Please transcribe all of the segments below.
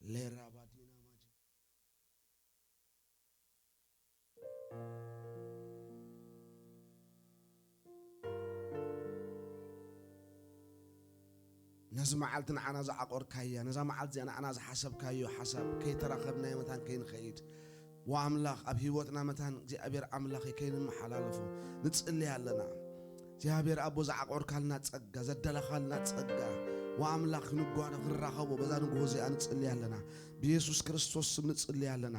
ሌራባዲና ማጂ ነዚ መዓልቲ ንዓና ዝዓቆርካያ፣ ነዛ መዓልቲ እዚኣ ንዓና ዝሓሰብካዮ ሓሳብ ከይተራኸብናዮ መታን ከይንኸይድ፣ ወኣምላኽ ኣብ ህይወትና መታን እግዚኣብሔር ኣምላኽ ከይንመሓላለፎ ንጽሊ ኣለና። እግዚኣብሔር ኣቦ ዝዓቆርካልና ጸጋ፣ ዘደለኻልና ጸጋ፣ ወኣምላኽ ክንጓነ ክንራኸቦ በዛ ንግሆ እዚኣ ንጽሊ ኣለና። ብየሱስ ክርስቶስ ስም ንጽሊ ኣለና።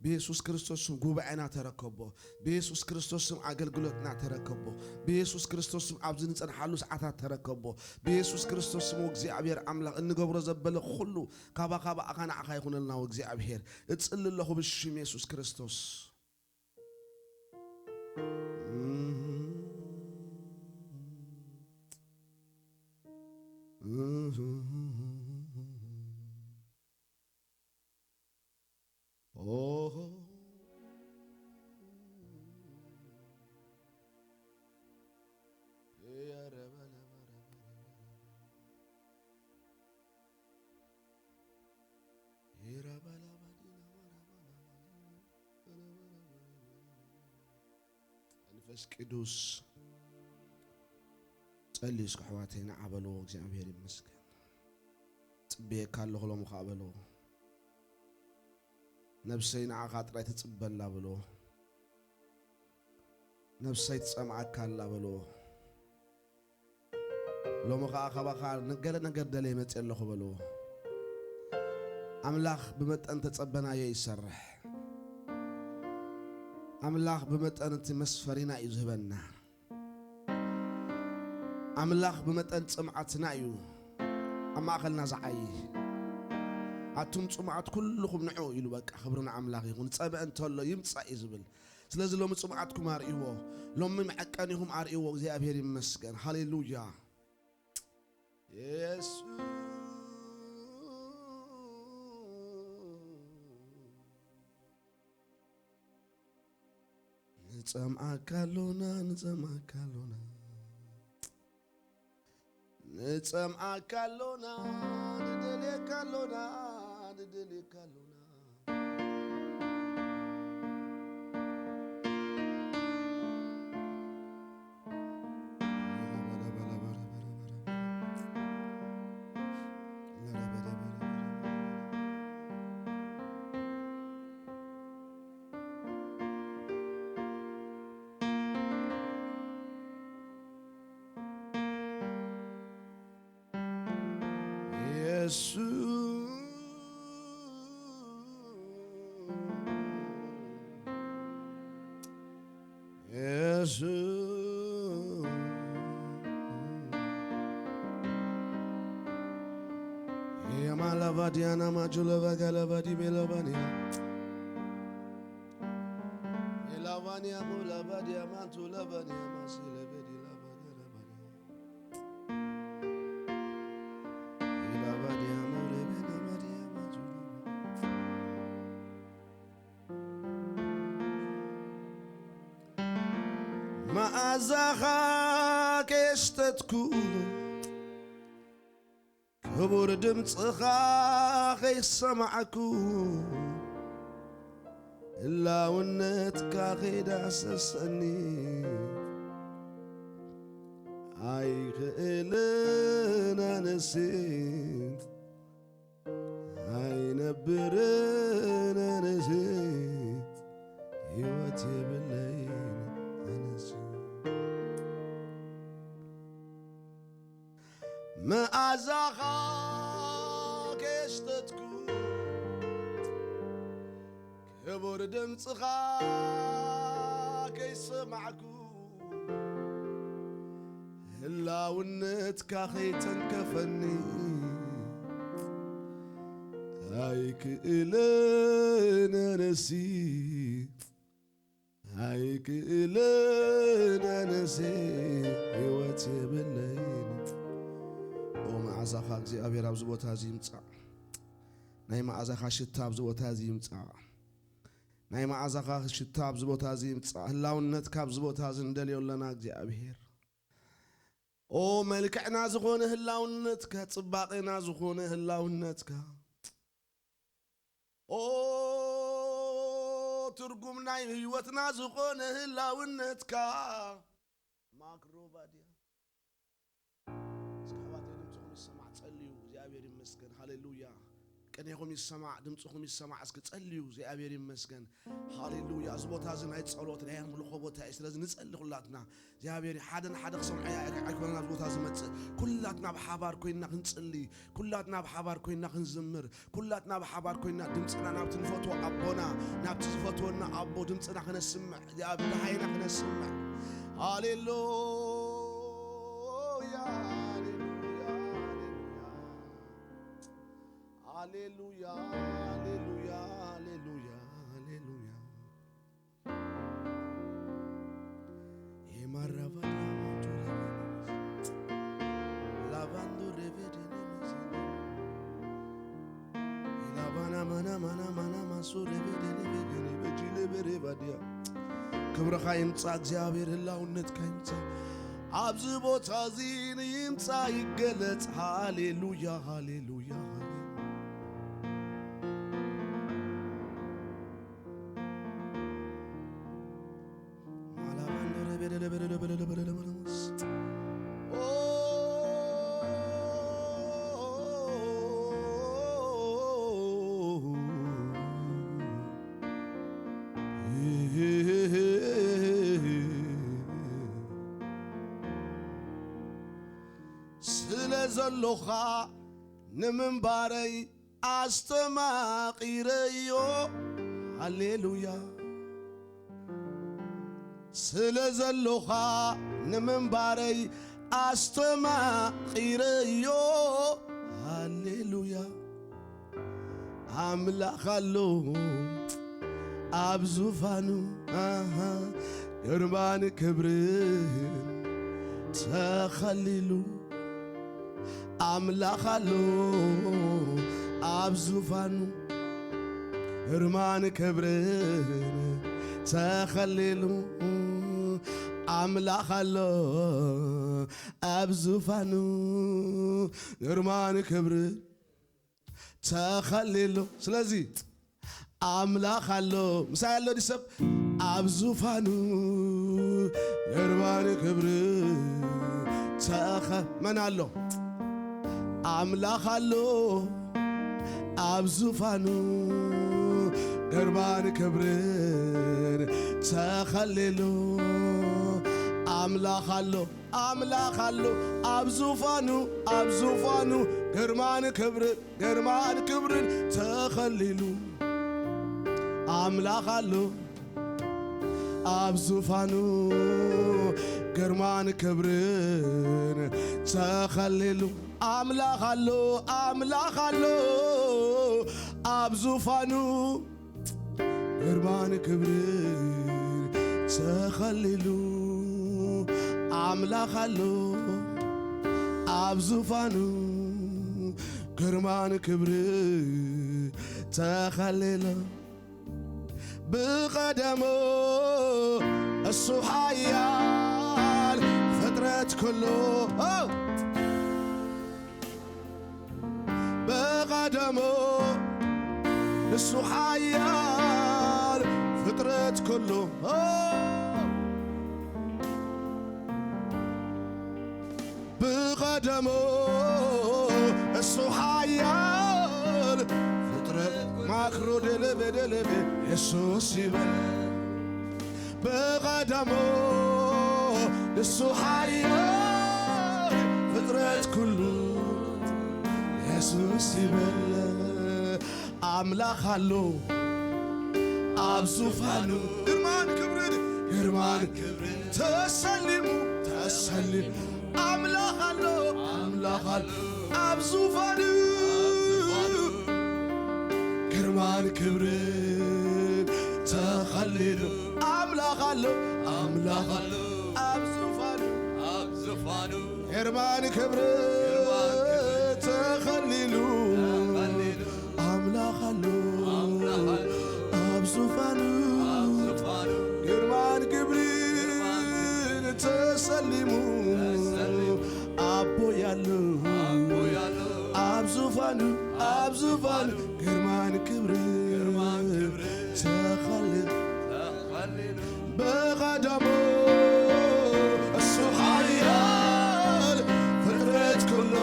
ብየሱስ ክርስቶስ ስም ጉባኤና ተረከቦ። ብየሱስ ክርስቶስ ስም ኣገልግሎትና ተረከቦ። ብየሱስ ክርስቶስ ስም ኣብዚ ንጸንሓሉ ሰዓታት ተረከቦ። ብየሱስ ክርስቶስ ስም እግዚኣብሔር ኣምላኽ እንገብሮ ዘበለ ኩሉ ካባኻ ብኣኻ ንዓኻ ይኹነልና። ወእግዚኣብሔር እጽሊ ኣለኹ ብሽም የሱስ ክርስቶስ። ኦሆ። መንፈስ ቅዱስ ጸልዩ እስከ ኣሕዋተይ ንዓ በልዎ። እግዚኣብሔር ይመስገን። ጽበየካ ኣለኹ ሎሚ ኸዓ በልዎ። ነብሰይ ንዓኻ ጥራይ ትጽበ ኣላ በልዎ። ነብሰይ ትጸምኣካ ኣላ በልዎ። ሎሚ ኸዓ ካባኻ ንገለ ነገር ደልየ መጽየ ኣለኹ በልዎ። ኣምላኽ ብመጠን ተጸበናዮ ይሰርሕ። ኣምላኽ ብመጠን እቲ መስፈሪና እዩ ዝህበና። ኣምላኽ ብመጠን ጽምዓትና እዩ ኣብ ማእኸልና ዝዓዪ። ኣቱም ጽሙዓት ኩልኹም ንዑ ኢሉ በቃ ክብሪ ንኣምላኽ ይኹን። ዝጸምአ እንተሎ ይምጻእ እዩ ዝብል። ስለዚ ሎሚ ጽምዓትኩም ኣርእይዎ፣ ሎሚ መዐቀኒኹም ኣርእይዎ። እግዚኣብሔር ይመስገን። ሃሌሉያ። የሱስ ንጸምኣካ ኣሎና፣ ንጸምኣካ ኣሎና፣ ንጸምኣካ ኣሎና፣ ንደልየካ ኣሎና፣ ንደልየካ ኣሎና። የሱስ የሱስ የማላቫዲያና ማጁለቫጋላቫዲ ቤላቫኒያ ቤላቫኒያ ሙላቫዲያ ማንቱላቫኒያ ማሲለቬዲ ላቫጋላቫኒያ ቤላቫዲያ ሙለቬናቫዲያ ማጁ መኣዛኻ ከየሽተትኩ ክቡር ድምፅኻ ከይሰማዕኩ ህላውነትካ ከይዳሰሰኒ ኣይኽእልን ኣነሴት ኣይነብርን ኣነሴት ህይወት የብለይን ኣነሴት መኣዛኻ ከየሽተትኩ ክቡር ድምፅኻ ከይሰማዕኩ ህላውነትካ ከይተንከፈኒ ኣይክእልን ኣነሲ ኣይክእልን ኣነሲ ህይወት የብለይን። ኦ መዓዛኻ እግዚኣብሔር ኣብዚ ቦታ እዚ ይምጻእ። ናይ መዓዛኻ ሽታ ኣብዚ ቦታ እዚ ይምጻእ። ናይ መዓዛኻ ሽታ ኣብዚ ቦታ እዚ ይምጻእ። ህላውነትካ ኣብዚ ቦታ እዚ ንደልዮ ኣለና እግዚኣብሔር። ኦ መልክዕና ዝኾነ ህላውነትካ፣ ጽባቐና ዝኾነ ህላውነትካ ኦ ትርጉም ናይ ህይወትና ዝኾነ ህላውነትካ ማክሮባድያ እስካባት ድምፅኹም ይሰማዕ፣ ጸልዩ። እግዚኣብሔር ይመስገን። ሃሌሉያ። ቅኔኹም ይሰማዕ፣ ድምፅኹም ይሰማዕ። እስኪ ጸልዩ። እግዚኣብሔር ይመስገን። ሃሌሉያ። እዚ ቦታ እዚ ናይ ጸሎት ናይ ኣምልኾ ቦታ እዩ። ስለዚ ንጸሊ ኩላትና። እግዚኣብሔር ሓደ ንሓደ ክሰምዖ ኣይኮነን ኣብዚ ቦታ ዝመጽእ። ኩላትና ብሓባር ኮይንና ክንጽሊ፣ ኩላትና ብሓባር ኮይንና ክንዝምር፣ ኩላትና ብሓባር ኮይንና ድምፅና ናብቲ ንፈትዎ ኣቦና፣ ናብቲ ዝፈትወና ኣቦ ድምፅና ክነስምዕ፣ ኣብ ደሃይና ክነስምዕ። ሃሌሉያ፣ ሃሌሉያ፣ ሃሌሉያ። ሃሌሉያ፣ ሃሌሉያ፣ ሃሌሉያ፣ ሃሌሉያ። Emarabana mantu lavando revede nemezine. Ilabana mana mana mana masu revede nemezine. Bejile bere badia. ክብርኻ ይምጻእ እግዚኣብሔር፣ ህላውነትካ ይምጻእ ኣብዚ ቦታ እዚ፣ ይምጻእ ይገለጽ። ሃሌሉያ፣ ሃሌሉያ፣ ሃሌሉያ። ስለ ዘሎኻ ንምንባረይ ኣስተማቒረዮ። ሃሌሉያ። ስለ ዘሎኻ ንምንባረይ ኣስተማቒረዮ። ሃሌሉያ። ኣምላኽ ኣሎ ኣብ ዙፋኑ፣ ኣሃ፣ ግርማን ክብርን ተኸሊሉ። ኣምላኽ ኣሎ ኣብ ዙፋኑ፣ ግርማን ክብርን ተኸሊሉ። ኣምላኽ ኣሎ ኣብ ዙፋኑ፣ ግርማን ክብርን ተኸሊሉ። ስለዚ ኣምላኽ ኣሎ። ምሳይ ኣሎ ድሰብ ኣብ ዙፋኑ፣ ግርማን ክብርን ተኸ-፣ መን ኣሎ? ኣምላኽ ኣሎ ኣብ ዙፋኑ፣ ግርማን ክብርን ተኸሊሉ። ኣምላኽ ኣሎ፣ ኣምላኽ ኣሎ ኣብ ዙፋኑ፣ ኣብ ዙፋኑ፣ ግርማን ክብርን፣ ግርማን ክብርን ተኸሊሉ። ኣምላኽ ኣሎ ኣብ ዙፋኑ፣ ግርማን ክብርን ተኸሊሉ። ኣምላኽ ኣሎ፣ ኣምላኽ ኣሎ ኣብ ዙፋኑ፣ ግርማን ክብርን ተኸሊሉ። ኣምላኽ ኣሎ ኣብ ዙፋኑ፣ ግርማን ክብርን ተኸሊሉ። ብቐደሙ እሱ ሓያል ፍጥረት ኩሉ፣ ኦ! ብቐደሙ እሱ ሓያል ፍጥረት ኩሉ፣ ኦ! ብቐደሙ እሱ ሓያል ፍጥረት ማክሮ ደለበ ደለበ የሱስ ይበል። ብቐደሙ እሱ ሓያል ፍጥረት ኩሉ የሱስ ይበል። ኣምላኽ ኣሎ ኣብ ዙፋኑ፣ ግርማን ክብርን፣ ግርማን ክብርን ተሰሊሙ፣ ተሰሊሙ። ኣምላኽ ኣሎ፣ ኣምላኽ ኣሎ ኣብ ዙፋኑ፣ ግርማን ክብርን ተኸሊሉ። ኣምላኽ ኣሎ፣ ኣምላኽ ኣሎ ኣብ ዙፋኑ፣ ኣብ ዙፋኑ። ግርማን ክብርን ተኸሊሉ። ኣምላኽ ኣሎ ኣብ ዙፋኑ፣ ግርማን ክብርን ተሰሊሙ። ኣቦይ ኣሎ ኣብ ዙፋኑ፣ ኣብ ዙፋኑ፣ ግርማን ክብርን ተኸል ብቐደሙ እሱ ሓያል ፍጥረት ኩሉ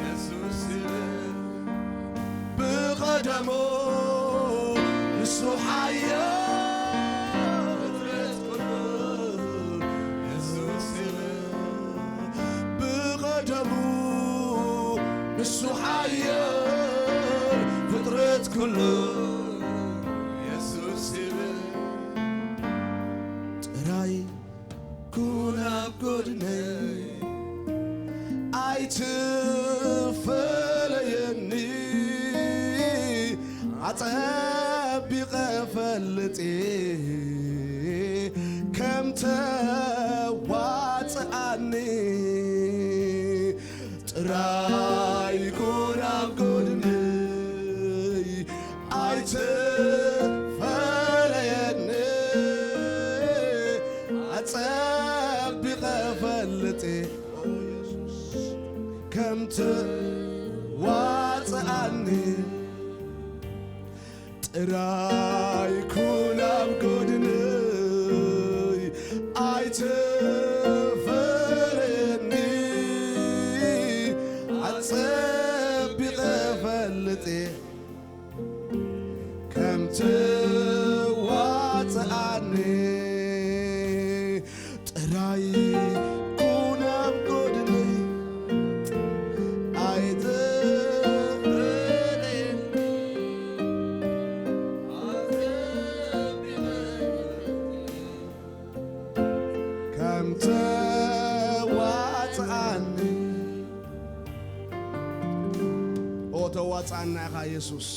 የሱስ ይብል። ብቐደሙ እሱ ሓያል ፍጥረት ኩሉ የሱስ ይብል። ብቐደሙ እሱ ሓያል ፍጥረት ኩሉ የሱስ ይብል። ጥራይ ኩን ኣብ ጎድነይ ኣይትፈለየኒ ኣጸቢቐ ፈልጥ ከም ተዋጽኣኒ ጥራይ ኩን ኣብ ጎድነይ ኣይትፈለየኒ ኣጸቢቐ ፈልጥ ከም ትዋጽኣኒ ጥራይ ኩን ኣብ ጎድነይ ኣይትፈለየኒ ኣጸቢቐ ፈልጥ ከም ትዋጽኣኒ ጥራይ ኩን ኣብ ጎድነይ ኣይትረደየኒ ከም ተዋጽኣኒ ኦ ተዋጽኣና ኢኻ የሱስ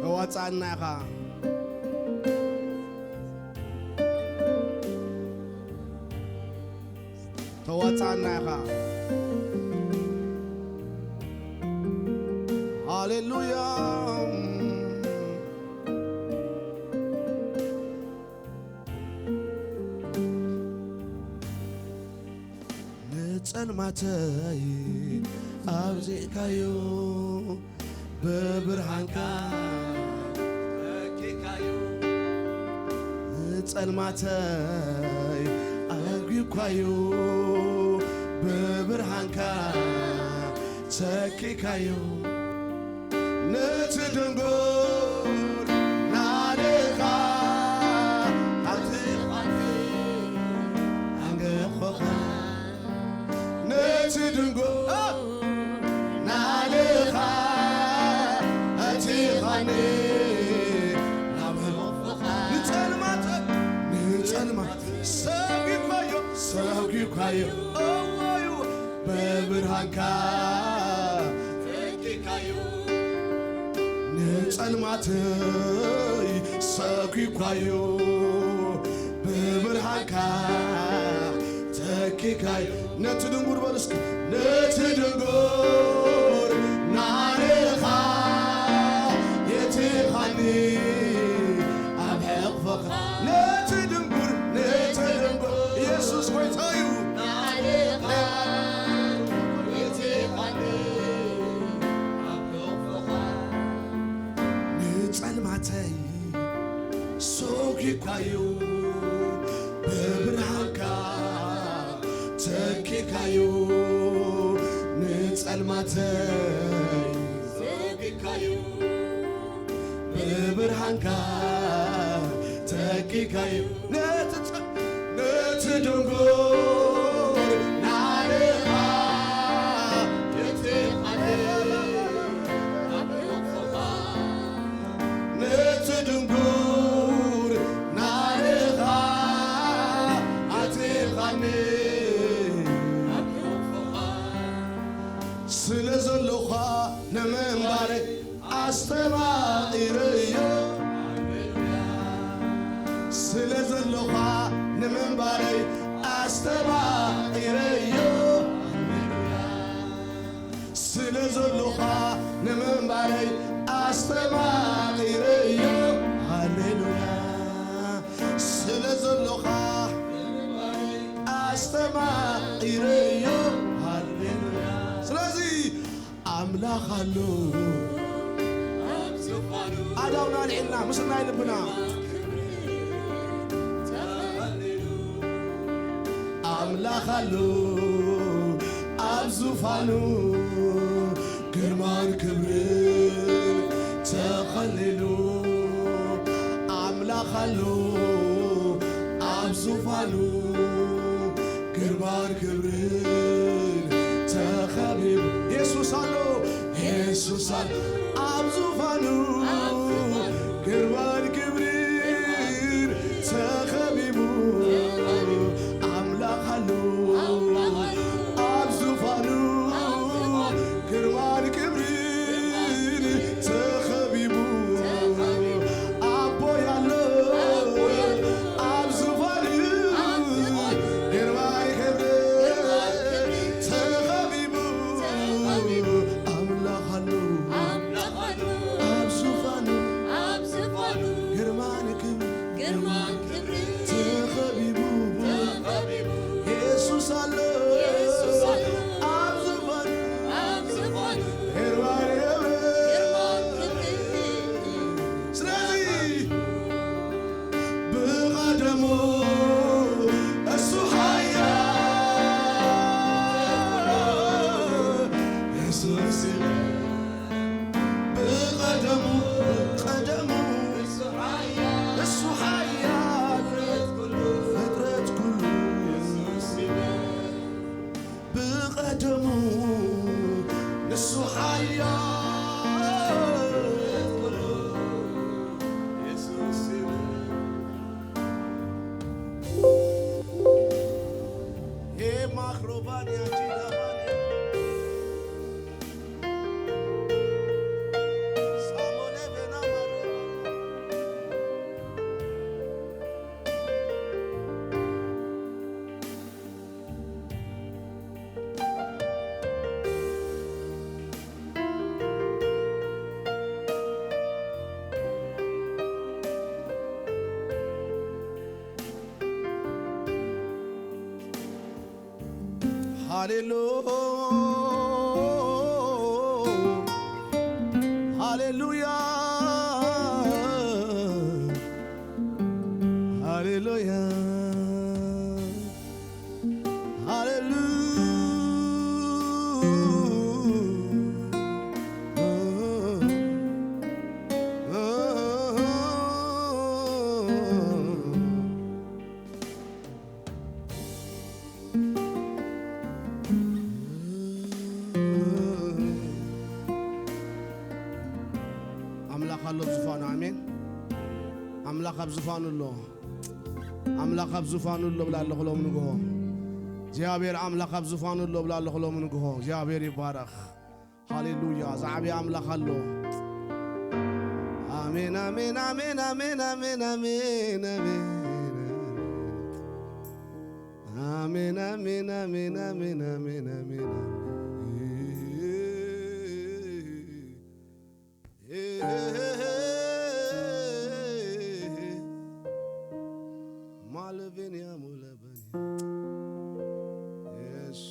ተዋጽኣና ኢኻ ተዋጽኣና ኢኻ ሃሌሉያ ንጸልማተይ ኣብዚእካዮ ብብርሃንካ ተኪካዮ ንጸልማተይ ኣጒኳዮ ብብርሃንካ ተኪካዮ ነቲ ድንጉር ናደኻ ኣብቲ ቓልቲ ኣንገኾኻ ነቲ ድንጉር ናደኻ ኣቲኻኒ ናብ ህሞኾኻ ንጸልማት ንጸልማት ሰጒኳዮ ሰጒኳዮ እዋዩ ብብርሃንካ ተኪካዮ ንጸልማተይ ሰኪኳዮ ብብርሃንካ ተኪካዮ ነቲ ድንጉር በሉ እስኪ ነቲ ድንጉር ናርኻ የቲኻኒ ኣብ ሕቕፍኻ ነቲ ድንጉር ነቲ ድንጉር ኢየሱስ ጎይታ እዩ ንጸልማተይ ሰጒኳዮ ብብርሃንካ ተኪካዮ ንጸልማተይ ሰጒኳዮ ብብርሃንካ ተኪካዮ ነቲ ጸ- ነቲ ድንጉር ናርኻ የቲኻኒ ኣብ ሕቕፍኻ ነቲ ድንጉር ናርኻ ኣቲኻኒ ኣብ ሕቕፍኻ ስለ ዘሎኻ ንምንባረይ ኣስተማቒረዮ ስለ ዘሎኻ ንምንባረይ ኣስተማቒረዮ ስለ ዘሎኻ ንምንባረይ ኣስተማቒረዮ ሃሌሉያ ስለ ዘሎኻ ኣስተማቒረዮ ሃሌሉያ ስለዚ ኣምላኽ ኣሎ ኣብ ዙፋኑ ኣዳውና ኣልዒልና ምስ ናይ ልብና ኣምላኽ ኣሎ ኣብ ዙፋኑ ግርማን ክብርን ተኸሊሉ ኣምላኽ ኣሎ ኣብ ዙፋኑ ግርማን ክብርን ተኸቢቡ የሱስ ኣሎ የሱስ ኣሎ ኣብ ዙፋኑ ግርማን ክብርን ተኸቢቡ ኣምላኽ ኣሎ ኣብ ዙፋኑ ግርማን ክብርን ተኸቢቡ ኣቦይ ኣሎ ኣብ ዙፋኑ ግርማን ክብርን ተኸቢቡ ኣምላኽ ኣሎ ኣብ ዙፋኑ ግርማን ክብርን ተኸቢቡ የሱስ ኣሎ ኣብ ዙፋኑ ግርማን ክብርን ስለዚ ብቐደሙ እሱ ሓያል የሱስ ይበል ብቐደሙ ቀደሙ እሱ ሓያል ፍጥረት ኩሉ ብቐደሙ ንሱ ሓያል የሱስ ይበል ሄማክሮባንያ ጂዳባንያ ሳሞሌ ቬና ማሮባንያ ሃሌሉ ሃሌሉያ ሃሌሉያ ሃሌሉ ኣምላኽ ኣሎ ኣብ ዝፋኑ ኣሜን ኣምላኽ ኣብ ዝፋኑ ኣሎ ኣምላኽ ኣብ ዝፋኑ ኣሎ ብላ ኣለኹ ሎም ንግሆ እግዚኣብሔር ኣምላኽ ኣብ ዝፋኑ ኣሎ ብላ ኣለኹ ሎም ንግሆ እግዚኣብሔር ይባረኽ ሃሌሉያ ዝዓብየ ኣምላኽ ኣሎ ኣሜን ኣሜን ኣሜን ኣሜን ኣሜን ኣሜን ኣሜን ኣሜን ኣሜን ኣሜን ኣሜን ኣሜን ኣሜን ኣሜን ማለቬንያ ሞለበኒ የሱ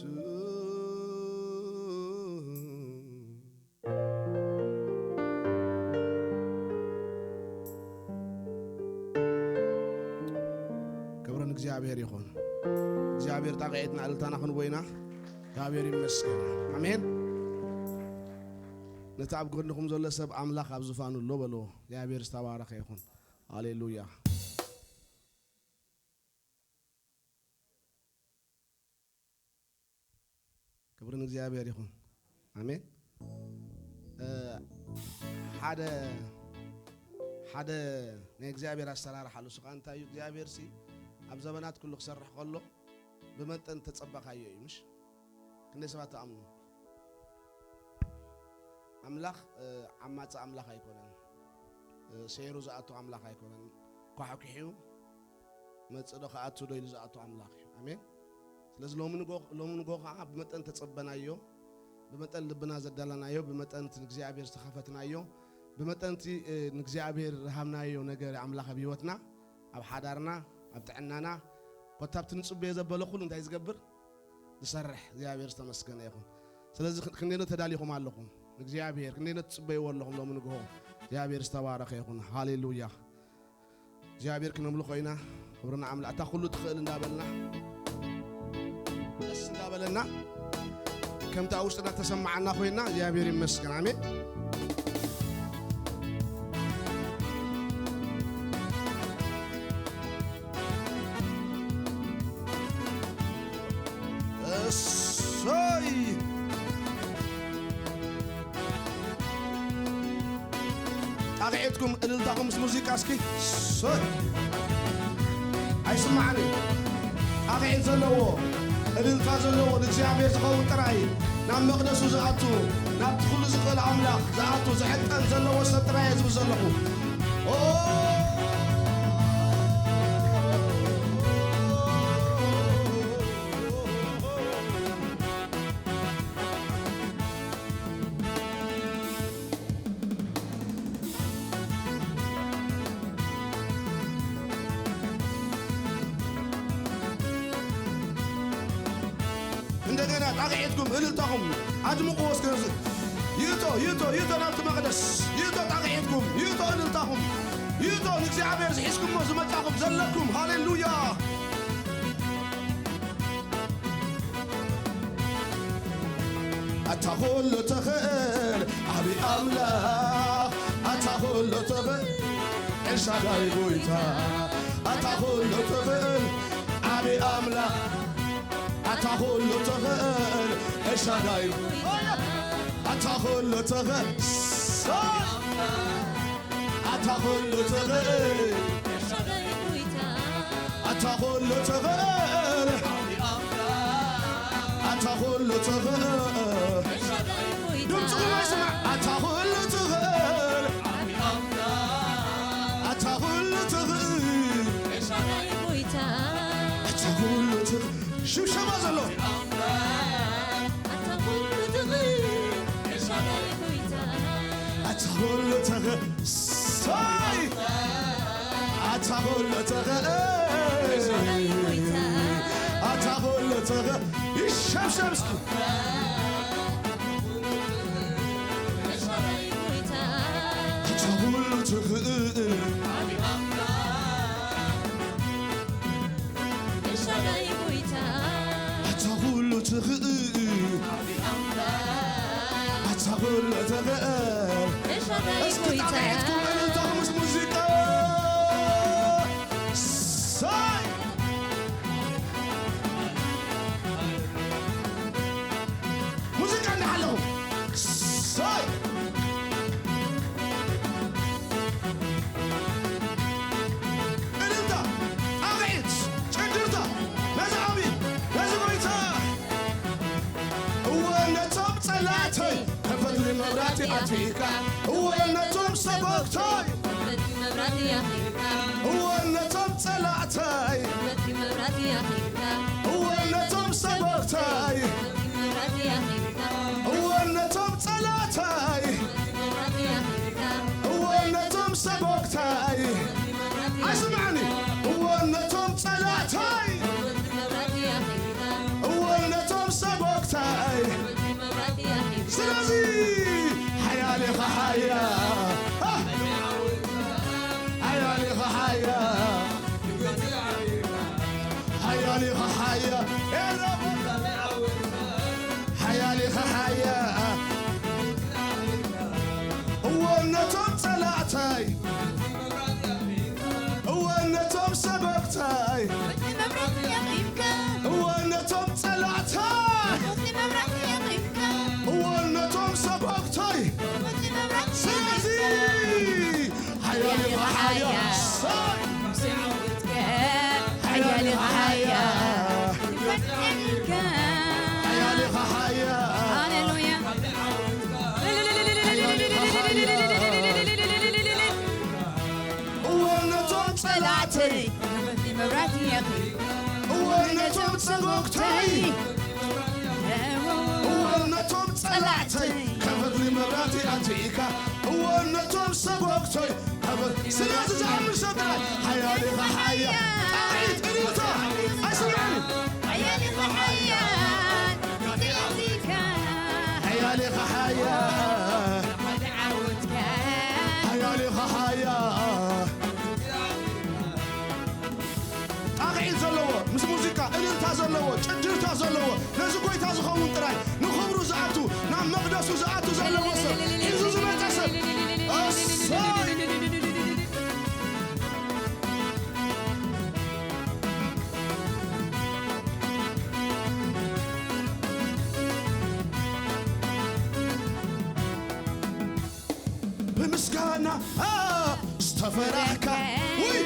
ክብርን እግዚኣብሔር ይኹን እግዚኣብሔር ጣቕዒትና እልልታና ክንቦይና እግዚኣብሔር ይመስገን ኣሜን ነቲ ኣብ ጎንኹም ዘሎ ሰብ ኣምላኽ ኣብ ዝፋኑ ኣሎ በልዎ እግዚኣብሔር ዝተባረኸ ይኹን ሃሌሉያ ክብሪ ንእግዚኣብሔር ይኹን ኣሜን ሓደ ሓደ ናይ እግዚኣብሔር ኣሰራርሓ ኣሎ ስኻ እንታይ እዩ እግዚኣብሔር ሲ ኣብ ዘበናት ኩሉ ክሰርሕ ከሎ ብመጠን ተጸበኻዮ እዩ ምሽ ክንደይ ሰባት ተኣምኑ ኣምላኽ ዓማጺ ኣምላኽ ኣይኮነን ሰይሩ ዝኣቱ ኣምላኽ ኣይኮነን ኳሕኩሒኡ መጽእ ዶ ክኣቱ ዶ ኢሉ ዝኣቱ ኣምላኽ እዩ ኣሜን ስለዚ ሎሚ ንጎ ከዓ ብመጠን ተጸበናዮ ብመጠን ልብና ዘዳላናዮ ብመጠን እቲ ንእግዚኣብሔር ዝተኸፈትናዮ ብመጠን እቲ ንእግዚኣብሔር ዝሃብናዮ ነገር ኣምላኽ ኣብ ህይወትና ኣብ ሓዳርና ኣብ ጥዕናና ኮታ ኣብቲ ንጽበዮ ዘበለ ኩሉ እንታይ ዝገብር ዝሰርሕ እግዚኣብሔር ዝተመስገነ ይኹን ስለዚ ክንደይ ተዳሊኹም ኣለኹም እግዚኣብሔር ክንደይ ነቲ ትጽበይዎ ኣለኹም ሎሚ ንግሆ። እግዚኣብሔር ዝተባረኸ ይኹን። ሃሌሉያ። እግዚኣብሔር ክነምልኾ ኢና። ክብሪ ንኣምላኽ። እታ ኩሉ ትኽእል እንዳበልና፣ ደስ እንዳበለና፣ ከምቲ ኣብ ውሽጥና ተሰማዓና ኮይና፣ እግዚኣብሔር ይመስገን። ኣሜን። እሰይ! ጣቕዒትኩም እልልታኹም ምስ ሙዚቃ እስኪ። እሰይ! ኣይስማዕን እዩ። ጣቕዒት ዘለዎ፣ እልልታ ዘለዎ፣ ንእግዚኣብሔር ዝኸውን ጥራይ፣ ናብ መቕደሱ ዝኣቱ፣ ናብቲ ኩሉ ዝኽእል ኣምላኽ ዝኣቱ፣ ዝሕጠን ዘለዎ ሰብ ጥራይ እየ ዝብል ዘለኹ። ኦ! እንደገና ጣቕዒትኩም እልልታኹም ኣድምቑዎ እስከ። ይእቶ፣ ይእቶ፣ ይእቶ ናብቲ መቕደስ። ይእቶ ጣቕዒትኩም፣ ይእቶ እልልታኹም። ይእቶ ንእግዚኣብሔር ዝሒዝኩሞ ዝመጻኹም ዘለኩም። ሃሌሉያ። ኣታ ኩሉ ትኽእል ዓቢ ኣምላኽ፣ ኣታ ኩሉ ትኽእል ኤልሻዳይ ጎይታ፣ ኣታ ኩሉ ትኽእል ዓቢ ኣምላኽ፣ ኣታ ኩሉ ትኽእል ኤልሻዳይ፣ ኣታ ኩሉ ትኽእል ኣታ ኩሉ ትኽእል፣ ኣታ ኩሉ ትኽእል፣ ኣታ ኩሉ ትኽእል። ድምፅኹም ኣይስማዕ። ኣታ ኩሉ ትኽእል፣ ኣታ ኩሉ ትኽእል፣ ኣታ ኩሉ ትኽእል። ሽብሸባ ዘሎ ኣታ ኩሉ ትኽእል። ኣታ ኩሉ ትኽእል። ስይ! ኣታ ኩሉ ትኽእል። ኣታ ኩሉ ትኽእል። ይሸብሸብ እስኪ። ኣታ ኩሉ ትኽእል። ኤልሻዳይ ጎይታ። ኣታ ኩሉ ትኽእል። ኣታ ኩሉ ትኽእል። ኤልሻዳይ እስኪ ጎይታ። ጣቕዒትኩም እልልታኹም ምስ ሙዚቃ። ሳይ! ሙዚቃ እንዳሓለኹ። ሳይ! እልልታ፣ ጣቕዒት፣ ጭድርታ፣ ነዚ ኣሜን፣ ነዚ ጎይታ። እወ ነቶም ጸላእተይ፣ ከፈትሊ መብራህቲ ኣትካ። እወ ነቶም ሰጎግተይ፣ ከፈትሊ መብራህቲ ኣኺልካ። እወ ነቶም ጸላእተይ፣ ከፈትሊ መብራህቲ ኣኺልካ። እወ ነቶም ሰጎግተይ፣ ከፈትሊ መብራህቲ ኣኺልካ። እወ ነቶም ጸላእተይ፣ እወ ነቶም ሰጎግተይ። ኣይስምዓኒ። እወ ነቶም ጸላእተይ። እወ ነቶም ሰጎግተይ። ስለዚ ሓያል ኢኻ ሓያል። ሓያል ኢኻ ሓያል። ሓያል ኢኻ ሓያል። ኤረቡ ሓያል ኢኻ ሓያል። እወ ነቶም ጸላእተይ፣ እወ ነቶም ሰጎግተይ፣ እወ ነቶም ጸላእተይ፣ እወ ነቶም ሰጎግተይ። ስለዚ ሓያል ኢኻ ሓያል። ሓያል ኢኻ ሓያል። ሓያል ኢኻ ሓያል። ሃሌሉያ። እወ ነቶም ጸላእተይ፣ እወ ነቶም ሰጎግተይ፣ እወ ነቶም ጸላእተይ፣ ከፈትሊ መብራህቲ ኣትካ፣ እወ ነቶም ሰጎግተይ፣ ከፈት-፣ ስለዚ ዝኣምን ሰብ ጥራይ፣ ሓያል ኢኻ ሓያል። ጣቕዒት፣ እልልታ፣ ኣይስምዕን። ሓያል ኢኻ ሓያል። ሓያል ኢኻ ሓያል። ሃያ ጣቕዒት ዘለዎ፣ ምስ ሙዚቃ እልልታ ዘለዎ፣ ጭድርታ ዘለዎ፣ ነዚ ጎይታ ዝኸውን ጥራይ፣ ንኽብሩ ዝኣቱ፣ ናብ መቕደሱ ዝኣቱ ዘለዎ ሰብ፣ ሒዙ ዝመጸ ሰብ። እሰይ! ብምስጋና ዝተፈራህካ፣ ውይ፣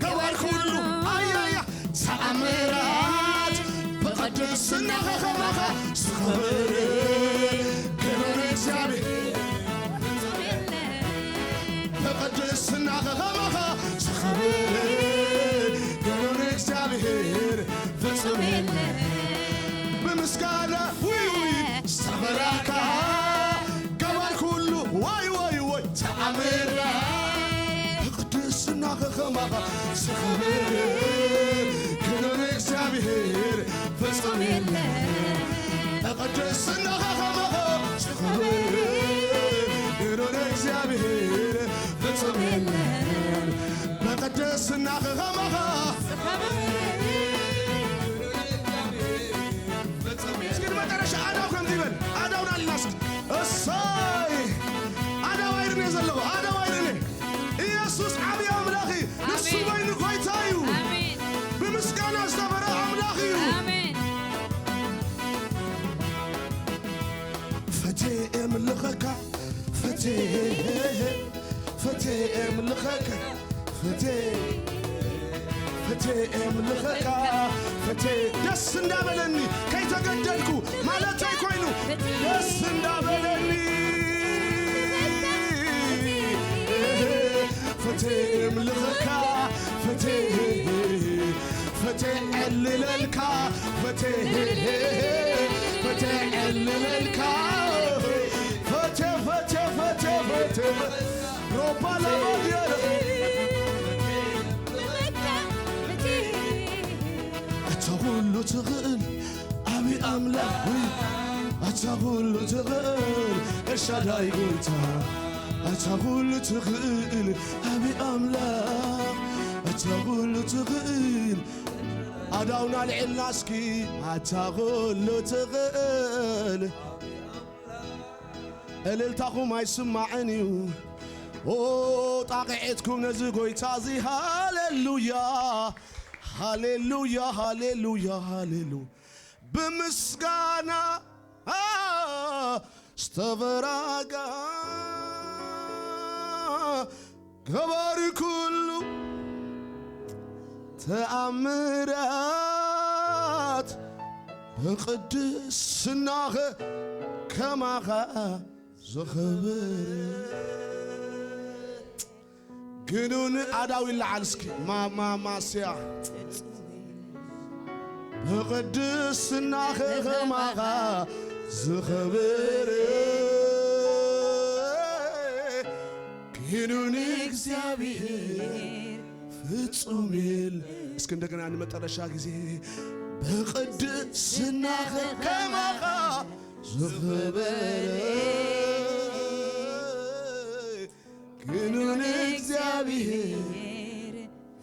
ገባር ኩሉ፣ ኣያያ፣ ተኣምራት፣ ብቕድስና ከኸማኻ ዝኸበረ፣ ክብሪ እግዚኣብሔር። ብቕድስና ከኸማኻ ዝኸበረ፣ ክብሪ እግዚኣብሔር ፍጹም የለ። ብምስጋና፣ ውይ፣ ውይ፣ ዝተፈራህካ፣ ገባር ኩሉ፣ ወይ፣ ወይ፣ ወይ፣ ተኣምራ። ብቕድስና ከኸማኻ ዝኸበረ፣ ክብሪ እግዚኣብሔር ፍጹም የለ። ብቕድስና ከኸማኻ ዝኸበረ፣ ክብሪ እግዚኣብሔር ፍጹም የለ። ብቕድስና ከኸማኻ እስኪ ንመጨረሻ ኣዳው ከምዚ ይበል። ኣዳው ናልና እስኪ። እሰይ! ኣዳው ኣይርን እየ ዘለኹ። ኣዳው ኣይርን እየ። ኢየሱስ ዓብዪ ኣምላኽ እዩ። ንሱ ኣሜን። በይኑ ጐይታ እዩ። ኣሜን። ብምስጋና ዝተፈረ ኣምላኽ እዩ። ኣሜን። ፈቴ የምልኸካ፣ ፈቴ፣ ፈቴ የምልኸካ፣ ፈቴ፣ ፈቴ የምልኸካ፣ ፈቴ። ደስ እንዳበለኒ ከይተገደድኩ ማለተይ ኮይኑ፣ ደስ እንዳበለኒ ፈቴ የምልኸካ፣ ፈቴ፣ ፈቴ ዕልለልካ፣ ፈቴ፣ ፈቴ ዕልለልካ፣ ፈቴ፣ ፈቴ፣ ፈቴ፣ ፈቴ፣ ሮባ ለማዲያለ ኣታ ኩሉ ትኽእል ዓቢ ኣምላኽ፣ ኣታ ኩሉ ትኽእል ኤልሻዳይ ጎይታ፣ ኣታ ኩሉ ትኽእል ዓቢ ኣምላኽ፣ ኣታ ኩሉ ትኽእል። ኣዳውና ልዕልና እስኪ፣ ኣታ ኩሉ ትኽእል። እልልታኹም ኣይስማዕን እዩ። ኦ፣ ጣቕዒትኩም ነዚ ጎይታ እዚ። ሃሌሉያ፣ ሃሌሉያ፣ ሃሌሉያ፣ ሃሌሉ-፣ ብምስጋና ዝተበራጋ ገባሪ ኩሉ ተኣምራት ብቕድስናኸ ከማኻ ዝኸበረ ግኑን ኣዳው ይለዓል እስኪ። ማማማስያ ብቕድስናኸ ከማኻ ዝኸበረ ግኑን እግዚኣብሔር ፍጹም የለ። እስኪ እንደገና ንመጠረሻ ጊዜ ብቕድስናኸ ከማኻ ዝኸበረ ግኑን እግዚኣብሔር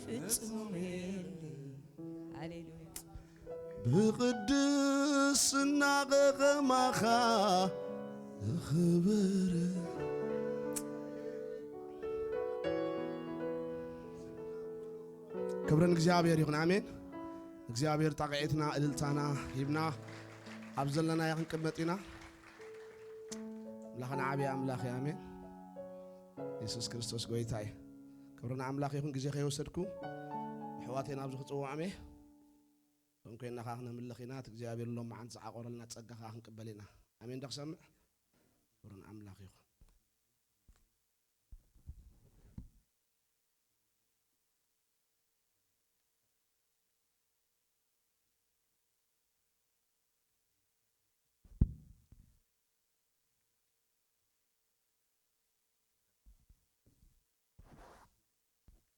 ፍጹም የለ። ሃሌሉያ። ብቕድስና ከማኻ ዝኸበረ ክብርን እግዚኣብሔር ይኹን። ኣሜን። እግዚኣብሔር ጣቕዒትና እልልታና ሂብና ኣብ ዘለናዮ ክንቅመጥ ኢና። ኣምላኽና ዓብዪ ኣምላኽ እዩ። ኣሜን። የሱስ ክርስቶስ ጎይታ እዩ። ክብሪ ንኣምላኽ ይኹን። ግዜ ከይወሰድኩ ኣሕዋተይ ናብዚ ክጽውዖም እየ። ከም ኮይንና ከኣ ክነምልኽ ኢና። እቲ እግዚኣብሔር ሎም መዓንቲ ዝዓቆረልና ጸጋ ከኣ ክንቅበል ኢና። ኣሜን። ዶ ክሰምዕ? ክብሪ ንኣምላኽ ይኹን።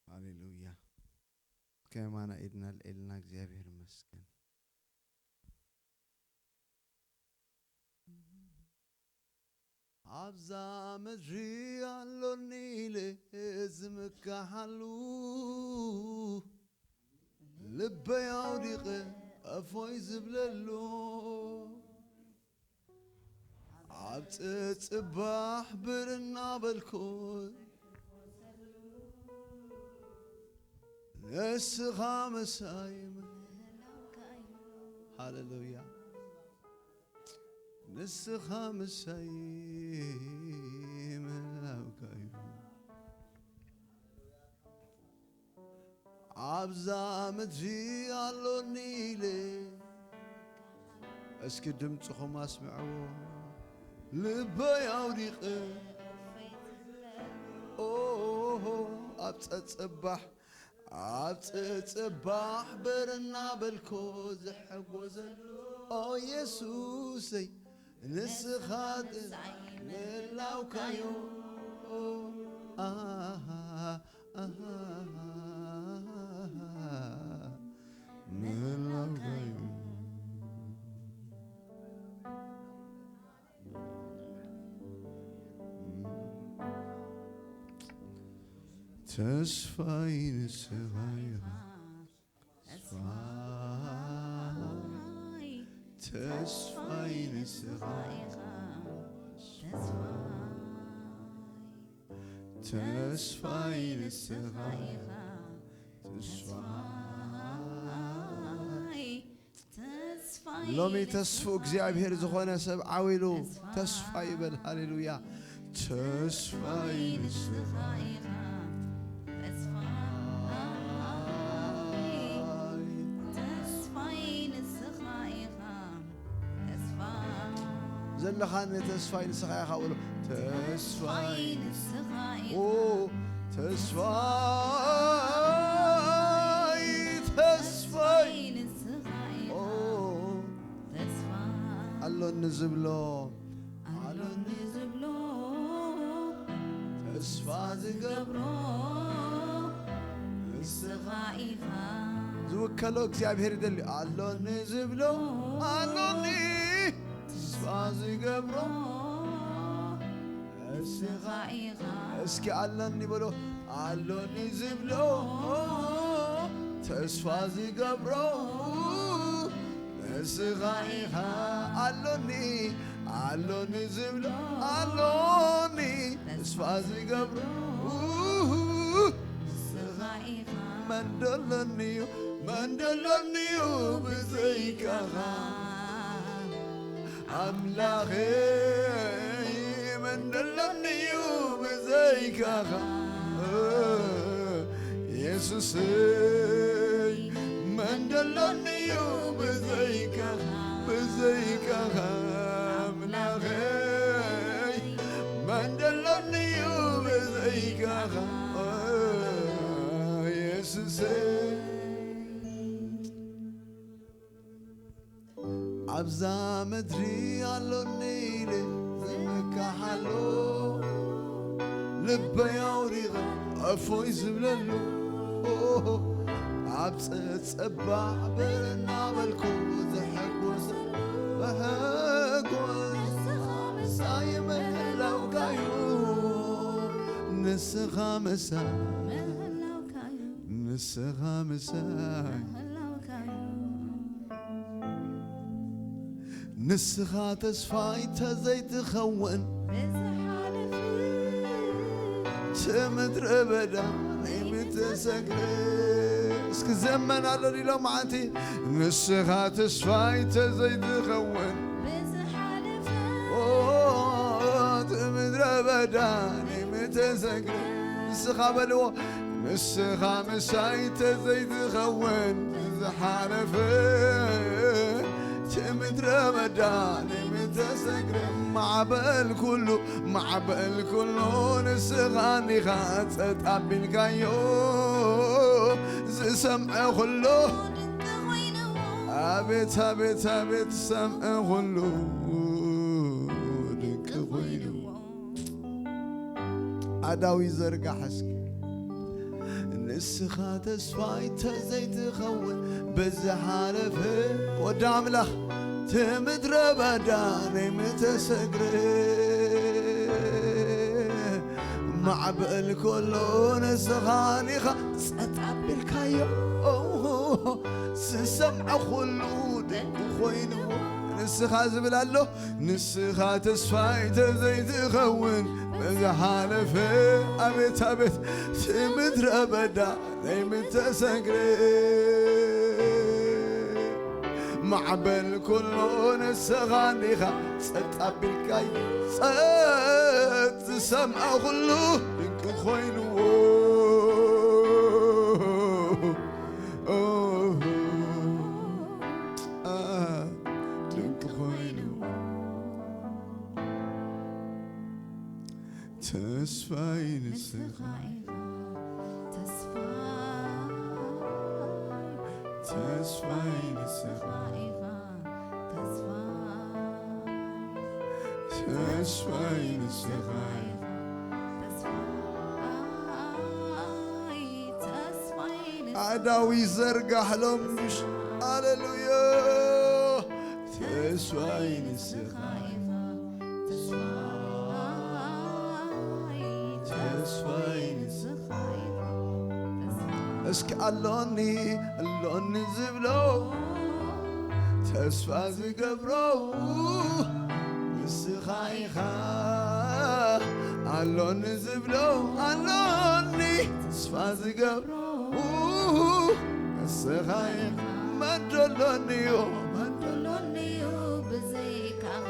ሃሌሉያ። ከማና ኢድና ልዒልና እግዚኣብሔር ይመስገን። ኣብዛ ምድሪ ኣሎኒ ኢለ ዝምካሓሉ፣ ልበይ ኣውዲቐ እፎይ ዝብለሉ፣ ኣብ ጽጽባሕ ብር እናበልኩ ንስኻ ምሳይ። ሃሌሉያ። ንስኻ ምሳይ ምህላውካ እዩ። ኣብዛ ምድሪ ኣሎኒ ኢለ፣ እስኪ ድምፅኹም ኣስምዕዎ። ልበይ ኣውዲቐ፣ ኦሆ፣ ኣብ ጸጸባሕ፣ ኣብ ጸጸባሕ ብር እናበልኮ ዝሕጎዘሉ፣ ኦ የሱሰይ፣ ንስኻ ጥራይ ምህላውካዮ። ኣሃ፣ ኣሃ፣ ምህላውካዮ። ተስፋይ ንስኻ ኢኻ። ተስፋይ፣ ተስፋይ ንስኻ ኢኻ። ተስፋይ፣ ተስፋይ ንስኻ ኢኻ። ተስፋይ፣ ተስፋይ ሎሚ ንስኻ ተስፍኡ እግዚኣብሔር ዝኾነ ሰብ ዓው ኢሉ ተስፋ ተስፋ ይበል። ሃሌሉያ። ተስፋይ ንስኻ ኢኻ። ተስፋይ፣ ተስፋይ ንስኻ ኢኻ። ተስፋ ዘለኻኒ ተስፋይ ንስኻ ኢኻ በሎ። ተስፋይ ተስፋይ ንስኻ ኢኻ። ኦ፣ ተስፋይ፣ ተስፋይ ንስኻ ኢኻ። ኦ፣ ተስፋ ኣሎኒ ዝብሎ፣ ኣሎኒ ዝብሎ፣ ተስፋ ዝገብሮ ንስኻ ኢኻ። ዝውከሎ እግዚኣብሔር ይደሊ። ኣሎኒ ዝብሎ፣ ኣሎኒ ተስፋ ዝገብሮ ንስኻ ኢኻ። እስኪ ኣሎኒ በሎ። ኣሎኒ ዝብሎ ተስፋ ዝገብሮ ንስኻ ኢኻ። ኣሎኒ፣ ኣሎኒ ዝብሎ፣ ኣሎኒ ተስፋ ዝገብሮ ንስኻ ኢኻ። መን ደሎኒዩ፣ መን ደሎኒዩ ብዘይካኻ? ኣምላኸይ መን ደሎኒዩ ብዘይካኻ? የሱሰይ መን ደሎኒዩ ብዘይካኻ? ብዘይካኻ ኣምላኸይ መን ደሎኒዩ ብዘይካኻ? የሱሰይ ኣብዛ ምድሪ ኣሎኒ ኢለ ዝምካሓሉ፣ ልበይ ኣውዲቐ እፎይ ዝብለሉ፣ ኣብ ጸጸባሕ ብር እናበልኩ ዝሕጎሰሉ፣ ሕጎስ ንስኻ ምሳይ ምህላውካዩ፣ ንስኻ ምሳይ ምህላውካዩ። ንስኻ ምሳይ ምህላውካዩ። ንስኻ ተስፋይ ተዘይትኸውን ብዝሓለፈ እቲ ምድረ በዳ ናይ ምተሰግረ። እስኪ ዘመን ኣሎ ዲሎም ዓንቲ ንስኻ ተስፋይ ተዘይትኸውን ብዝሓለፈ ኦ፣ እቲ ምድረ በዳ ናይ ምተሰግረ። ንስኻ በልዎ ንስኻ ምሳይ ተዘይትኸውን ዝሓለፈ እቲ ምድረ በዳ ንምተሰግረ ማዕበል ኩሉ ማዕበል ኩሉ ንስኻ እንዲኻ ጸጥ ኣቢልካዮ ዝሰምዐ ኩሉ ኣቤት ኣቤት ኣቤት ዝሰምዐ ኩሉ ድንቂ ኮይኑ ኣዳዊ ዘርጋሕ እስኪ። ንስኻ ተስፋይ ተዘይትኸውን ብዝሓለፈ ወዲ ኣምላኽ እቲ ምድረ በዳ ናይ ምተሰግረ። ማዕበል ከሎ ንስኻ ዲኻ ጸጥ ኣቢልካዮ፣ ዝሰምዖ ኩሉ ድንቂ ኮይንዎ። ንስኻ ዝብል ኣሎ፣ ንስኻ ተስፋይ ተዘይትኸውን ብዝሓለፈ፣ ኣቤት ኣቤት፣ እቲ ምድረ በዳ ናይ ምተሰግረ። ማዕበል ኩሉ ንስኻ ዲኻ ጸጥ ኣቢልካዮ፣ ጸጥ ዝሰምዖ ኩሉ ድንቂ ኮይንዎ። ድንቂ ኮይኑ ተስፋይ ንስኻ ኢኻ። ተስፋይ፣ ተስፋይ ንስኻ ኢኻ። ተስፋይ፣ ተስፋይ ንስኻ ኢኻ። ተስፋይ፣ ተስፋይ ንስኻ። ኣእዳው ይዘርጋሕ ሎምሽ። ሃሌሉያ። ተስፋይ ንስኻ ኢኻ። ተስፋይ፣ ተስፋይ ንስኻ ኢኻ። እስኪ ኣሎኒ፣ ኣሎኒ ዝብሎ፣ ተስፋ ዝገብሮ ንስኻ ኢኻ። ኣሎኒ ዝብሎ፣ ኣሎኒ ተስፋ ዝገብሮ ንስኻ ኢኻ። መን ደሎኒዮ፣ መን ደሎኒዮ ብዘይካኻ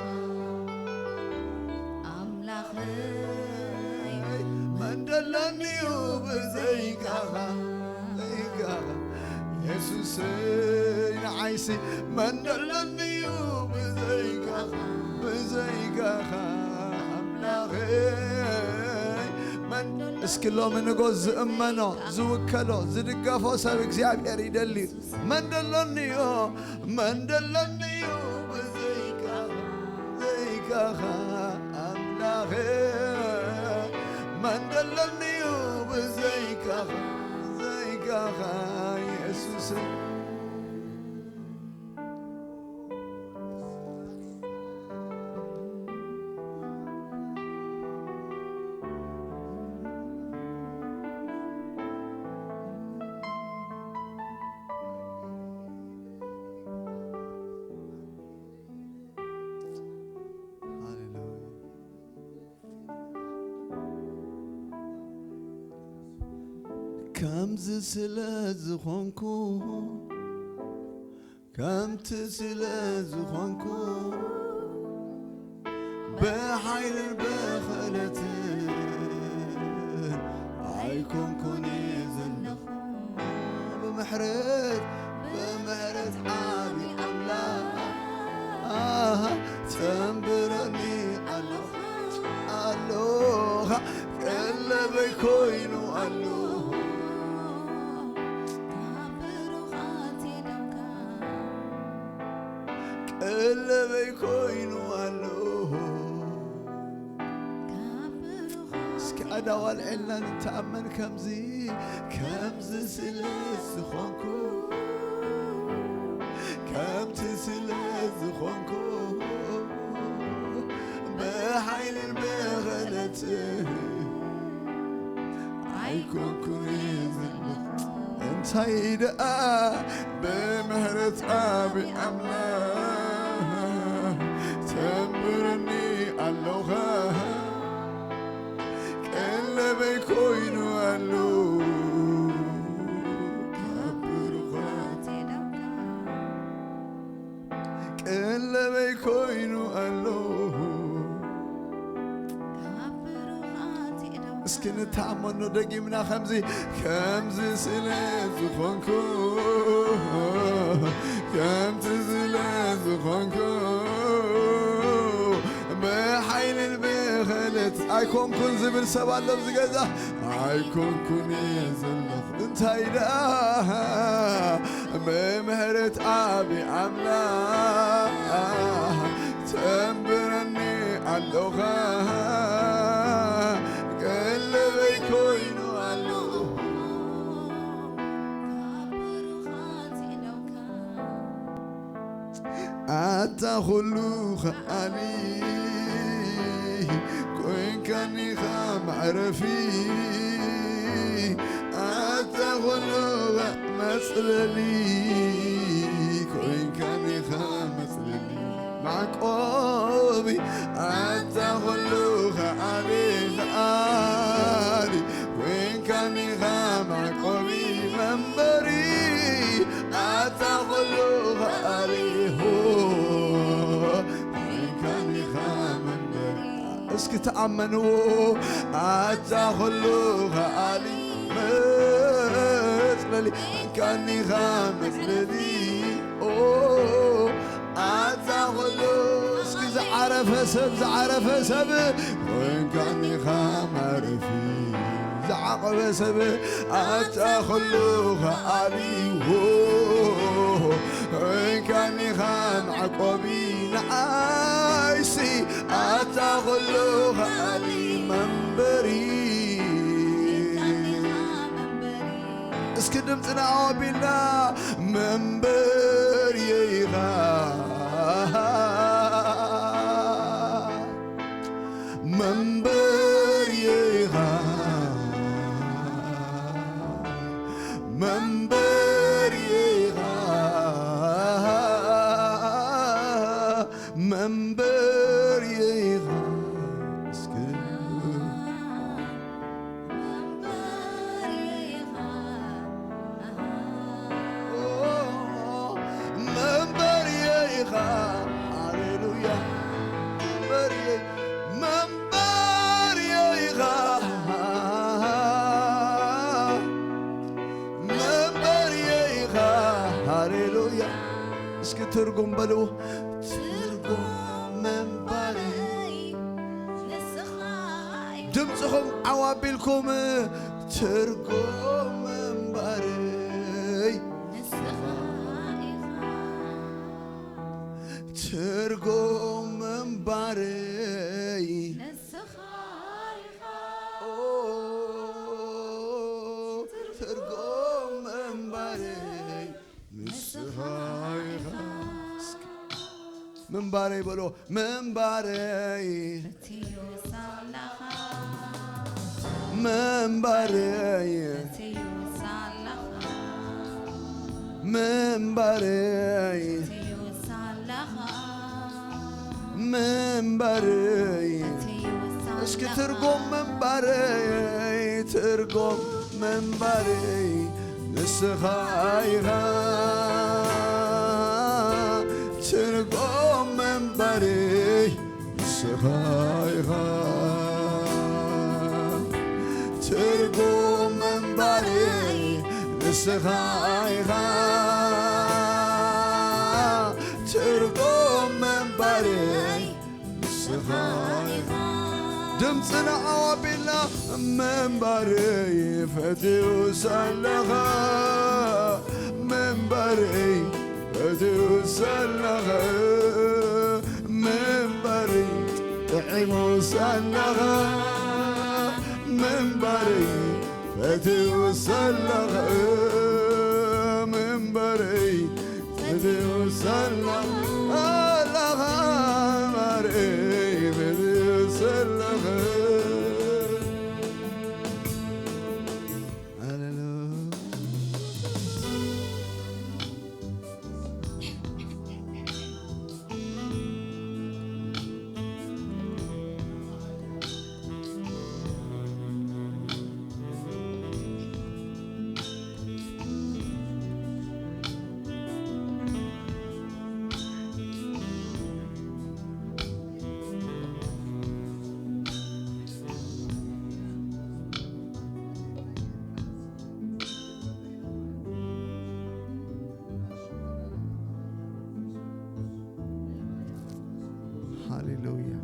ኣምላኸይ? መን ደሎኒዩ ብዘይካኻ? ብዘይካኻ የሱሰይ ንዓይሲ መን ደሎኒዩ ብዘይካኻ? ብዘይካኻ ኣምላኸይ መን ደሎ-? እስኪ ሎሚ ንጎ ዝእመኖ፣ ዝውከሎ፣ ዝድገፎ ሰብ እግዚኣብሔር ይደሊ። መን ደሎኒዮ? መን ደለኒዩ ብዘይካኻ? ዘይካኻ ኣምላኸ መን ደለኒዩ ብዘይካኻ? ዘይካኻ የሱስ። ሃሌሉያ። ከምዚ ስለ ዝኾንኩ፣ ከምቲ ስለ ዝኾንኩ፣ ብሓይልን ብኽእለትን ኣይኮንኩን ዘለኹ። ብምሕረት፣ ብምሕረት ዓቢ ኣምላኽ ተንብረኒ ኣለኻ፣ ኣለኻ። ቀለበይ ኮይኑ ኣሎ። ካብ ብሩኻት ኢዶምካ ቀለበይ ኮይኑ ኣሎ። ካብ ብሩኻት እስኪ ኣእዳው ኣልዒልና ንተኣመን ከምዚ፣ ከምዚ ስለ ዝኾንኩ፣ ከምቲ ስለ ዝኾንኩ፣ ብሓይልን ብኽእለትን ኣይኮንኩን ዘለኹ። እንታይ ደኣ ብምሕረት ዓቢ ኣምላኽ ተንብረኒ ኣለኻ። ቀለበይ ኮይኑ ኣሎ። ካብ ብሩኻት ኢዶምካ ቀለበይ ኮይኑ ኣሎ። ካብ ብሩኻት ኢዶምካ እስኪ ንተኣመኖ ደጊምና ከምዚ፣ ከምዚ ስለ ዝኾንኩ፣ ከምዚ ስለ ዝኾንኩ፣ ብሓይልን ብኽእለት ኣይኮንኩን ዝብል ሰብ ኣሎ ኣብዚ ገዛ። ኣይኮንኩን እየ ዘለኹ እንታይ ደኣ፣ ብምሕረት ዓቢ ኣምላኽ ተንብረኒ ኣለኻ። ቀለበይ ኮይኑ ኣሎ። ኣታ ኩሉ ከኣሊ ኮይንካኒኻ መዕረፊ ኣታ ኩሉኻ መጽለሊ ኮይንካኒኻ መጽለሊ መዕቆቢ ኣታ ኩሉኻ ኣሊ ኣሊ ኮይንካኒኻ መዕቆቢ መንበሪ ኣታ ኩሉኻ ኣሊ ሆ ኮይንካኒኻ መንበሪ እስኪ ተኣመንዎ ኣታ ኩሉ ከኣሊ መጽለሊ ካኒኻ መጽለሊ ኦ ኣታ ኩሉ እስኪ ዝዓረፈ ሰብ ዝዓረፈ ሰብ ኮይንካኒኻ ማረፊ ዝዓቐበ ሰብ ኣታ ኩሉ ከኣሊ ዎ ኮይንካኒኻ መዕቆቢ ንዓይሲ ኣታ ኩሉ ከኣሊ መንበሪ እስኪ ድምፅና ኣቢልና መንበሪ ኢኻ መንበሪ ኢኻ መንበሪ ኢኻ መንበሪ ኢኻ እስኪ መንበሪ ኢኻ ሃሌሉያ መንበሪ መንበሪ ኢኻ መንበሪ ኢኻ ሃሌሉያ እስኪ ትርጉም በልዎ ትርጉም መንበረይ ንስኻ ኢኻ ድምፅኹም ዓው ኣቢልኩም ትርጉም መንበረይ ንስኻ ኢኻ ትርጉም መንበረይ ንስኻ ኢኻ ኦ፣ ትርጉም መንበረይ ንስኻ ኢኻ። እስኪ ምንባረይ በሎ፣ ምንባረይ፣ እትዩ ሳላኻ፣ ምንባረይ፣ እትዩ ሳላኻ፣ ምንባረይ፣ እትዩ ሳላኻ፣ ምንባረይ። እትዩ ሳላኻ። እስኪ ትርጉም ምንባረይ፣ ትርጉም ምንባረይ ንስኻ ኢኻ። ትርጉም ምንባረይ ንስኻ ኢኻ። ትርጉም ምንባረይ ንስኻ ኢኻ። ትርጉም ምንባረይ ንስኻ ኢኻ። ድምፅና ዓው ኣቢልና ምንባረይ ፈትዩ ሳለኻ ምንባረይ ፈትዩ ሳለኻ ምንባረይ ጥዒሙ ሳለኻ ምንባረይ ፈትዩ ሳለኻ ምንባረይ ፈትዩ ሳለኻ ኣላኻ ማረይ ፈትዩ ሳለኻ ሃሌሉያ። ሃሌሉያ፣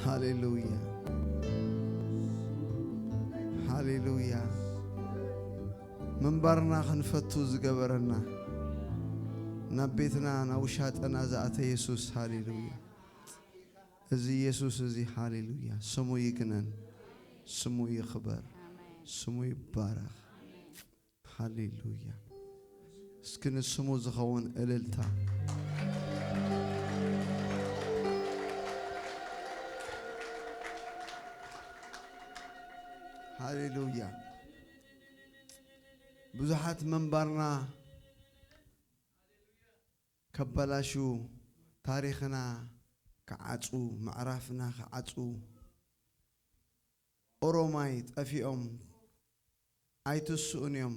ሃሌሉያ፣ ሃሌሉያ። ምንባርና ክንፈቱ ዝገበረና፣ ናብ ቤትና፣ ናብ ውሻጠና ዝኣተ የሱስ፣ ሃሌሉያ። እዚ የሱስ እዚ፣ ሃሌሉያ፣ ስሙ ይግነን፣ ስሙ ይኽበር፣ ኣሜን። ስሙ ይባረኽ። ኣሜን። ሃሌሉያ። እስኪ ንስሙ ዝኸውን እልልታ። ሃሌሉያ። ብዙሓት መንባርና ከበላሹ፣ ታሪኽና ክዓጹ፣ ምዕራፍና ክዓጹ፣ ኦሮማይ ጠፊኦም ኣይትስኡን እዮም፣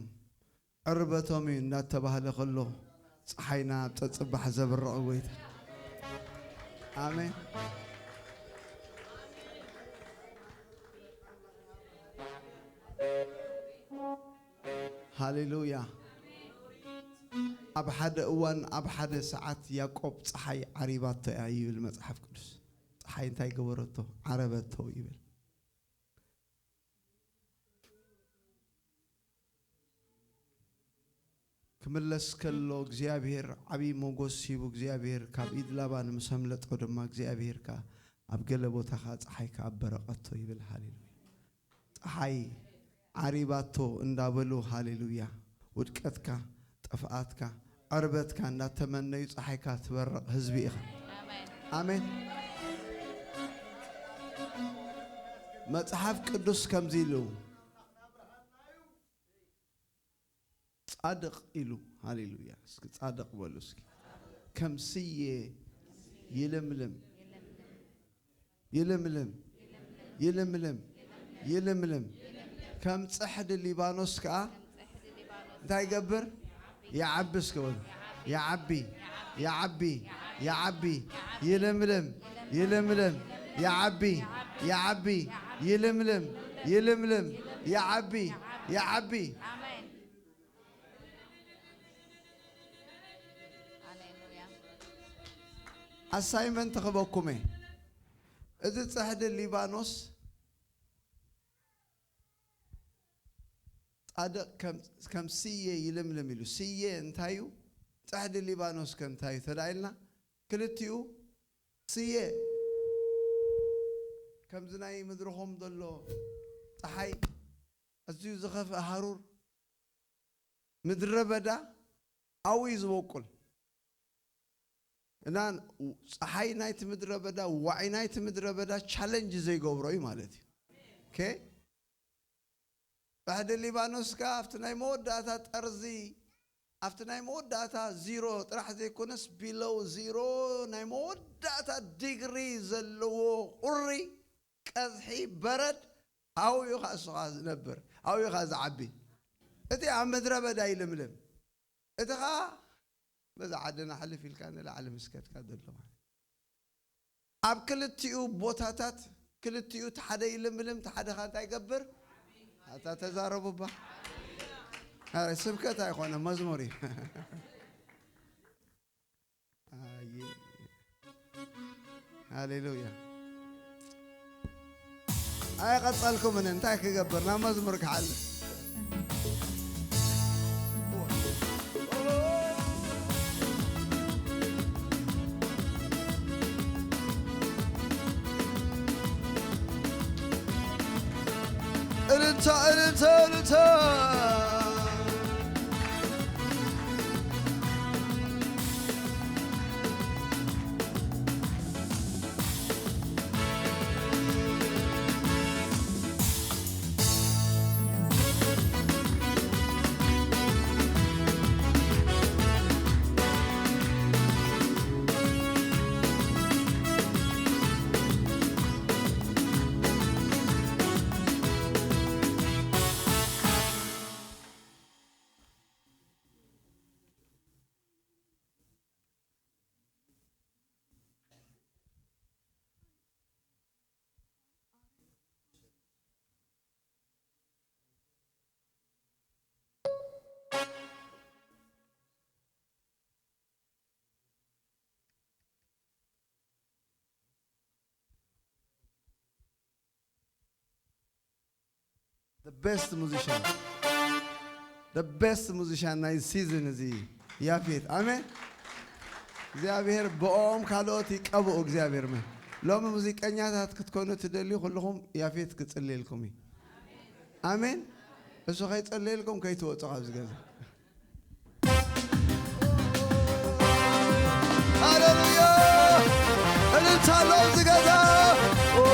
ዕርበቶም እዩ እንዳተባህለ ከሎ፣ ጸሓይና ኣብ ጸጽባሕ ዘብርቕ ጎይታ። ኣሜን። ሃሌሉያ። ኣብ ሓደ እዋን፣ ኣብ ሓደ ሰዓት ያዕቆብ ጸሓይ ዓሪባቶ እያ ይብል መጽሓፍ ቅዱስ። ጸሓይ እንታይ ገበረቶ? ዓረበቶ ይብል። ክምለስ ከሎ እግዚኣብሔር ዓብዪ ሞጎስ ሂቡ፣ እግዚኣብሔር ካብ ኢድ ላባን ምስ ኣምለጦ ድማ እግዚኣብሔር ከኣ ኣብ ገለ ቦታ ከኣ ጸሓይ ከኣ ኣበረቐቶ ይብል። ሃሌሉያ። ጸሓይ ዓሪባቶ እንዳበሉ፣ ሃሌሉያ፣ ውድቀትካ፣ ጥፍኣትካ፣ ዕርበትካ እንዳተመነዩ ጸሓይካ ትበርቕ ህዝቢ ኢኻ። ኣሜን። ኣሜን። መጽሓፍ ቅዱስ ከምዚ ኢሉ፣ ጻድቕ ኢሉ፣ ሃሌሉያ። እስኪ ጻድቕ በሉ እስኪ። ከም ስየ ይልምልም፣ ይልምልም፣ ይልምልም፣ ይልምልም። ከም ጽሕዲ ሊባኖስ ከኣ እንታይ ይገብር? ይዓቢ። እስኪ በሉ። ይዓቢ፣ ይዓቢ፣ ይዓቢ። ይልምልም፣ ይልምልም። ይዓቢ፣ ይዓቢ። ይልምልም፣ ይልምልም። ይዓቢ፣ ይዓቢ። ኣሜን። ሃሌሉያ። ኣሳይመንት ክበኩም እየ። እዚ ጽሕዲ ሊባኖስ ጻድቕ ከም፣ ከም ስየ ይልምልም ኢሉ። ስየ እንታይ እዩ? ጽሕዲ ሊባኖስ ከ እንታይ እዩ ተዳ ኢልና? ክልቲኡ ስየ ከምዚ ናይ ምድርኹም ዘሎ ጸሓይ፣ ኣዝዩ ዝኸፍእ ሃሩር፣ ምድረ በዳ ኣብኡ እዩ ዝበቁል። እና ጸሓይ ናይቲ ምድረ በዳ፣ ዋዒ ናይቲ ምድረ በዳ ቻለንጅ ዘይገብሮ እዩ ማለት እዩ። ኦኬ? ባሕሪ ሊባኖስ ከኣ ኣብቲ ናይ መወዳእታ ጠርዚ፣ ኣብቲ ናይ መወዳእታ ዚሮ ጥራሕ ዘይኮነስ፣ ቢሎው ዚሮ፣ ናይ መወዳእታ ዲግሪ ዘለዎ ቁሪ፣ ቀዝሒ፣ በረድ፣ ኣብኡ እዩ ኸኣ እሱ ኸኣ ዝነብር፣ ኣብኡ እዩ ኸኣ ዝዓቢ። እቲ ኣብ ምድረ በዳ ይልምልም፣ እቲ ኸኣ በዛ ዓድና ሕልፍ ኢልካ ንላዕሊ ምስ ከድካ ዘሎ ማለት። ኣብ ክልቲኡ ቦታታት፣ ክልቲኡ፣ እቲ ሓደ ይልምልም፣ እቲ ሓደ ኸኣ እንታይ ይገብር? ኣታ ተዛረቡ እባ። ኣረ፣ ስብከት ኣይኮነ፣ መዝሙር እዩ። ኣየ። ሃሌሉያ። ኣይቐጸልኩምን፣ እንታይ ክገብር? ናብ መዝሙር ክሓልፍ። እልልታ፣ እልልታ፣ እልልታ። The best musician, the best musician ናይ ሲዝን እዚ ያፌት። ኣሜን። እግዚኣብሔር ብኦም ካልኦት ይቀብኡ። እግዚኣብሔር መ-፣ ሎሚ ሙዚቀኛታት ክትኮኑ ትደልዩ ኩልኹም ያፌት ክጽልየልኩም እዩ። ኣሜን። እሱ ከይጸለየልኩም ከይትወጹ ካብዚ ገዛ። ኣሎ ኣብዚ ገዛ። ኦ።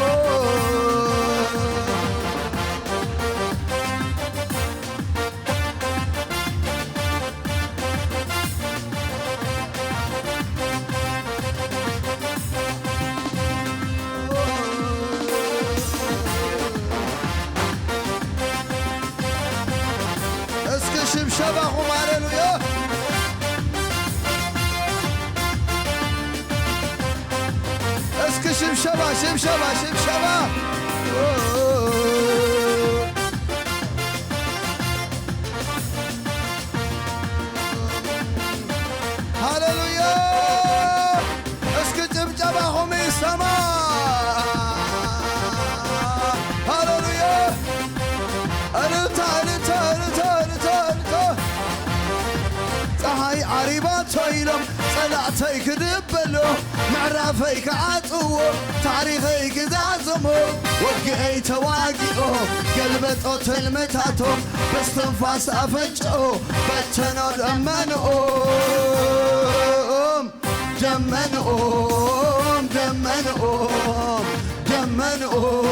እስኪ ሽብሸባኹም፣ ሃሌሉያ። እስኪ ሽብሸባ፣ ሽብሸባ፣ ሽብሸባ። ሃሌሉያ። እስኪ ጭብጨባኹም ይሰማ። ሃሌሉያ። እልልታ፣ እልልታ፣ እልልታ፣ እልልታ፣ እልልታ። ፀሓይ ዓሪባቶ ኢሎም ፀላእተይ ክድበሎ፣ ምዕራፈይ ክዓጽዎ፣ ታሪኸይ ክዛዝሞ፣ ወግአይ ተዋጊኦ፣ ገልበጦ ትልምታቶም፣ በስትንፋስ ኣፈንጭኦ፣ በተኖ ደመንኦም፣ ደመንኦም፣ ደመንኦም፣ ደመንኦም፣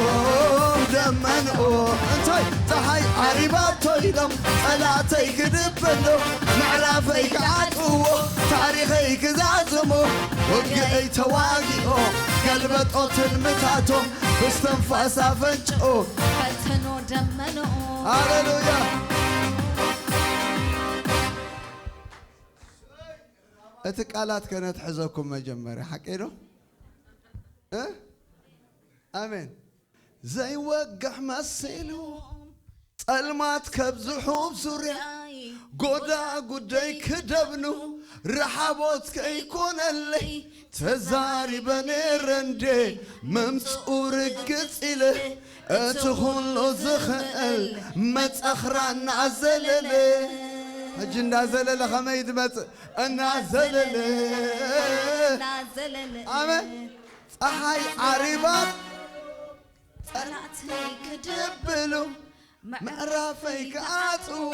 ደመንኦም። እንታይ? ፀሓይ ዓሪባቶ ኢሎም፣ ጠላተይ ክድበሎ፣ ምዕራፈይ ክዓጽዎ፣ ታሪኸይ ክዛዝሞ፣ ወግአይ ተዋጊኦ፣ ገልበጦ ትልምታቶም፣ ብስትንፋስ ኣፈንጭኦ። በተኖ ደመንኦ። ሃሌሉያ። እቲ ቃላት ከነትሕዘኩም መጀመርያ፣ ሓቀይ ዶ? እ? ኣሜን። ዘይወግሕ መሲሉ ጸልማት ከብዝሑ ኣብ ዙርያይ፣ ጎዳ ጉደይ ክደብኑ፣ ረሓቦት ከይኮነለይ፣ ተዛሪበ ነይረ እንዴ፣ ምምጽኡ ርግጽ ኢለ፣ እቲ ኩሉ ዝኽእል መጸኽራ እናዘለለ። ሕጂ እንዳዘለለ ከመይ ዝመጽእ? እናዘለለ። እናዘለለ። ኣሜን። ፀሓይ ዓሪባት ጠላተይ ክድብሉ፣ ምዕራፈይ ክዓጽዎ፣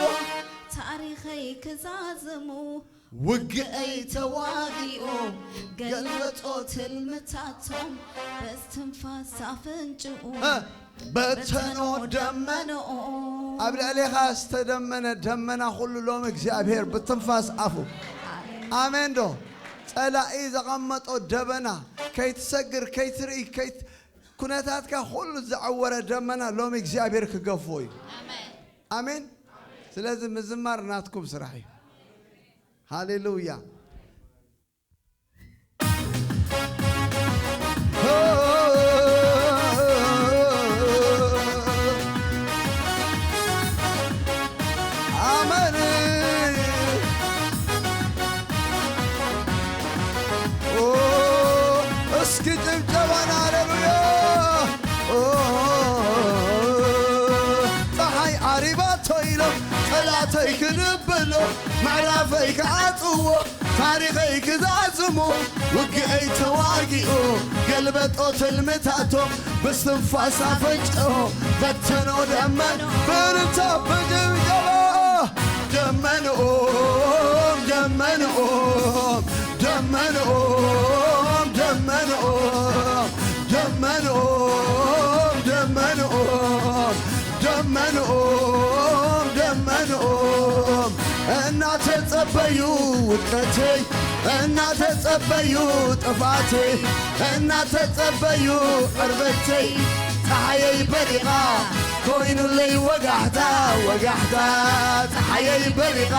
ታሪኸይ ክዛዝሙ፣ ውግአይ ተዋጊኡ፣ ገልበጦ ትልምታቶም፣ በስትንፋስ ኣፈንጭኡ፣ እ፣ በተኖ ደመንኦ። ኣብ ልዕሌኻ ዝተደመነ ደመና ኩሉ ሎም እግዚኣብሔር ብትንፋስ ኣፉ። ኣሜን ዶ? ጸላኢ ዘቐመጦ ደበና፣ ከይትሰግር፣ ከይትርኢ፣ ከይት-፣ ኩነታትካ ኩሉ ዘዐወረ ደመና ሎም እግዚኣብሔር ክገፎ እዩ። ኣሜን። ኣሜን። ስለዚ ምዝማር ናትኩም ስራሕ እዩ። ሃሌሉያ። ኣመን። ኦ፣ እስኪ ጭብጨባን ሃሌሉያ። ኦ፣ ፀሓይ ዓሪባቶ ኢሎም ጠላተይ ክድብሎ፣ ምዕራፈይ ክዓጽዎ፣ ታሪኸይ ክዛዝሙ፣ ውግአይ ተዋጊኡ፣ ገልበጦ ትልምታቶም፣ ብስትንፋስ ኣፈንጭኦ፣ በተኖ ደመን፣ ብርታ ብጭብጨባ። ደመንኦም፣ ደመንኦም፣ ደመንኦም፣ ደመንኦም፣ ደመንኦም፣ ደመንኦም፣ ደመንኦም፣ ደመንኦም። እናተጸበዩ ውድቀተይ፣ እናተጸበዩ ጥፋተይ፣ እናተጸበዩ ዕርበተይ፣ ጸሓየይ በሪቓ ኮይኑለይ ወጋሕታ፣ ወጋሕታ። ጸሓየይ በሪቓ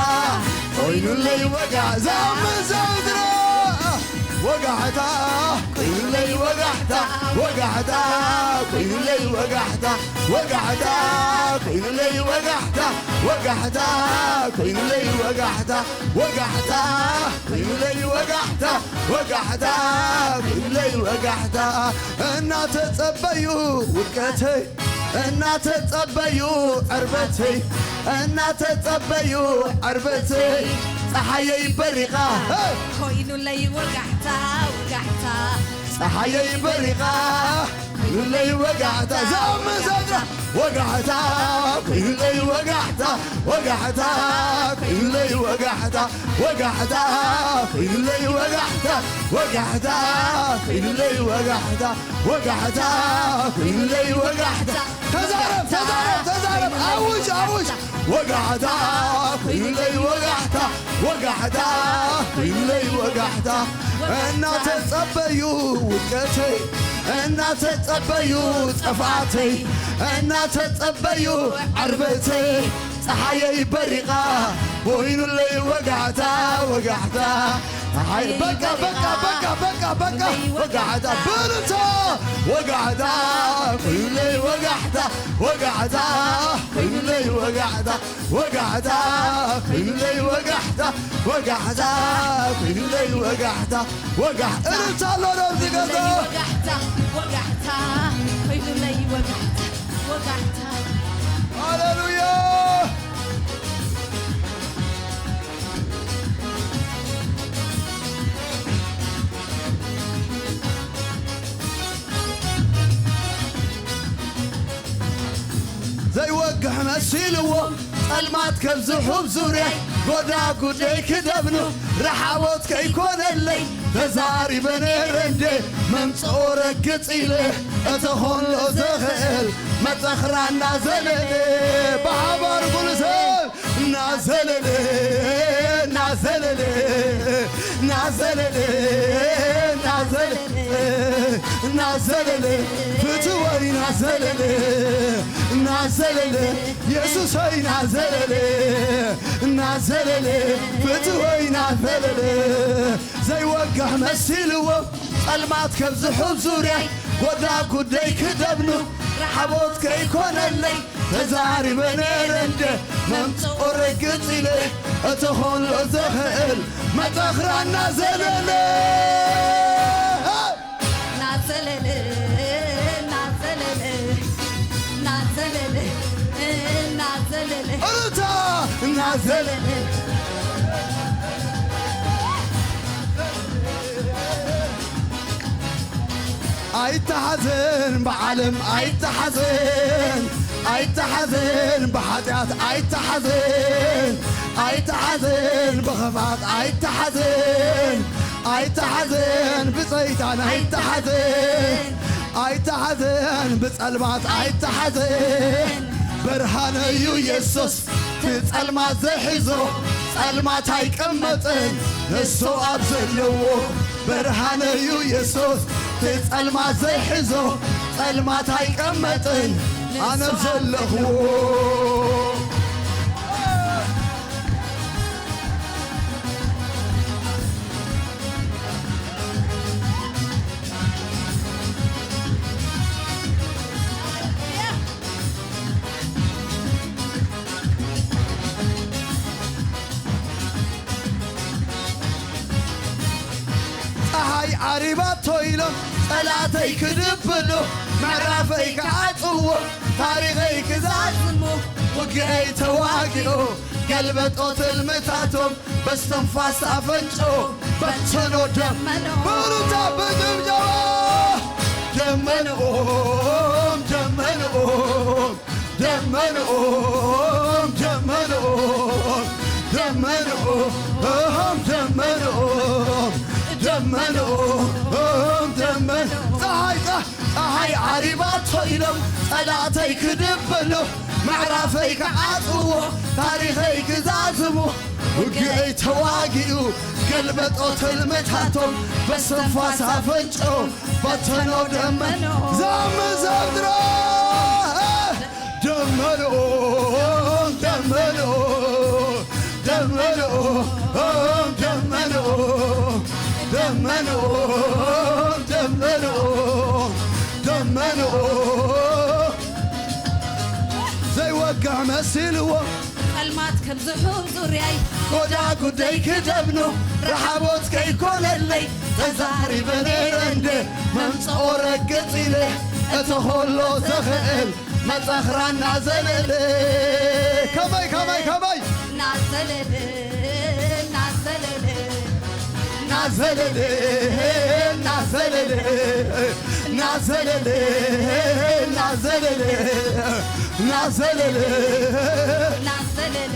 ኮይኑለይ ወጋ-፣ ዛመዛዝራ ወጋሕታ ኮይኑለይ ወጋሕታ፣ ወጋሕታ ኮይኑለይ ወጋሕታ፣ ወጋሕታ ኮይኑለይ ወጋሕታ፣ ወጋሕታ ኮይኑለይ ወጋሕታ፣ ወጋሕታ ኮይኑለይ ወጋሕታ፣ ወጋሕታ ኮይኑለይ ወጋሕታ። እናተጸበዩ ውድቀተይ፣ እናተጸበዩ ዕርበተይ፣ እናተጸበዩ ዕርበተይ፣ ጸሓየይ በሪቓ። ሄ! ኮይኑለይ ወጋሕታ፣ ወጋሕታ። ጸሓየይ በሪቓ፣ ኮይኑለይ ወጋሕታ። ዛመዛዝራ ወጋሕታ፣ ኮይኑለይ ወጋሕታ፣ ወጋሕታ ኮይኑለይ ወጋሕታ ወጋሕታ ኮይኑለይ ወጋሕታ ወጋሕታ ኮይኑለይ ወጋሕታ ወጋሕታ ኮይኑለይ ወጋሕታ። ተዛረብ፣ ተዛረብ፣ ተዛረብ። ኣውጅ፣ ኣውጅ። ወጋሕታ ኮይኑለይ ወጋሕታ ወጋሕታ ኮይኑለይ ወጋሕታ። እናተጸበዩ ውድቀተይ፣ እናተጸበዩ ጥፍኣተይ፣ እናተጸበዩ ዕርበተይ፣ ጸሓየይ በሪቓ ኮይኑለይ ወጋሕታ፣ ወጋሕታ። ጸሓይ በቃ፣ በቃ፣ በቃ፣ በቃ፣ በቃ። ወጋሕታ ብርታ፣ ወጋሕታ ኮይኑለይ ወጋሕታ፣ ወጋሕታ ኮይኑለይ ወጋሕታ፣ ወጋሕታ ኮይኑለይ ወጋሕታ፣ ወጋሕታ ኮይኑለይ ወጋሕታ፣ ወጋሕ-፣ እልልታ ኣሎ ዶ ኣብዚ ገዛ? ወጋሕታ፣ ወጋሕታ ኮይኑለይ ወጋሕታ፣ ወጋሕታ። ሃሌሉያ። ዘይወግሕ መሲልዎ ጸልማት ከብዝሑ ብ ዙርያይ፣ ጎዳ ጉደይ ክደብኑ ረሓቦት ከይኮነለይ፣ ተዛሪበ ነይረ እንዴ መምጽኦ ረግጽ ኢለ፣ እተኾንሎ ዝኽእል መጸኽራ እናዘለለ፣ ብሓባር ኩሉ ሰብ እናዘለለ፣ እናዘለለ፣ እናዘለለ፣ እናዘለለ፣ እናዘለለ፣ ፍትወይ እናዘለለ፣ እናዘለለ፣ የሱሰይ እናዘለለ፣ እናዘለለ፣ ፍትወይ እናዘለለ፣ ዘይወግሕ መሲልዎ ጸልማት ከብዝሑ ብ ዙርያይ፣ ጎዳ ጉደይ ክደብኑ ረሓቦት ከይኮነለይ፣ ተዛሪበ ነይረ እንደ መምጽኦ ርግጽ ኢለ፣ እተኾንሎ ዝኽእል መጠኽራ እናዘለለ። እናዘለለ፣ እናዘለለ፣ እናዘለለ፣ እናዘለለ። እልልታ! እናዘለለ። ኣይተሓዘን ብዓለም ኣይተሓዘን፣ ኣይተሓዘን ብሓጢኣት ኣይተሓዘን፣ ኣይተሓዘን ብኽፋት ኣይተሓዘን፣ ኣይተሓዘን ብሰይጣን ኣይተሓዘን፣ ኣይተሓዘን ብጸልማት ኣይተሓዘን። ብርሃን እዩ የሱስ እቲ ጸልማት ዘሕዞ፣ ጸልማት ኣይቅመጥን ንሱ ኣብ ዘለዎ። ብርሃን እዩ የሱስ እቲ ጸልማት ዘሕዞ፣ ጸልማት ኣይቅመጥን ኣነ ኣብ ዘለኽዎ። ጸሓይ ዓሪባቶ ኢሎም ጸላእተይ ክድብሉ፣ ምዕራፈይ ክዓጽዎ፣ ታሪኸይ ክዛዝሙ፣ ውግአይ ተዋጊኡ ገልበጦ ትልምታቶም፣ በስተንፋስ ኣፈንጭኦ በተኖ ደመኖ። ብእልልታ ብጭብጨባ ደመንኦም፣ ደመንኦም፣ ደመንኦም፣ ደመንኦም፣ ደመንኦም፣ ደመንኦም፣ ደመንኦም፣ ደመን-፣ ጸሓይ፣ ጸ-፣ ጸሓይ ዓሪባቶ ኢሎም ጸላእተይ ክድብሉ፣ ምዕራፈይ ክዓጽዎ፣ ታሪኸይ ክዛዝሙ፣ ውግአይ ተዋጊኡ ገልበጦ ትልምታቶም፣ በስተንፋስ ኣፈንጭኦ በተኖ ደመን-፣ ዘምር ዘምድሮ ደመንኦም፣ ደመንኦም፣ ደመንኦም፣ ደመንኦም፣ ደመንኦም፣ ደመንኦም፣ ደመንኦም። ዘይወግሕ መሲልዎ ጸልማት ከብዝሑ ዙርያይ፣ ጎዳ ጉደይ ክደብኑ ረሓቦት ከይኮነለይ፣ ተዛሪበ ነይረ እንደ መምጽኦ ረግጽ ኢለ፣ እተኾሎ ዝኽእል መጸኽራ እናዘለለ። ከመይ፣ ከመይ፣ ከመይ? እናዘለለ፣ እናዘለለ፣ እናዘለለ፣ እናዘለለ፣ እናዘለለ፣ እናዘለለ፣ እናዘለለ፣ እናዘለለ፣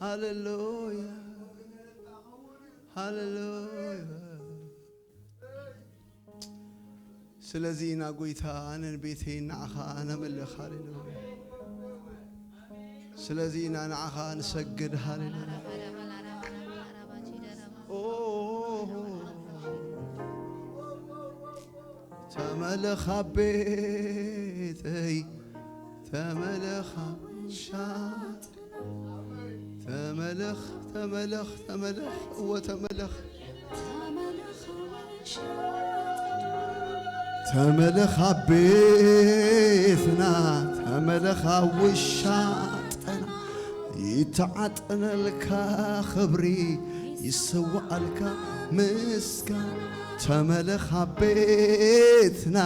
ሃሌሉያ፣ ሃሌሉያ። ስለዚ ኢና ጎይታ፣ ኣነን ቤተይን ንዓኻ ነምልኽ። ሃሌሉያ። ስለዚ ኢና ንዓኻ ንሰግድ። ሃሌሉያ። ኦ፣ ተመለኽ ኣብ ቤተይ፣ ተመለኽ ኣብ ውሻጥ፣ ተመለኽ፣ ተመለኽ፣ ተመለኽ፣ እወ ተመለኽ። ተመለኽ ኣብ ቤትና፣ ተመለኽ ኣብ ውሻጥና። ይተዓጠነልካ ክብሪ፣ ይሰዋኣልካ ምስጋና። ተመለኽ ኣብ ቤትና፣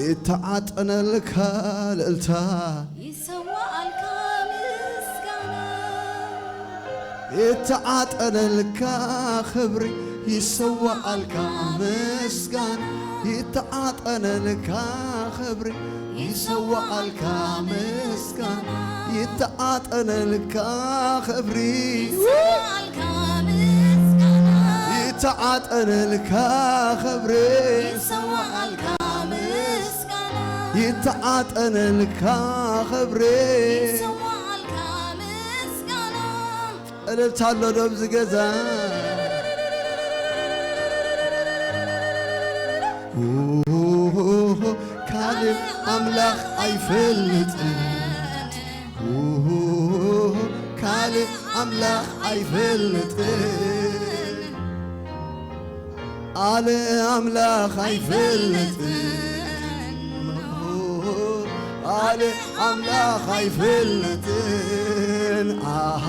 ይተዓጠነልካ ልእልታ፣ ይሰዋኣልካ ምስጋና። ይተዓጠነልካ ክብሪ፣ ይሰዋኣልካ ምስጋና። ይተዓጠነልካ ክብሪ፣ ይሰዋኣልካ ምስጋና። ይተዓጠነልካ ክብሪ፣ ይሰዋኣልካ ምስጋና። ይተዓጠነልካ ክብሪ፣ ይሰዋኣልካ ምስጋና። ይተዓጠነልካ ክብሪ። ይሰዋኣልካ ምስጋና። እልልታ ኣሎ ዶ ኣብዚ ገዛ? ካልእ ኣምላኽ ኣይፈልጥን። ካልእ ኣምላኽ ኣይፈልጥን። ኣለ ኣምላኽ ኣይፈልጥን። ኣለ ኣምላኽ ኣይፈልጥን። ኣሃ፣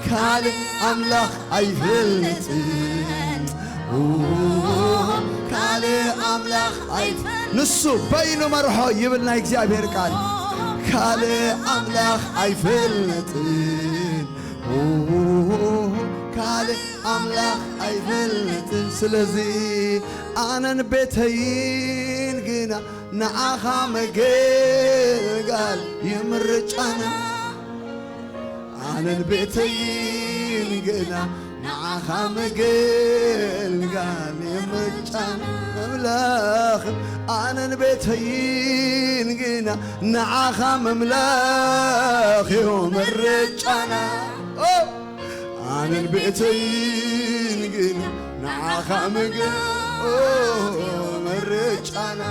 ካልእ ኣምላኽ ኣይፈልጥን። ኦ፣ ካልእ ኣምላኽ ኣይፈልጥን። ንሱ በይኑ መርሖ ይብል ናይ እግዚኣብሔር ቃል። ካልእ ኣምላኽ ኣይፈልጥን። ኦ፣ ካልእ ኣምላኽ ኣይፈልጥን። ስለዚ ኣነን ቤተይን ግና ንዓኻ ምግልጋል እዩ ምርጫና። ኣነን ቤተይን ግና ንዓኻ ምግልጋል እዩ ምርጫና። ኣምላኽ ኣነን ቤተይን ግና ንዓኻ ምምላኽ እዩ ምርጫና። ኦ! ኣነን ቤተይን ግና ንዓኻ ምግልጋል ምርጫና።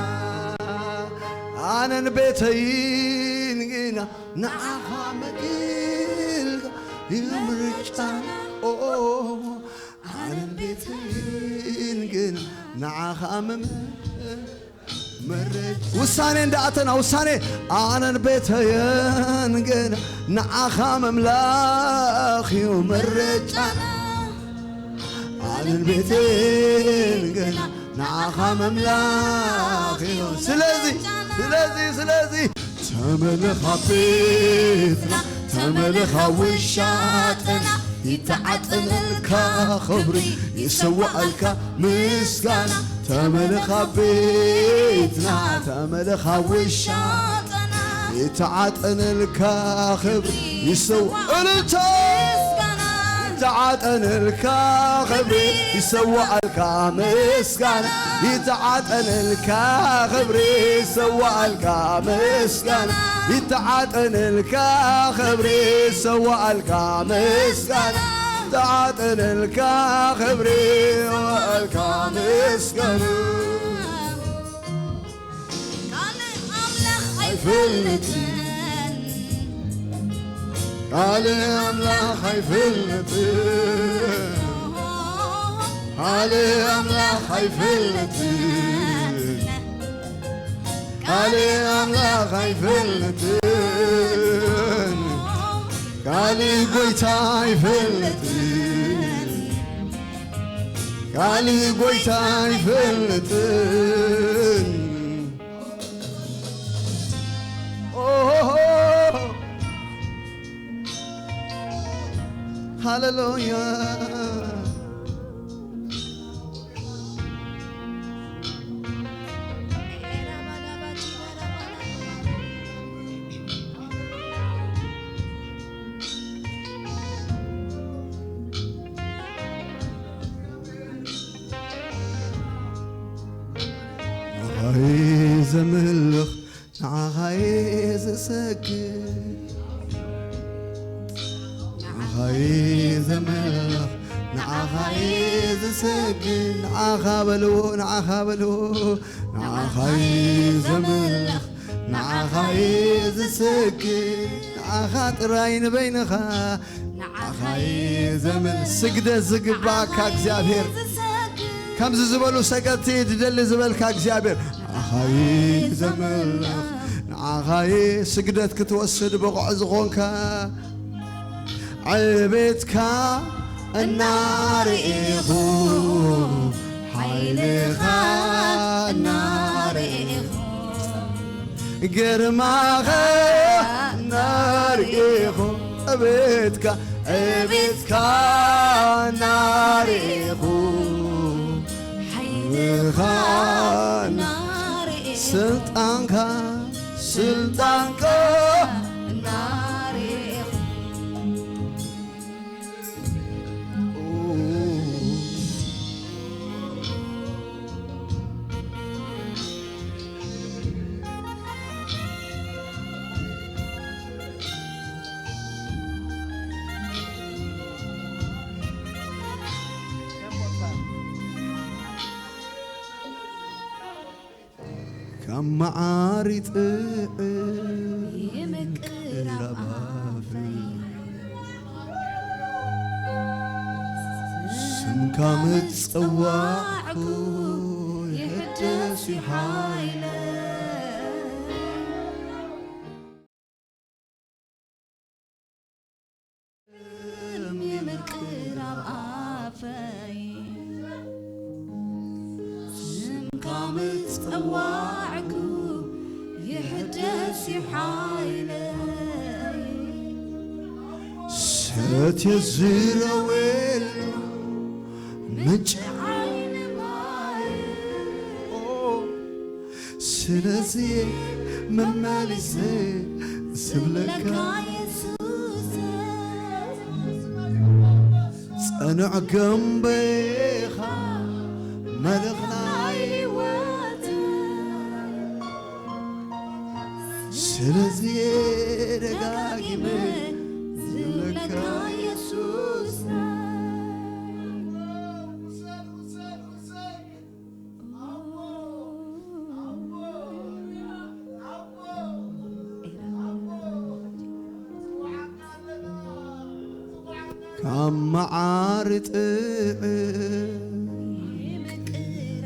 ኣነን ቤተይን ግና ንዓኻ ምግልጋል እዩ ምርጫና። ኦ፣ ኣነን ቤተይን ግና ንዓኻ ምም- ውሳኔ እንዳኣተና ውሳኔ ኣነን ቤተየን ግን ንዓኻ ምምላኽ እዩ ምርጫና። ኣነን ቤተየን ግን ንዓኻ ምምላኽ እዩ። ስለዚ ስለዚ ስለዚ ተመለኻ ቤትና ተመለኻ ውሻጥና ይተዓጠነልካ ኽብሪ ይሰዋኣልካ ምስጋና። ተመለኻ ቤትና ተመለኻ ውሻጥና ይተዓጠነልካ ኽብሪ ይሰው እልልታ ይተዓጠነልካ ኽብሪ ይሰዋኣልካ ምስጋና ይተዓጠነልካ ኽብሪ ይሰዋኣልካ ምስጋና ይተዓጠነልካ ኽብሪ ይሰዋኣልካ ምስጋና ይተዓጠነልካ ኽብሪ ይሰዋኣልካ ምስጋና። ካልእ ኣምላኽ ኣይፈልጥን። ካልእ ኣምላኽ ኣይፈልጥን። ካልእ ኣምላኽ ኣይፈልጥን። ካልእ ኣምላኽ ኣይፈልጥን። ካልእ ጎይታ ኣይፈልጥን። ካልእ ጎይታ ኣይፈልጥን። ኦሆሆ። ሃሌሉያ። ዘምልኽ ንዓኻየ ዝሰግድ ንዓኻየ ዘምልኽ ንዓኻየ ዝሰግድ ንዓኻ በልዎ ንዓኻ በልዎ ንዓኻየ ዘምልኽ ንዓኻየ ዝሰግድ ንዓኻ ጥራይ ንበይንኻ ንዓኻየ ዘምልኽ ስግደት ዝግባእካ እግዚኣብሔር ከምዚ ዝበሉ ሰገድቲ ድደሊ ዝበልካ እግዚኣብሔር ንዓኻየ ዘምልኽ ንዓኻየ ስግደት ክትወስድ ብቑዕ ዝኾንካ ዕቤትካ እናርኢኹ ሓይልኻ እናርኢኹ ግርማኻ እናርኢኹ ዕቤትካ ዕቤትካ እናርኢኹ ሓይልኻ እናርኢኹ ስልጣንካ ስልጣንካ እናርኢኹ ካብ መዓር ይጥዕም ይምቅር ኣብ ኣፈይ ስምካ ምጸዋዕኩ ይሕደስ እዩ ሓይለይ ይምቅር ኣብ ኣፈይ ስምካ ምጸዋዕኩ ይሕደስ እዩ ሓይለይ ሰትየ ዝረወሉ ምንጪ ዓይኒ ማይ ስለዚ መመሊሰ ዝብለካ የሱስ ጸኑዕ ግንበይኻ መልኽና ህይወት ስለዚ ደጋጊመ ዝብለካ የሱስ ካብ መዓር ጥዕም ይምቅር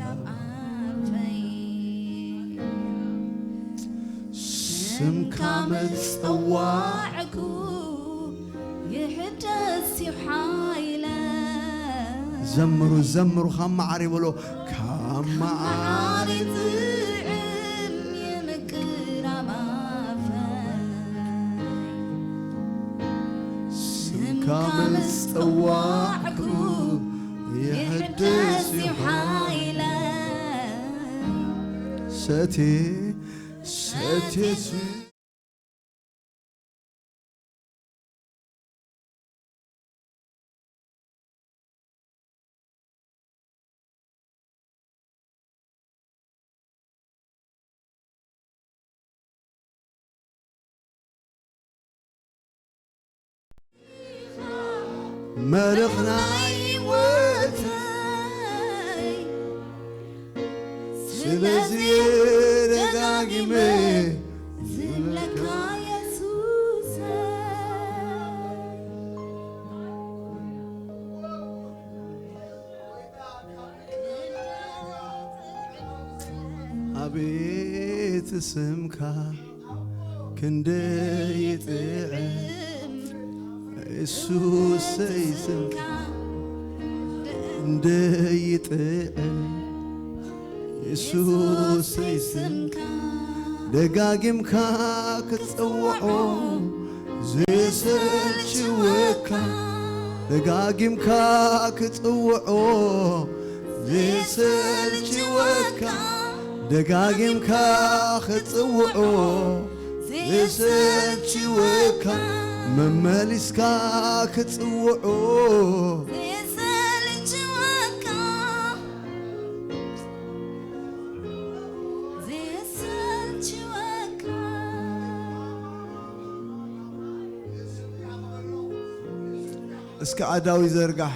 ኣብ ኣፈይ ስምካ ምጸዋዕኩ ይሕደስ እዩ ሓይለይ ዘምሩ ዘምሩ ካብ መዓር ይበሎ ካብ መዓር ጥዕም ይምቅር ኣብ ኣፈይ ስምካ ምጸዋዕኩ ይሕደስ እዩ ሓይለይ ሰትየ ሰትየ መልኽና ህይወተይ ስለዚ ደጋጊመ ዝብለካ የሱሰይ ኣቤት ስምካ ክንደይ ይጥዕም የሱሰይ ስምካ ክንደይ ይጥዕም የሱሰይ ስምካ ደጋጊምካ ክትጽውዖ ዘይሰልችወካ ደጋጊምካ ክትጽውዖ ዘይሰልችወካ ደጋጊምካ ክትጽውዖ ዘይሰልችወካ መመሊስካ ክትጽውዖ ዘይሰልችወካ እስከ ኣዳዊ ዘርጋሕ።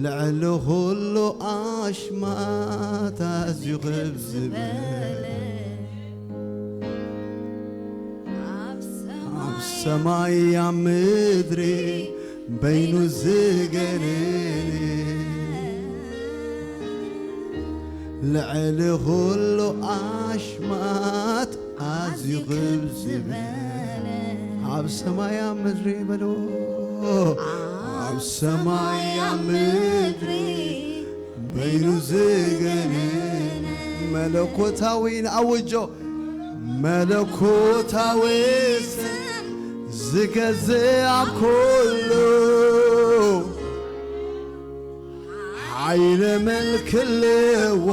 ልዕሊ ኩሉ ኣሽማት ኣዝዩ ክብ ዝበለ፣ ኣብ ሰማይ ኣብ ምድሪ በይኑ ዝገነነ፣ ልዕሊ ኩሉ ኣሽማት ኣዝዩ ክብ ዝበለ፣ ኣብ ሰማይ ኣብ ምድሪ በልዎ፣ ኣብ ሰማይ ኣብ ምድሪ በይኑ ዝገነነ፣ መለኮታዊ ንኣውጆ፣ መለኮታዊ ስም ዝገዝእ ኣብ ኩሉ፣ ሓይለ መልክ ኣለዎ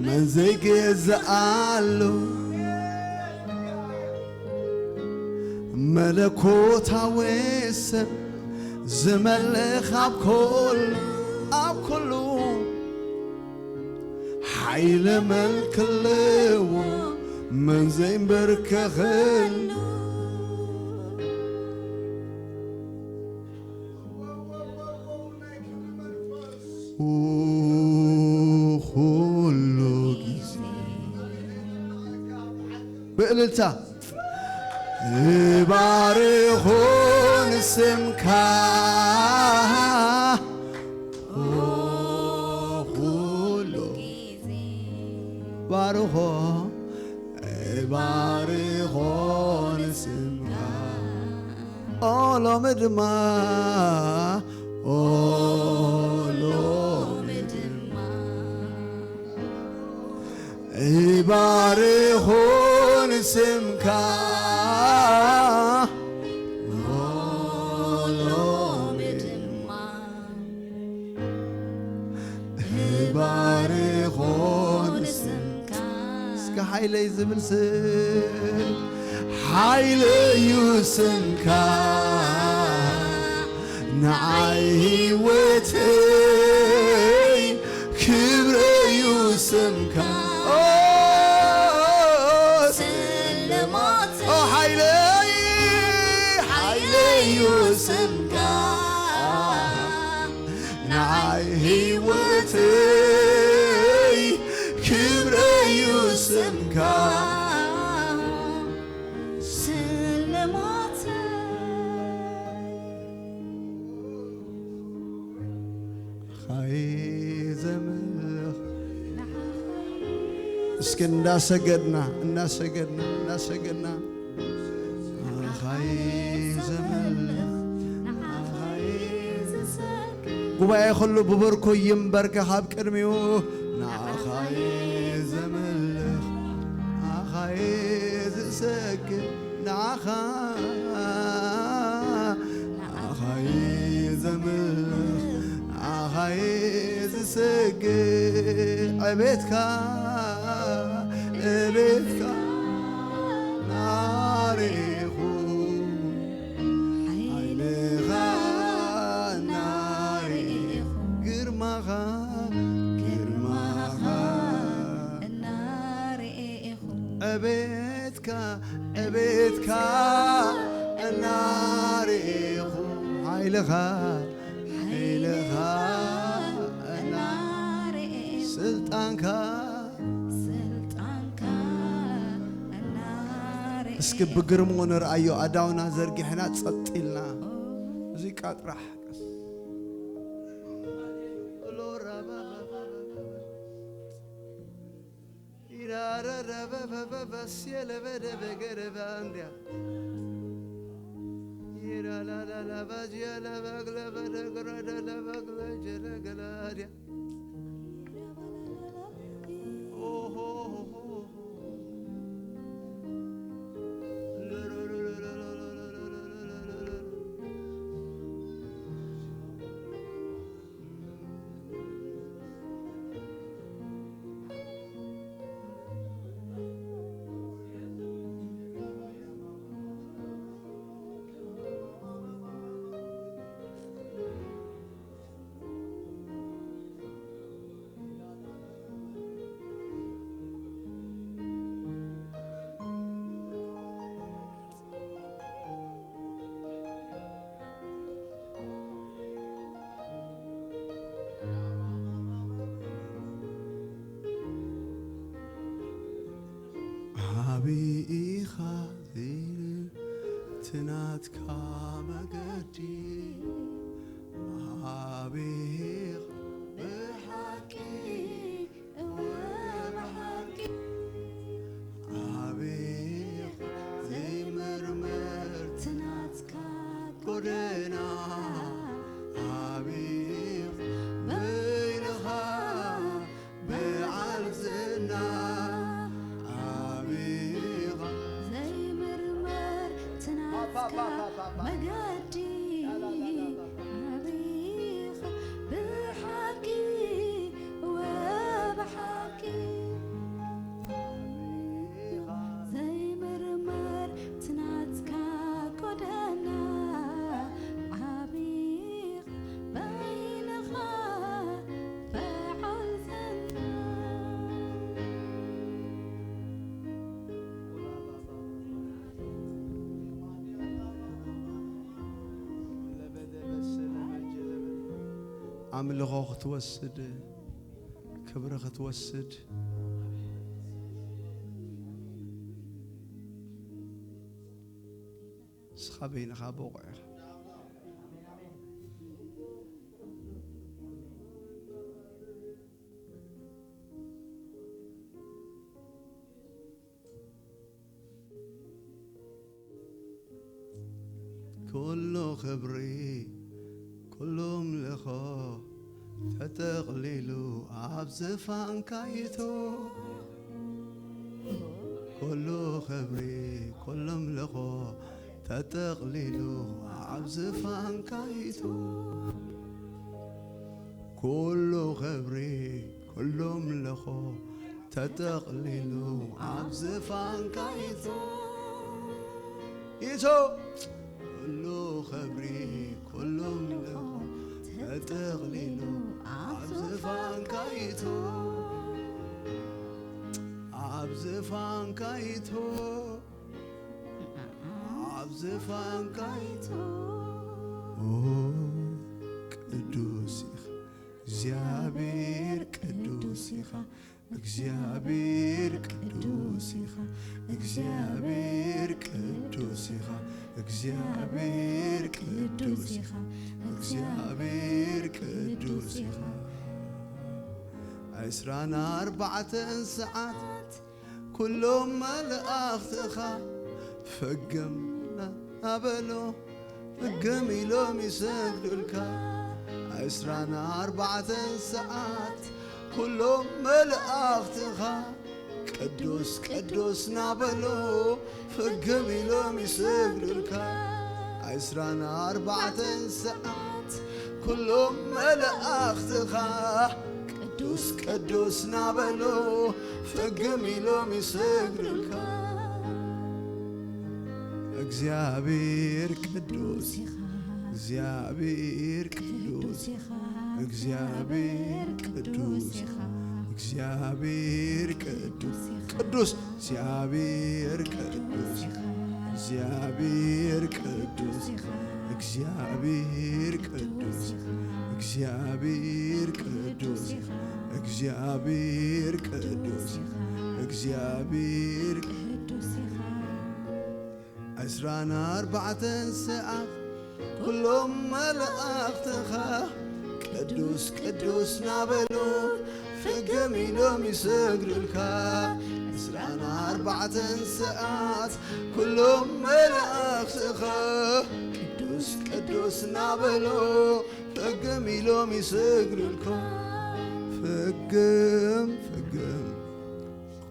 መን ዘይገዝኣሉ፣ መለኮታዊ ስም ዝመልኽ ኣብ ኩሉ፣ ኣብ ኩሉ፣ ሓይለ መልክ ኣለዎ መን ዘይንበርከኸሉ፣ ኩሉ ግዜ ብእልልታ እባርኾ ንስምካ ኩሉ ግዜ። ባርኾ፣ እባርኾ ንስምካ። ኦ ሎሚ ድማ፣ ኦ ሎሚ ድማ። እባርኾ ንስምካ። ኦ ሎሚ ድማ። እባርኾ ንስምካ። እስከ ሓይለይ ዝብል ስም፣ ሓይለይ እዩ ስምካ፣ ንዓይ ህይወተይ ክብረ እዩ ስምካ። ኦ፣ ስልማት ኦ፣ ሓይለይ፣ ሓይለይ እዩ ስምካ፣ ንዓይ ህይወተይ ክብረ እዩ ስምካ፣ ስልማተይ። ኻይ ዘምልኽ። እስኪ እንዳሰገድና፣ እንዳሰገድና፣ እንዳሰገድና። ንዓኻ እየ ዘምልኽ፣ ንዓኻ እየ ዝሰግድ። ጉባኤ ኩሉ ብብርኩ ይንበርከኽ ኣብ ቅድሚኡ። ንዓኻ እየ ዘምልኽ፣ ንዓኻ እየ ዝሰግድ፣ ንዓኻ፣ ንዓኻ እየ ዘምልኽ፣ ንዓኻ እየ ዝሰግድ። ዕቤትካ፣ ዕቤትካ እናርኤኹ፣ ሓይልኻ እናርኤኹ፣ ግርማኻ፣ ግርማኻ እናርኤኹ፣ ዕቤትካ፣ ዕቤትካ እናርኤኹ፣ ሓይልኻ፣ ሓይልኻ እና-፣ ስልጣንካ፣ ስልጣንካ እናርኤ። እስኪ ብግርሙ ንርኣዮ፣ ኣዳውና ዘርጊሕና ጸጥ ኢልና። ሙዚቃ ጥራሕ። ናትካ መገዲ ዓቢኻ ብሓቂ፣ እወ ብሓቂ ዓቢኻ ዘይምርመር ናትካ ጎደና ዓቢኻ በይንኻ በዓል ዝና ዓቢኻ ዘይምርመር ናትካ መገዲ ዓቢኻ ብሓቂ ወብሓቂ ዘይምርመር ናትካ ጎደና ዓቢኻ በይንኻ በዓል ዝና ኣምልኾ ክትወስድ፣ ክብሪ ክትወስድ፣ ንስኻ በይንኻ ብቑዕ ኢኻ። ኩሉ ክብሪ፣ ኩሉ ኣምልኾ ተጠቕሊሉ ኣብ ዝፋንካ ይእቶ። ኩሉ ክብሪ፣ ኩሉ ኣምልኾ ተጠቕሊሉ ኣብ ዝፋንካ ይእቶ። ኩሉ ክብሪ፣ ኩሉ ኣምልኾ ተጠቕሊሉ ኣብ ዝፋንካ ይእቶ። ይእቶ። ኩሉ ክብሪ፣ ኩሉ ኣምልኾ ተጠቕሊሉ ኣብ ዝፋንካ ይእቶ። ኣብ ዝፋንካ ይእቶ። ኣብ ዝፋንካ ይእቶ። ኦ፣ ቅዱስ ኢኻ፣ እግዚኣብሔር ቅዱስ ኢኻ፣ እግዚኣብሔር ቅዱስ ኢኻ፣ እግዚኣብሔር ቅዱስ ኢኻ፣ እግዚኣብሔር ቅዱስ ኢኻ፣ እግዚኣብሔር ቅዱስ ኢኻ። ዕስራን ኣርባዕተን ሰዓት ኩሎም መላእኽትኻ ፍግም እናበሉ ፍግም ኢሎም ይሰግዱልካ። ዕስራን ኣርባዕተን ሰዓት ኩሎም መላእኽትኻ ቅዱስ ቅዱስ እናበሉ ፍግም ኢሎም ይሰግዱልካ። ዕስራን ኣርባዕተን ሰዓት ኩሎም መላእኽትኻ ቅዱስ ቅዱስ እናበሉ ፍግም ኢሎም ይሰግዱልካ። እግዚኣብሔር ቅዱስ፣ ኢኻ እግዚኣብሔር ቅዱስ፣ ኢኻ እግዚኣብሔር ቅዱስ፣ ቅዱስ፣ ኢኻ እግዚኣብሔር ቅዱስ፣ ቅዱስ፣ ቅዱስ፣ ኢኻ ቅዱስ፣ እግዚኣብሔር ቅዱስ፣ ቅዱስ፣ ኢኻ እግዚኣብሔር ቅዱስ፣ ቅዱስ፣ ኢኻ እግዚኣብሔር ቅዱስ፣ ቅዱስ፣ ኢኻ እግዚኣብሔር ቅዱስ፣ ቅዱስ፣ ኢኻ እግዚኣብሔር ቅዱስ፣ ቅዱስ፣ ኢኻ እግዚኣብሔር ቅዱስ፣ ኢኻ ዕስራን ኣርባዕተን ሰዓት ኩሎም መላእኽትኻ ቅዱስ ቅዱስ ናበሉ ፍግም ኢሎም ይሰግዱልካ። ዕስራን ኣርባዕተን ሰዓት ኩሎም መላእኽትኻ ቅዱስ ቅዱስ ናበሉ ፍግም ኢሎም ይሰግዱልካ። ፍግም ፍግም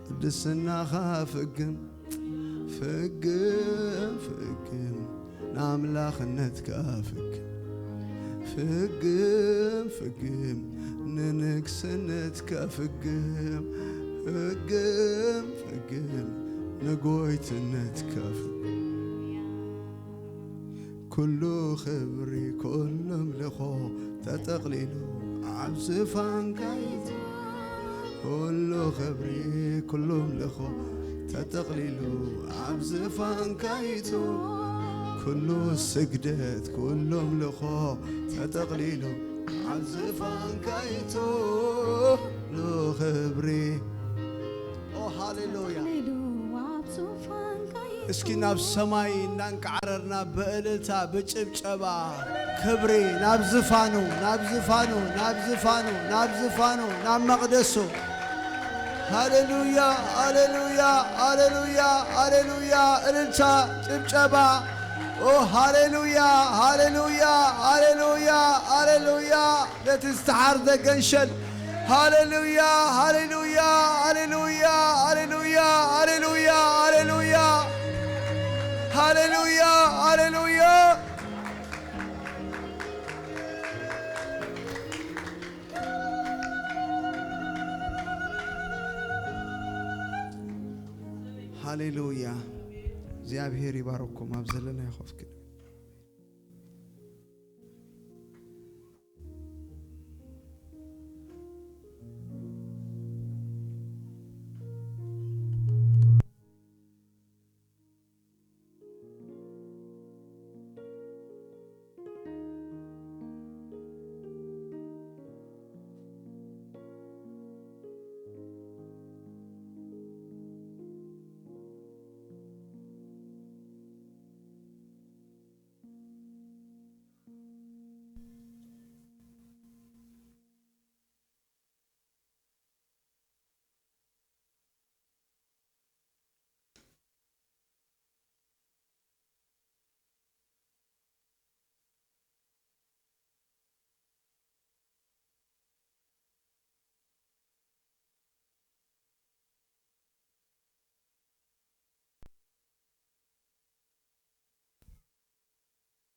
ቅድስናኻ ፍግም ፍግም ፍግም ንኣምላኽነትካ ፍግም ፍግም ፍግም ንንግስነትካ ፍግም ፍግም ፍግም ንጎይትነትካ ፍግም ኩሉ ክብሪ ኩሉ ኣምልኾ ተጠቕሊሉ ኣብ ዝፋንካ ይእቶ። ኩሉ ክብሪ ኩሉ ኣምልኾ ተጠቕሊሉ ኣብ ዝፋንካ ይእቶ። ኩሉ ስግደት ኩሉ ኣምልኾ ተጠቕሊሉ ኣብ ዝፋንካ ይእቶ። ኩሉ ክብሪ ኦ ሃሌሉያ ሃሌሉ ኣብ ዙፋንካ እስኪ ናብ ሰማይ እናንቃዕረርና ብእልልታ ብጭብጨባ ክብሪ ናብ ዝፋኑ፣ ናብ ዝፋኑ፣ ናብ ዝፋኑ፣ ናብ ዝፋኑ፣ ናብ መቕደሱ። ሃሌሉያ፣ ሃሌሉያ፣ ሃሌሉያ፣ ሃሌሉያ። እልልታ፣ ጭብጨባ። ኦ ሃሌሉያ፣ ሃሌሉያ፣ ሃሌሉያ፣ ሃሌሉያ። ነቲ ዝተሓርደ ገንሸል። ሃሌሉያ፣ ሃሌሉያ፣ ሃሌሉያ፣ ሃሌሉያ፣ ሃሌሉያ፣ ሃሌሉያ። ሃሌሉያ፣ ሃሌሉያ። ሃሌሉያ። እግዚኣብሔር ይባርኩም። ኣብ ዘለና ይኸፍክን።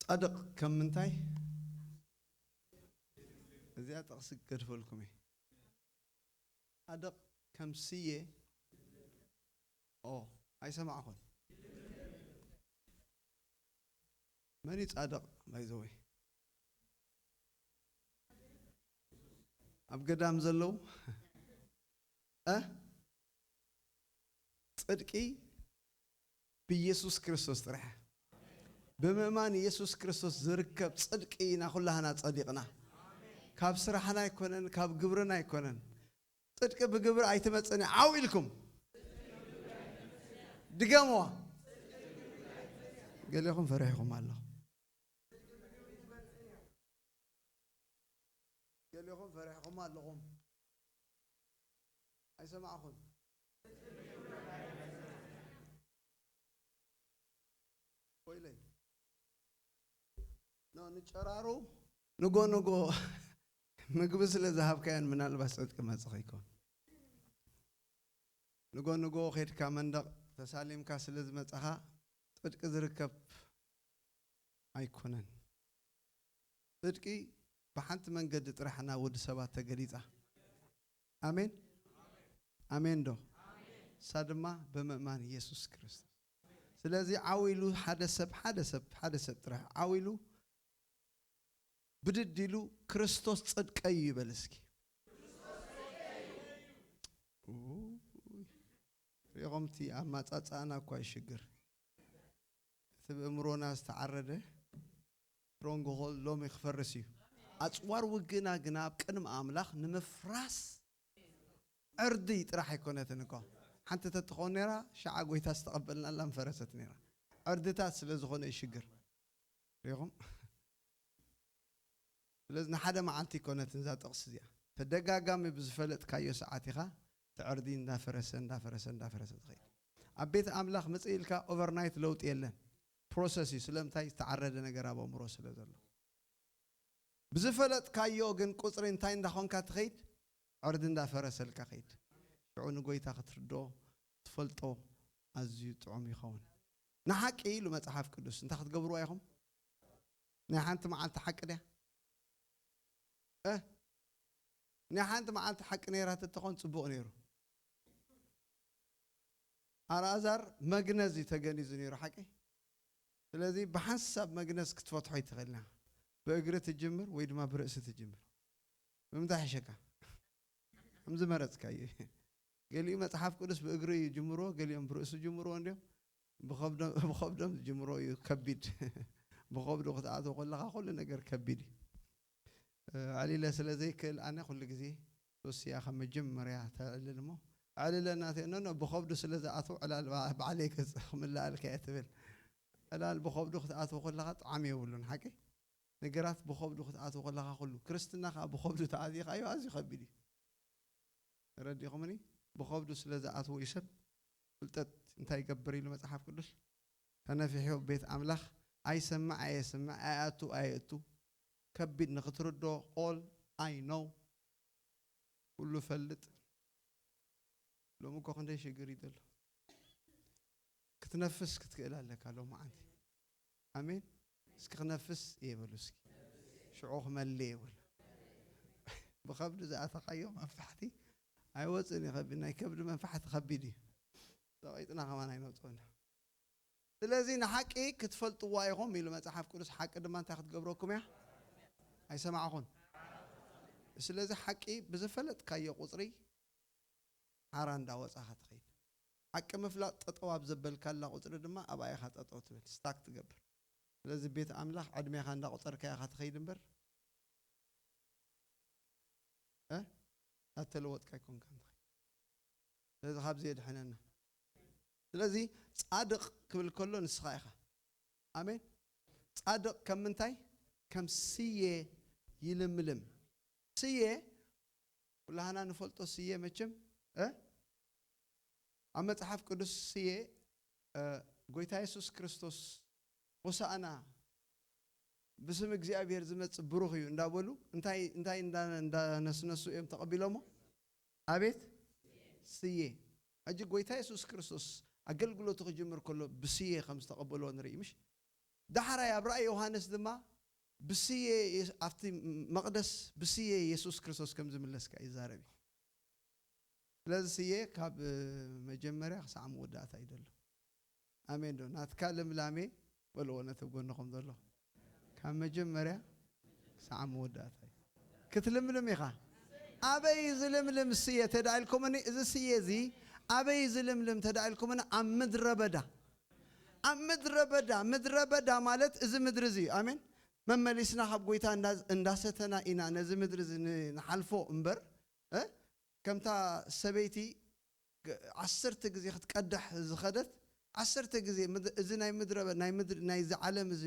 ጻድቕ ከም ምንታይ? እዚኣ ጥቕሲ ክገድፈልኩም እየ። ጻድቕ ከም ስየ። ኦ፣ ኣይሰማዕኹን። መን እዩ ጻድቕ? ባይዘወይ ኣብ ገዳም ዘለዉ እ ጽድቂ ብኢየሱስ ክርስቶስ ጥራሕ። ብምእማን ኢየሱስ ክርስቶስ ዝርከብ ጽድቂ ኢና ኩላህና ጸዲቕና። ካብ ስራሕና ኣይኮነን፣ ካብ ግብርና ኣይኮነን። ጽድቂ ብግብሪ ኣይትመጽእን እያ። ዓው ኢልኩም ድገምዋ። ገሌኹም ፈሪሕኹም ኣለኹም። ገሌኹም ፈሪሕኹም ኣለኹም። ኣይሰማዕኹን። ወይለይ። ኖ፣ ንጨራሩ ንጎ ንጎ ምግቢ ስለ ዝሃብካዮን ምናልባት ጽድቂ መጽእ ይከውን። ንጎ ንጎ ኸድካ መንደቕ ተሳሊምካ ስለ ዝመጻኻ ጽድቂ ዝርከብ ኣይኮነን። ጽድቂ ብሓንቲ መንገዲ ጥራሕ ናብ ወዲ ሰባት ተገሊጻ። ኣሜን። ኣሜን ዶ? እሳ ድማ ብምእማን ኢየሱስ ክርስቶስ። ስለዚ ዓው ኢሉ ሓደ ሰብ፣ ሓደ ሰብ፣ ሓደ ሰብ ጥራሕ ዓው ኢሉ ብድድ ኢሉ ክርስቶስ ጽድቀይ እዩ ይበል እስኪ። ኡይ፣ ሪኢኹም እቲ ኣማጻጽኣና እኳ ይሽግር። እቲ ብእምሮና ዝተዓረደ ስትሮንግሆልድ ሎሚ ክፈርስ እዩ። ኣጽዋር ውግእና ግና ኣብ ቅድሚ ኣምላኽ ንምፍራስ ዕርዲ ጥራሕ ኣይኮነትን እኮ። ሓንቲ ተትኾን ነይራ፣ ሸዓ ጎይታ ዝተቐበልናላ ምፈረሰት ነይራ። ዕርድታት ስለ ዝኾነ ይሽግር። ሪኢኹም? ስለዚ ንሓደ መዓልቲ ኣይኮነትን እዛ ጥቕሲ እዚኣ። ተደጋጋሚ ብዝፈለጥካዮ ሰዓት ኢኻ እቲ ዕርዲ እንዳፈረሰ፣ እንዳፈረሰ፣ እንዳፈረሰ ትኸይድ። ኣብ ቤት ኣምላኽ ምጽእ ኢልካ ኦቨርናይት ለውጢ የለን። ፕሮሰስ እዩ። ስለምንታይ? ዝተዓረደ ነገር ኣብ ኣእምሮ ስለ ዘሎ። ብዝፈለጥካዮ ግን ቁጽሪ እንታይ እንዳኾንካ ትኸይድ? ዕርዲ እንዳፈረሰልካ ኸይድ። ሽዑ ንጎይታ ክትርድኦ ትፈልጦ ኣዝዩ ጥዑም ይኸውን። ንሓቂ ኢሉ መጽሓፍ ቅዱስ እንታይ ክትገብርዋ ኢኹም? ናይ ሓንቲ መዓልቲ ሓቂ ድያ? እ? ናይ ሓንቲ መዓልቲ ሓቂ ነይራ ተትኾን ጽቡቕ ነይሩ። ኣልኣዛር መግነዝ እዩ ተገኒዙ ነይሩ፣ ሓቂ? ስለዚ ብሓንሳብ መግነዝ ክትፈትሖ ኣይትኽእልና። ብእግሪ ትጅምር ወይ ድማ ብርእሲ ትጅምር። ብምንታይ ሕሸካ? ከም ዝመረጽካዮ። ገሊኡ መጽሓፍ ቅዱስ ብእግሪ ይጅምርዎ፣ ገሊኦም ብርእሱ ይጅምርዎ እንድዮም። ብኸብዶ-፣ ብኸብዶም ዝጅምሮ እዩ ከቢድ። ብኸብዱ ክትኣትዎ ከለኻ ኩሉ ነገር ከቢድ እዩ። እ፣ ኣዕሊለ ስለ ዘይክእል ኣነ ኩሉ ግዜ ሶስያ ከም መጀመርያ ተዕልል እሞ ዕልለ እናተ ኖ ኖ ብኸብዱ ስለ ዝኣትዉ ዕላል ባ- ባዕለይ ገጽ ክምልኣልካ እየ ትብል። ዕላል ብኸብዱ ክትኣትዉ ከለኻ ጣዕሚ የብሉን ሓቂ። ነገራት ብኸብዱ ክትኣትዉ ከለኻ ኩሉ ክርስትና ከዓ ብኸብዱ ተኣዚኻዮ ኣዝዩ ከቢድ እዩ። ተረዲኹምኒ? ብኸብዱ ስለ ዝኣትዉ እዩ ሰብ። ፍልጠት እንታይ ይገብር ኢሉ መጽሓፍ ቅዱስ? ተነፊሑ ቤት ኣምላኽ ኣይሰምዕ ኣየስምዕ ኣየኣቱ ኣየእቱ ከቢድ ንኽትርዶ all I know ኩሉ ፈልጥ። ሎሚ እኮ ክንደይ ሽግር እዩ ዘሎ። ክትነፍስ ክትክእል ኣለካ ሎሚ ዓንቲ። ኣሜን። እስኪ ክነፍስ እየ በሉ እስኪ። ሽዑ ክመልእ እየ በሉ። ብኸብዲ ዝኣተኻዮ መንፋሕቲ ኣይወፅእን እዩ። ከቢድ ናይ ከብዲ መንፋሕቲ ከቢድ እዩ። ተቐይጥና ከማን ኣይነውፅኦን። ስለዚ ንሓቂ ክትፈልጥዋ ኢኹም ኢሉ መጽሓፍ ቅዱስ። ሓቂ ድማ እንታይ ክትገብረኩም እያ? ኣይሰማዕኹን። ስለዚ ሓቂ ብዝፈለጥካዮ ቁፅሪ ሓራ እንዳወፃኻ ትኸይድ። ሓቂ ምፍላጥ ጠጠው ኣብ ዘበልካላ ቁፅሪ ድማ ኣብኣ ኢኻ ጠጠው ትብል፣ ስታክ ትገብር። ስለዚ ቤት ኣምላኽ ዕድሜኻ እንዳቆፀርካ ኢኻ ትኸይድ እምበር እ? እንዳተለወጥካ ኣይኮንካን ትኸይድ። ስለዚ ካብዚ የድሕነና። ስለዚ ጻድቕ ክብል ከሎ ንስኻ ኢኻ። ኣሜን። ጻድቕ ከም ምንታይ? ከም ስየ ይልምልም። ስየ ኩላህና ንፈልጦ ስየ መቸም እ ኣብ መጽሓፍ ቅዱስ ስየ እ፣ ጎይታ የሱስ ክርስቶስ ሆሳእና ብስም እግዚኣብሔር ዝመጽእ ብሩኽ እዩ እንዳበሉ እንታይ እንታይ እንዳ- እንዳነስነሱ እዮም ተቐቢሎሞ? ኣቤት ስየ። ሕጂ ጎይታ የሱስ ክርስቶስ ኣገልግሎቱ ክጅምር ከሎ ብስየ ከም ዝተቐበልዎ ንርኢ ምሽ? ዳሕራይ ኣብ ራእይ ዮሃንስ ድማ ብስየ የስ- ኣብቲ መቕደስ ብስየ የሱስ ክርስቶስ ከም ዝምለስ ከኣ ይዛረብ እዩ። ስለዚ ስየ ካብ መጀመርያ ክሳዕ መወዳእታ እዩ ዘሎ። ኣሜን ዶ? ናትካ ልምላሜ በልዎ ነቲ ጎንኹም ዘሎ ካብ መጀመርያ ክሳዕ መወዳእታ እዩ። ክትልምልም ኢኻ። ኣበይ ዝልምልም ስየ ተዳ ኢልኩምኒ? እዚ ስየ እዚ ኣበይ ዝልምልም ተዳ ኢልኩምኒ? ኣብ ምድረ በዳ። ኣብ ምድረ በዳ። ምድረ በዳ ማለት እዚ ምድሪ እዚ እዩ። ኣሜን። መመሊስና ካብ ጎይታ እንዳ- እንዳሰተና ኢና ነዚ ምድሪ እዚ ን- ንሓልፎ እምበር እ? ከምታ ሰበይቲ ግ- ዓሰርተ ግዜ ክትቀድሕ ዝኸደት ዓሰርተ ግዜ ምድ- እዚ ናይ ምድረ በ- ናይ ምድሪ ናይዚ ዓለም እዚ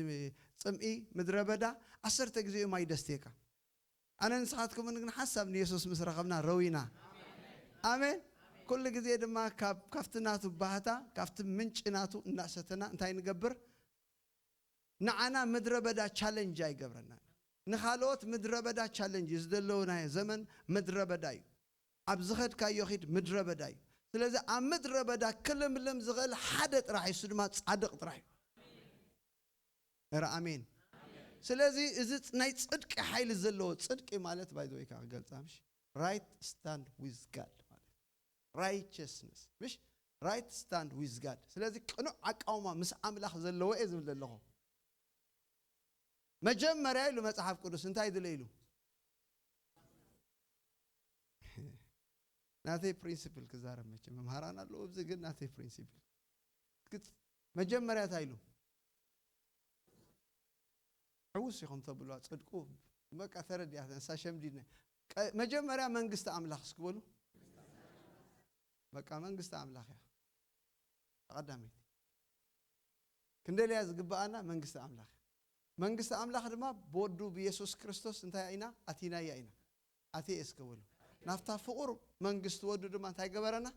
ጽምኢ ምድረ በዳ ዓሰርተ ግዜ እዩ ማይ ደስትየካ። ኣነ ንስኻትኩምን ግን ሓሳብ ንየሱስ ምስ ረኸብና ረዊና። ኣሜን። ኩሉ ግዜ ድማ ካብ ካብቲ ናቱ ባህታ ካብቲ ምንጪ ናቱ እናሰተና እንታይ ንገብር? ንዓና ምድረ በዳ ቻለንጅ ኣይገብረናን። ንኻልኦት ምድረ በዳ ቻለንጅ እዩ። ዝደለውናዮ ዘመን ምድረ በዳ እዩ። ኣብ ዝኸድካዮ ኺድ ምድረ በዳ እዩ። ስለዚ ኣብ ምድረ በዳ ክልምልም ዝኽእል ሓደ ጥራሕ እዩ፣ እሱ ድማ ጻድቕ ጥራሕ እዩ። እረ ኣሜን። ስለዚ እዚ ናይ ጽድቂ ሓይሊ ዘለዎ፣ ጽድቂ ማለት ባይ ዘ ወይ ከዓ ክገልጻ ምሽ right stand with God ማለት righteousness ምሽ right stand with God። ስለዚ ቅኑዕ ኣቃውማ ምስ ኣምላኽ ዘለዎ እየ ዝብል ዘለኹ። መጀመርያ ኢሉ መጽሓፍ ቅዱስ እንታይ ድለ ኢሉ? ናተይ ፕሪንሲፕል ክዛረብ መቸ መምሃራን ኣለዉ። ኣብዚ ግን ናተይ ፕሪንሲፕል ግጽ መጀመርያ እንታይ ኢሉ? ሕውስ ኢኹም ተብሏ ጽድቁ በቃ ተረዲኣ ንሳ ሸምዲድና። ቀ- መጀመርያ መንግስቲ ኣምላኽ እስክበሉ በቃ መንግስቲ ኣምላኽ እያ ቀዳመይቲ። ክንደልያ ዝግብኣና መንግስቲ ኣምላኽ። መንግስቲ ኣምላኽ ድማ ብወዱ ብየሱስ ክርስቶስ እንታይ ኢና ኣቲናያ ኢና ኣትየ እስከ በሉ። ናብታ ፍቑር መንግስቲ ወዱ ድማ እንታይ ገበረና?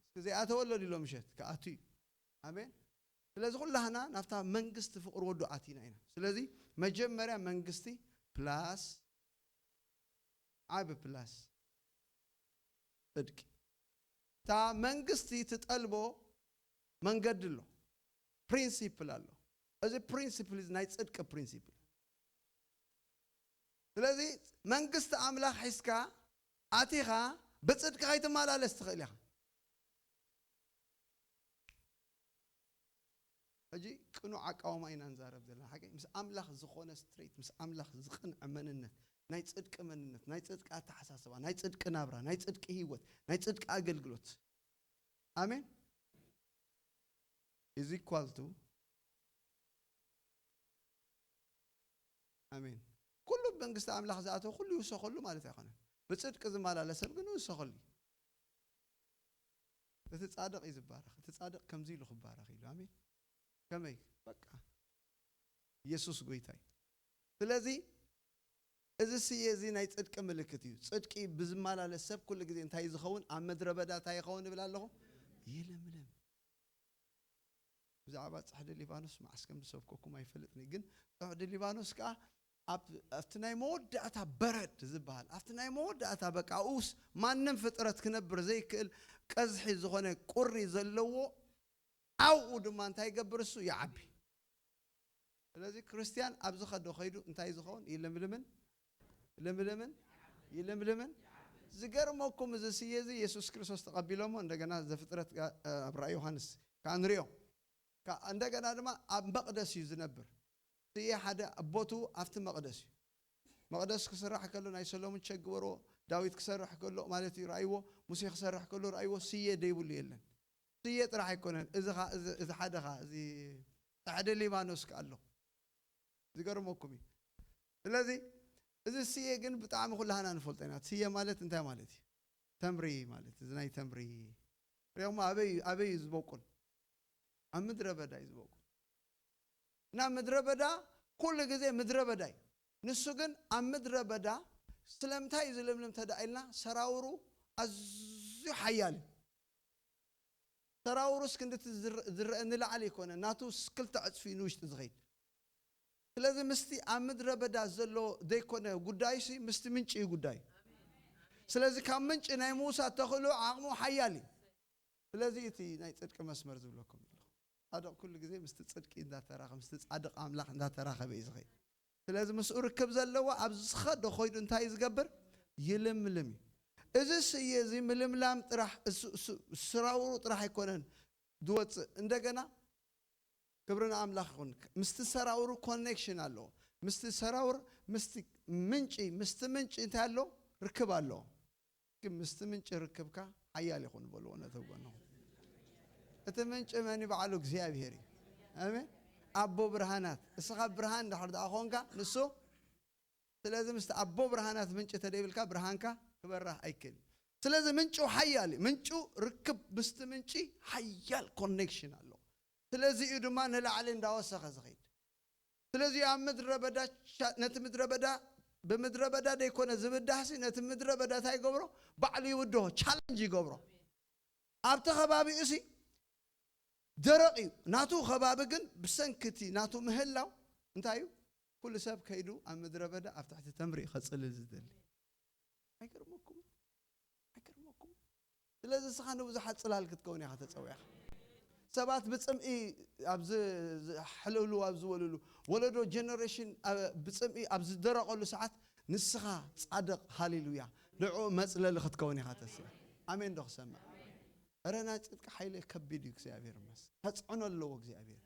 እስኪ ዘይኣተወ ኣሎ ድሎ ምሸት ክኣቱ እዩ። ኣሜን። ስለዚ ኩላህና ናብታ መንግስቲ ፍቕር ወዱ ኣቲና ኢና። ስለዚ መጀመርያ መንግስቲ ፕላስ ዓቢ ፕላስ ጽድቂ። እታ መንግስቲ ትጠልቦ መንገዲ ኣሎ፣ ፕሪንሲፕል ኣሎ። እዚ ፕሪንሲፕል እዚ ናይ ጽድቂ ፕሪንሲፕል። ስለዚ መንግስቲ ኣምላኽ ሒዝካ ኣቲኻ ብጽድቂ ከይትመላለስ ትኽእል ኢኻ። ሕጂ ቅኑዕ ኣቃውማ ኢና ንዛረብ ዘለና ሓቂ ምስ ኣምላኽ ዝኾነ ስትሬት ምስ ኣምላኽ ዝቕንዐ መንነት ናይ ጽድቂ መንነት ናይ ጽድቂ ኣተሓሳስባ ናይ ጽድቂ ናብራ ናይ ጽድቂ ህይወት ናይ ጽድቂ ኣገልግሎት ኣሜን is equal to ኣሜን ኩሉ መንግስቲ ኣምላኽ ዝኣተወ ኩሉ ይውሰኸሉ ማለት ኣይኮነን ብጽድቂ ዝመላለሰብ ግን ይውሰኸሉ እዩ እቲ ጻድቕ እዩ ዝባረኽ። እቲ ጻድቕ ከምዚ ኢሉ ክባረኽ ኢሉ። ኣሜን። ከመይ? በቃ ኢየሱስ ጎይታ እዩ። ስለዚ እዚ ስየ እዚ ናይ ጽድቂ ምልክት እዩ። ጽድቂ ብዝመላለስ ሰብ ኩሉ ግዜ እንታይ ዝኸውን? ኣብ ምድረ በዳ እንታይ ይኸውን እብል ኣለኹ? ይልምልም። ብዛዕባ ጽሕዲ ሊባኖስ መዓስ ከም ዝሰብከኩም ኣይፈልጥን፣ ግን ጽሕዲ ሊባኖስ ከኣ ኣብ ኣብቲ ናይ መወዳእታ በረድ ዝበሃል ኣብቲ ናይ መወዳእታ በቃ ኣብኡስ ማንም ፍጥረት ክነብር ዘይክእል ቀዝሒ ዝኾነ ቁሪ ዘለዎ ኣብኡ ድማ እንታይ ይገብር? እሱ ይዓቢ። ስለዚ ክርስትያን ኣብ ዝኸዶ ከይዱ እንታይ ዝኸውን? ይልምልምን ይልምልምን ይልምልምን። ዝገርመኩም እዚ ስየ እዚ የሱስ ክርስቶስ ተቐቢሎሞ እንደገና ዘፍጥረት ጋ- ኣብ ራእይ ዮሃንስ ከኣ ንሪኦ። ከ- እንደገና ድማ ኣብ መቕደስ እዩ ዝነብር። ስየ ሓደ ቦትኡ ኣብቲ መቕደስ እዩ። መቕደስ ክስራሕ ከሎ ናይ ሰሎሞን ቸግበሮ ዳዊት ክሰርሕ ከሎ ማለት እዩ ራእይዎ፣ ሙሴ ክሰርሕ ከሎ ራእይዎ። ስየ ደይብሉ የለን። ስየ ጥራሕ ኣይኮነን። እዚ ኸ- እዚ- እዚ ሓደ ኸ እዚ ጻዕደ ሊባኖስ ከ ኣሎ። ዝገርመኩም እዩ። ስለዚ እዚ ስየ ግን ብጣዕሚ ኩላህና ንፈልጦ ኢና። ስየ ማለት እንታይ ማለት እዩ? ተምሪ ማለት እዚ ናይ ተምሪ ሪኦም ኣበይ ኣበይ እዩ ዝበቁል? ኣብ ምድረ በዳ እዩ ዝበቁል። እና ምድረ በዳ ኩሉ ግዜ ምድረ በዳ እዩ። ንሱ ግን ኣብ ምድረ በዳ ስለምንታይ እዩ ዝልምልም ተዳኢልና ሰራውሩ ኣዝዩ ሓያል እዩ። ሰራውሩስ ክንድቲ ዝር- ዝረአ ንላዕሊ ኣይኮነ፣ ናቱ ክልተ ዕፅፊ ንውሽጢ ዝኸይድ። ስለዚ ምስቲ ኣብ ምድረ በዳ ዘሎ ዘይኮነ ጉዳይሲ ምስቲ ምንጪ እዩ ጉዳይ። ስለዚ ካብ ምንጪ ናይ ምውሳድ ተኽእሎ ዓቕሙ ሓያል እዩ። ስለዚ እቲ ናይ ጽድቂ መስመር ዝብለኩም ዘለኹ ጻድቕ ኩሉ ግዜ ምስቲ ጽድቂ እንዳተራኸ ምስቲ ጻድቕ ኣምላኽ እንዳተራኸበ እዩ ዝኸይድ። ስለዚ ምስኡ ርክብ ዘለዎ ኣብ ዝኸዶ ኮይዱ እንታይ እዩ ዝገብር? ይልምልም እዩ። እዚ ስየ እዚ ምልምላም ጥራሕ እሱ- እሱ- ስራውሩ ጥራሕ ኣይኮነን ዝወፅእ። እንደገና ክብሪ ንኣምላኽ ይኹን። ምስቲ ሰራውሩ ኮኔክሽን ኣለዎ። ምስቲ ሰራውር ምስቲ ምንጪ ምስቲ ምንጪ እንታይ ኣለዎ? ርክብ ኣለዎ። ግን ምስቲ ምንጪ ርክብካ ሓያል ይኹን በልዎ ነቲ ጎንኹም። እቲ ምንጪ መን እዩ? በዓሉ እግዚኣብሔር እዩ። ኣሜን። ኣቦ ብርሃናት። እስኻ ብርሃን እንድሕር ደኣ ኾንካ ንሱ። ስለዚ ምስቲ ኣቦ ብርሃናት ምንጪ ተደይብልካ ብርሃንካ ክበራህ ኣይክእል። ስለዚ ምንጩ ሓያል እዩ። ምንጩ ርክብ ምስቲ ምንጪ ሓያል ኮኔክሽን ኣሎ። ስለዚ እዩ ድማ ንላዕሊ እንዳወሰኸ ዝኸይድ። ስለዚ ኣብ ምድረ በዳ ሻ- ነቲ ምድረ በዳ ብምድረ በዳ ደይኮነ ዝብዳህሲ ነቲ ምድረ በዳ እንታይ ይገብሮ? ባዕሉ ይውድሆ፣ ቻለንጅ ይገብሮ። ኣብቲ ከባቢኡ ሲ ደረቕ እዩ ናቱ ከባቢ፣ ግን ብሰንክቲ ናቱ ምህላው እንታይ እዩ? ኩሉ ሰብ ከይዱ ኣብ ምድረ በዳ ኣብ ትሕቲ ተምሪ እዩ ከጽልል ዝደሊ። ኣይገርመኩም? ኣይገርመኩም? ስለዚ እስኻ ንብዙሓት ጽላል ክትከውን ኢኻ ተጸዊዕኻ። ሰባት ብጽምኢ ኣብ ዝ- ዝሕልህሉ ኣብ ዝበልሉ ወለዶ ጀነሬሽን ኣ- ብጽምኢ ኣብ ዝደረቐሉ ሰዓት ንስኻ ጻድቕ ሃሌሉያ ንዕኡ መጽለሊ ክትከውን ኢኻ ተስበ። ኣሜን ዶ ክሰምዕ? እረ ናይ ጽድቂ ሓይሊ ከቢድ እዩ። እግዚኣብሔር ይመስገን። ተጽዕኖ ኣለዎ እግዚኣብሔር።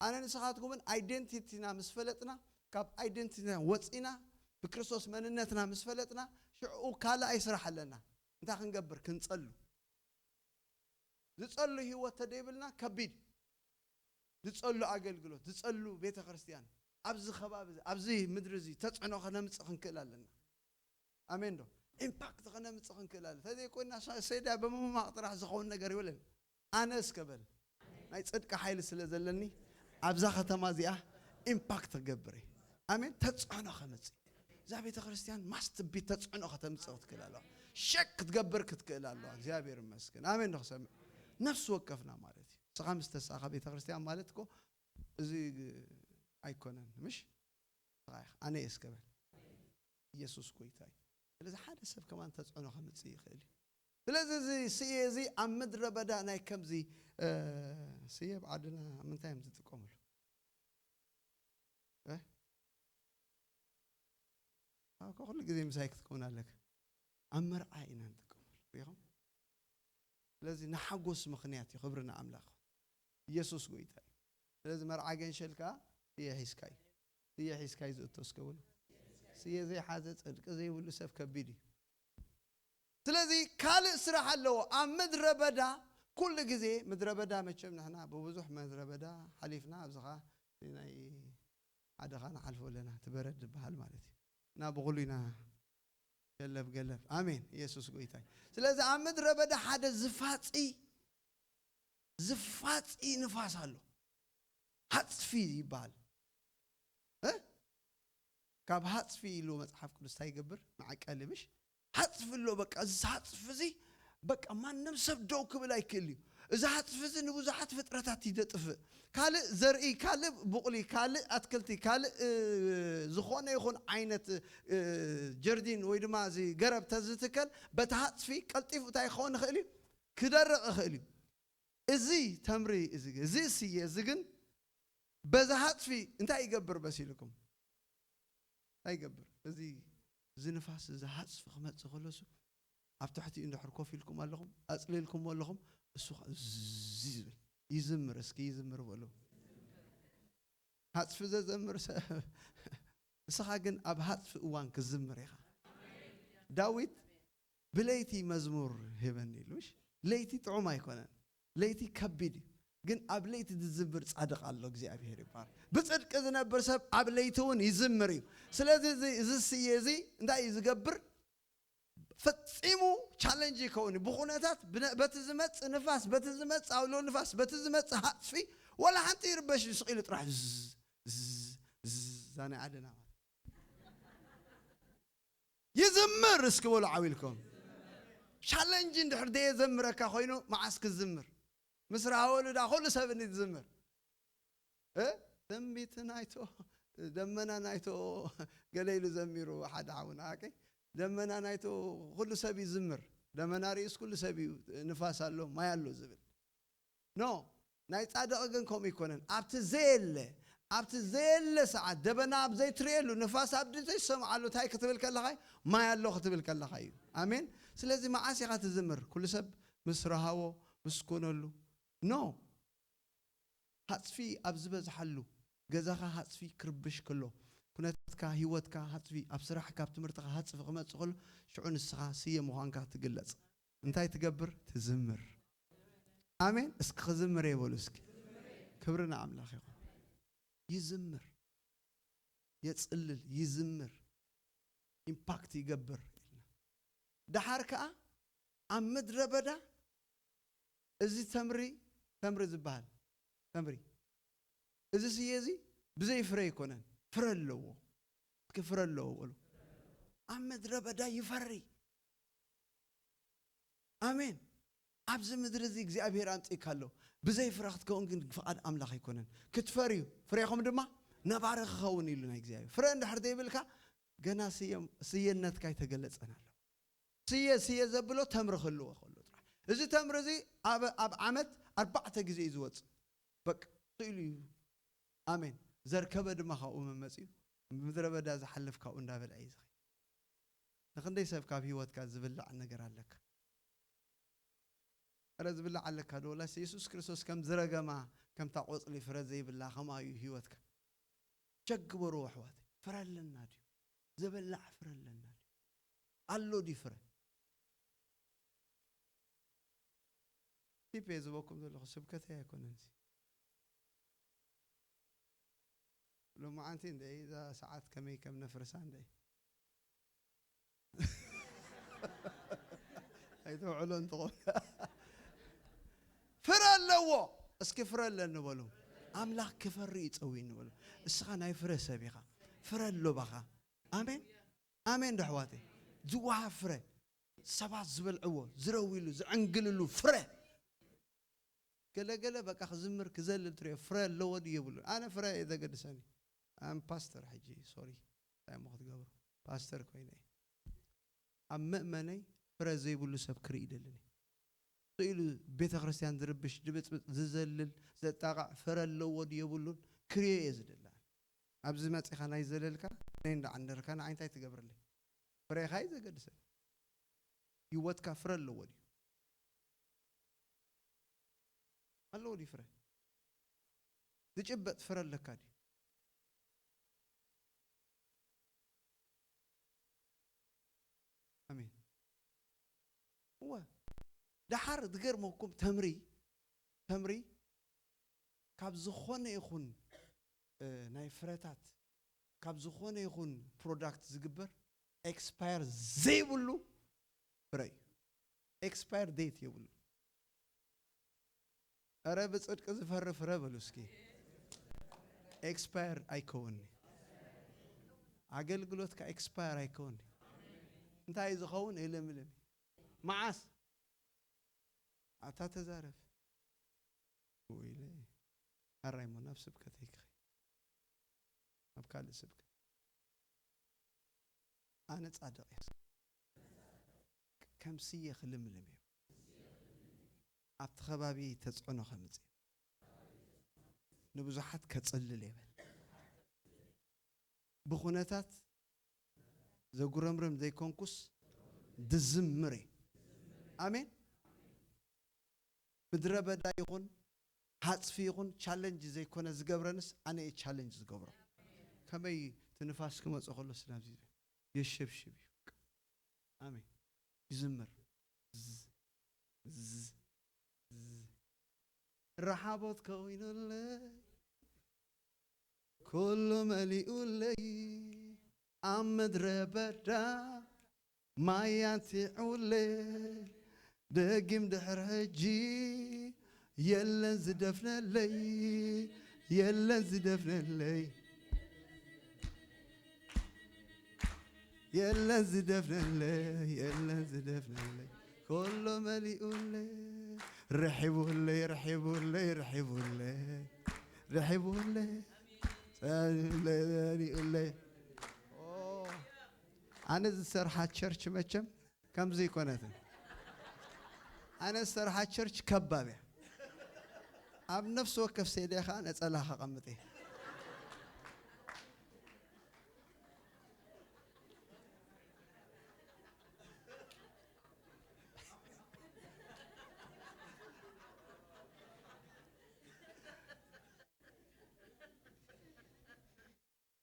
ኣነ ንስኻትኩምን ኣይደንቲቲና ምስ ፈለጥና ካብ ኣይደንቲቲና ወፂና ብክርስቶስ መንነትና ምስ ፈለጥና ሽዑ ካልኣይ ስራሕ ኣለና። እንታይ ክንገብር? ክንጸሉ። ዝጸሉ ህይወት ተደይብልና ከቢድ። ዝጸሉ ኣገልግሎት ዝጸሉ ቤተ ክርስቲያን ኣብዚ ከባቢ ኣብዚ ምድሪ እዚ ተጽዕኖ ከነምጽእ ክንክእል ኣለና። ኣሜን ዶ? ኢምፓክት ከነምጽእ ክንክእል ኣለና። ተዘይኮይና ሰይዳ ብምማቕ ጥራሕ ዝኸውን ነገር ይብለን። ኣነ እስከ በል ናይ ጽድቂ ሓይሊ ስለ ዘለኒ ኣብዛ ከተማ እዚኣ ኢምፓክት ክገብር እየ። ኣሜን። ተጽዕኖ ከመጽእ እዛ ቤተ ክርስቲያን ማስትቢ ተጽዕኖ ከተምጽእ ክትክእል ኣለዋ። ሸክ ክትገብር ክትክእል ኣለዋ። እግዚኣብሔር ይመስገን። ኣሜን ዶ ክሰምዕ? ነፍሲ ወከፍና ማለት እዩ። ስኻ ምስ ተሳኻ ቤተ ክርስቲያን ማለት እኮ እዚ ኣይኮነን ምሽ? ስኻ ኢኻ። ኣነ እየ እስከ በል ኢየሱስ ጎይታ እዩ። ስለዚ ሓደ ሰብ ከማን ተጽዕኖ ከምጽእ ይኽእል እዩ። ስለዚ እዚ ስየ እዚ ኣብ ምድረ በዳ ናይ ከምዚ ስየ ኣብ ዓድና ኣብ ምንታይ እዮም ዝጥቀምሉ? ኣብ ኩሉ ግዜ ምሳይ ክትከውን ኣለካ። ኣብ መርዓ ኢና ንጥቀመሉ ሪኹም። ስለዚ ንሓጎስ ምኽንያት እዩ። ክብሪ ንኣምላኽ። ኢየሱስ ጎይታ እዩ። ስለዚ መርዓ ገንሸል ከዓ ስየ ሒዝካ እዩ። ስየ ሒዝካ እዩ ዝእቶ እስከ በሉ። ስየ ዘይሓዘ ጽድቂ ዘይብሉ ሰብ ከቢድ እዩ። ስለዚ ካልእ ስራሕ ኣለዎ። ኣብ ምድረ በዳ ኩሉ ግዜ ምድረ በዳ መቸም ንሕና ብብዙሕ ምድረ በዳ ሓሊፍና ኣብዚ ኸዓ ናይ ሓደ ኸዓ ንሓልፎ ኣለና እቲ በረድ ዝበሃል ማለት እዩ። እና ብኹሉ ኢና ገለብ ገለብ። ኣሜን። ኢየሱስ ጎይታ እዩ። ስለዚ ኣብ ምድረ በዳ ሓደ ዝፋጺ ዝፋጺ ንፋስ ኣሎ። ሃጽፊ ይበሃል። እ? ካብ ሃጽፊ ኢሉ መጽሓፍ ቅዱስ እንታይ ይገብር? መዐቀሊ ምሽ? ሃጽፊ ኣሎ። በቃ እዚ ሃጽፊ እዚ በቃ ማንም ሰብ ደው ክብል ኣይክእል እዩ። እዚ ሃጽፊ እዚ ንብዙሓት ፍጥረታት ይደጥፍእ። ካልእ ዘርኢ፣ ካልእ ቡቕሊ፣ ካልእ ኣትክልቲ፣ ካልእ፣ እ፣ ዝኾነ ይኹን ዓይነት፣ እ፣ ጀርዲን ወይ ድማ እዚ ገረብ ተዝትከል በቲ ሃጽፊ ቀልጢፉ እንታይ ክኸውን ይኽእል እዩ? ክደርቕ ይኽእል እዩ። እዚ ተምሪ እዚ፣ እዚ ስየ እዚ ግን በዚ ሃጽፊ እንታይ ይገብር መሲልኩም? እንታይ ይገብር? እዚ፣ እዚ ንፋስ እዚ ሃጽፊ ክመጽእ ከሎሱ ኣብ ትሕቲኡ እንድሕር ኮፍ ኢልኩም ኣለኹም፣ ኣጽሊልኩምዎ ኣለኹም፣ እሱ ኸ ዝዝ ይብል። ይዝምር፣ እስኪ ይዝምር በሉ። ሃጽፊ ዘዘምር ሰብ፣ ንስኻ ግን ኣብ ሃጽፊ እዋን ክዝምር ኢኻ። ዳዊት ብለይቲ መዝሙር ሂበኒ ኢሉ፣ እሺ? ለይቲ ጥዑም ኣይኮነን። ለይቲ ከቢድ እዩ። ግን ኣብ ለይቲ ዝዝምር ጻድቕ ኣሎ፣ እግዚኣብሔር ይባረክ። ብጽድቂ ዝነብር ሰብ ኣብ ለይቲ እውን ይዝምር እዩ። ስለዚ እዚ፣ እዚ ስየ እዚ እንታይ እዩ ዝገብር? ፈጺሙ ቻለንጅ ይከውን እዩ። ብኹነታት፣ ብነ-፣ በቲ ዝመጽእ ንፋስ፣ በቲ ዝመጽእ ኣውሎ ንፋስ፣ በቲ ዝመጽእ ሃጽፊ፣ ወላ ሓንቲ ይርበሽ እዩ። ስቕ ኢሉ ጥራሕ ዝዝ፣ ዝዝ፣ ዝዝ፣ እዛ ናይ ዓድና ማለት። ይዝምር እስኪ በሉ ዓው ኢልኩም። ቻለንጅ እንድሕር ደየዘምረካ ኮይኑ መዓስ ክዝምር? ምስ ረሃወሉ ዳ ኩሉ ሰብ እንዲ ዝዝምር። እ? ትንቢት ናይቶ፣ ደመና ናይቶ ገለ ኢሉ ዘሚሩ ሓደ ሓውና፣ ኦኬ? ደመና ናይቶ ኩሉ ሰብ ይዝምር። ደመና ርእስ ኩሉ ሰብ እዩ፣ ንፋስ ኣሎ፣ ማይ ኣሎ ዝብል። ኖ፣ ናይ ጻድቕ ግን ከምኡ ኣይኮነን። ኣብቲ ዘየለ፣ ኣብቲ ዘየለ ሰዓት፣ ደበና ኣብ ዘይትርእየሉ፣ ንፋስ ኣብ ዘይትሰምዓሉ፣ እንታይ ክትብል ከለኻ? ማይ ኣሎ ክትብል ከለኻ እዩ። ኣሜን። ስለዚ መዓስ ኢኻ ትዝምር? ኩሉ ሰብ ምስ ረሃቦ፣ ምስ ኮነሉ? ኖ። ሃጽፊ ኣብ ዝበዝሓሉ፣ ገዛኻ ሃጽፊ ክርብሽ ከሎ፣ ኩነታትካ፣ ህይወትካ ሃጽፊ፣ ኣብ ስራሕካ፣ ኣብ ትምህርትኻ ሃጽፊ ክመጽእ ከሎ፣ ሽዑ ንስኻ ስየ ምዃንካ ትግለጽ። እንታይ ትገብር? ትዝምር። ኣሜን። እስኪ ክዝምር እየ በሉ እስኪ። ክብሪ ንኣምላኽ ይኹን። ይዝምር፣ የጽልል፣ ይዝምር፣ ኢምፓክት ይገብር ኢልና። ደሓር ከኣ ኣብ ምድረ በዳ እዚ ተምሪ፣ ተምሪ ዝበሃል ተምሪ፣ እዚ ስየ እዚ ብዘይ ፍረ ኣይኮነን፣ ፍረ ኣለዎ። እስኪ ፍረ ኣለዎ በሉ። ኣብ ምድረ በዳ ይፈሪ። ኣሜን። ኣብዚ ምድሪ እዚ እግዚኣብሔር ኣምጺእካ ኣሎ። ብዘይ ፍረ ክትከውን ግን ፍቓድ ኣምላኽ ኣይኮነን። ክትፈርዩ፣ ፍሬኹም ድማ ነባሪ ክኸውን ኢሉ ናይ እግዚኣብሔር። ፍረ እንድሕር ዘይብልካ፣ ገና ስየ-፣ ስየነትካ ኣይተገለጸን ኣሎ። ስየ፣ ስየ ዘብሎ ተምሪ ክህልዎ ከሎ ጥራሕ። እዚ ተምሪ እዚ ኣብ፣ ኣብ ዓመት ኣርባዕተ ግዜ እዩ ዝወጽእ። በቃ፣ ስኢሉ እዩ። ኣሜን። ዘርከበ ድማ ካብኡ መመጺኡ፣ ምድረ በዳ ዝሓልፍ ካብኡ እንዳበልዐ እዩ ዝኸይድ። ንኽንደይ ሰብ ካብ ህይወትካ ዝብላዕ ነገር ኣለካ? እረ ዝብላዕ ኣለካ ዶ? ወላስ የሱስ ክርስቶስ ከም ዝረገማ፣ ከምታ ቆጽሊ ፍረ ዘይብላ ከምኣ እዩ ህይወትካ? ቸክ ግበሩ ኣሕዋተይ። ፍረ ኣለና ድዩ? ዘበላዕ ፍረ ኣለና ድዩ? ኣሎ ድዩ ፍረ? ቲፕ እየ ዝህበኩም ዘለኹ፣ ስብከተይ ኣይኮነን እዚ። ሎማዓንቲ እንደ እዛ ሰዓት ከመይ ከም ነፍርሳ እንደ ኣይተውዕሎ እንትኾን ፍረ ኣለዎ። እስኪ ፍረ ኣለኒ በሉ። ኣምላኽ ክፈሪ ይጸውይኒ በሉ። እስኻ ናይ ፍረ ሰብ ኢኻ። ፍረ ኣሎ ባኻ። ኣሜን። ኣሜን ዶ ኣሕዋተይ? ዝወሃብ ፍረ፣ ሰባት ዝበልዕዎ፣ ዝረውይሉ፣ ዝዕንግልሉ ፍረ። ገለገለ በቃ ክዝምር ክዘልል ትሪኦ፣ ፍረ ኣለዎ ድዩ የብሉን? ኣነ ፍረ እየ ዘገድሰኒ። ኣም ፓስተር ሕጂ፣ ሶሪ፣ እንታይ እሞ ክትገብሩ? ፓስተር ኮይነ እየ። ኣብ መእመነይ ፍረ ዘይብሉ ሰብ ክርኢ ይደልን እየ። ስኢሉ ቤተ ክርስቲያን ዝርብሽ፣ ድብጽብጽ፣ ዝዘልል፣ ዘጣቕዕ፣ ፍረ ኣለዎ ድዩ የብሉን? ክሪኦ እየ ዝደሊ ኣነ። ኣብዚ መጺኻ ናይ ዘለልካ፣ ናይ እንዳዓንደርካ፣ ንዓይ እንታይ ትገብርለይ? ፍሬኻ እዩ ዘገድሰኒ። ህይወትካ ፍረ ኣለዎ ድዩ? ኣለዎ ድዩ ፍረ? ዝጭበጥ ፍረ ኣለካ ድዩ? ኣሜን። እወ፣ ደሓር ዝገርመኩም፣ ተምሪ፣ ተምሪ ካብ ዝኾነ ይኹን፣ እ፣ ናይ ፍረታት፣ ካብ ዝኾነ ይኹን ፕሮዳክት ዝግበር ኤክስፓየር ዘይብሉ ፍረ እዩ። ኤክስፓየር ዴት የብሉ። ረ ብጽድቂ ዝፈሪ ፍረ በሉ እስኪ። ኤክስፓየር ኣይከውንኒ። ኣገልግሎትካ ኤክስፓየር ኣይከውንኒ። እንታይ ዝኸውን? እልምልም። መዓስ? ኣታ ተዛረብ። ኢለ፣ ኣራይ እሞ ናብ ስብከተይ ክኸይድ፣ ናብ ካልእ ስብከት። ኣነ ጻድቕ እየ፣ ከም ስየ ክልምልም እየ፣ ኣብቲ ከባቢ ተጽዕኖ ከምጽእ እየ፣ ንብዙሓት ከጽልል እየ በል። ብኹነታት ዘጉረምርም ዘይኮንኩስ ድዝምር እየ። ኣሜን። ምድረ በዳ ይኹን፣ ሓጽፊ ይኹን፣ ቻለንጅ ዘይኮነ ዝገብረንስ ኣነ እየ ቻለንጅ ዝገብሮ። ከመይ እቲ ንፋስ ክመጽእ ከሎ ስናብዚ የሸብሽብ እዩ። ኣሜን። ይዝምር። ዝ-፣ ዝ-፣ ዝ-፣ ረሓቦት ከዊኑለይ፣ ኩሉ መሊኡለይ፣ ኣብ ምድረ በዳ ማይ ኣንቲዑለይ፣ ደጊም ድሕሪ ሕጂ የለን ዝደፍነለይ፣ የለን ዝደፍነለይ፣ የለን ዝደፍነለይ፣ የለን ዝደፍነለይ፣ ኩሉ መሊኡለይ፣ ርሒቡለይ፣ ርሒቡለይ፣ ርሒቡለይ፣ ርሒቡለይ፣ ጸሊኡለይ፣ ጸሊኡለይ። ኦ፣ ኣነ ዝሰርሓ ቸርች መቸም ከምዚ ኣይኮነትን። ኣነ ዝሰርሓ ቸርች ከባብ እያ። ኣብ ነፍሲ ወከፍ ሴድያ ኸኣ ነጸላ ከቐምጥ እየ።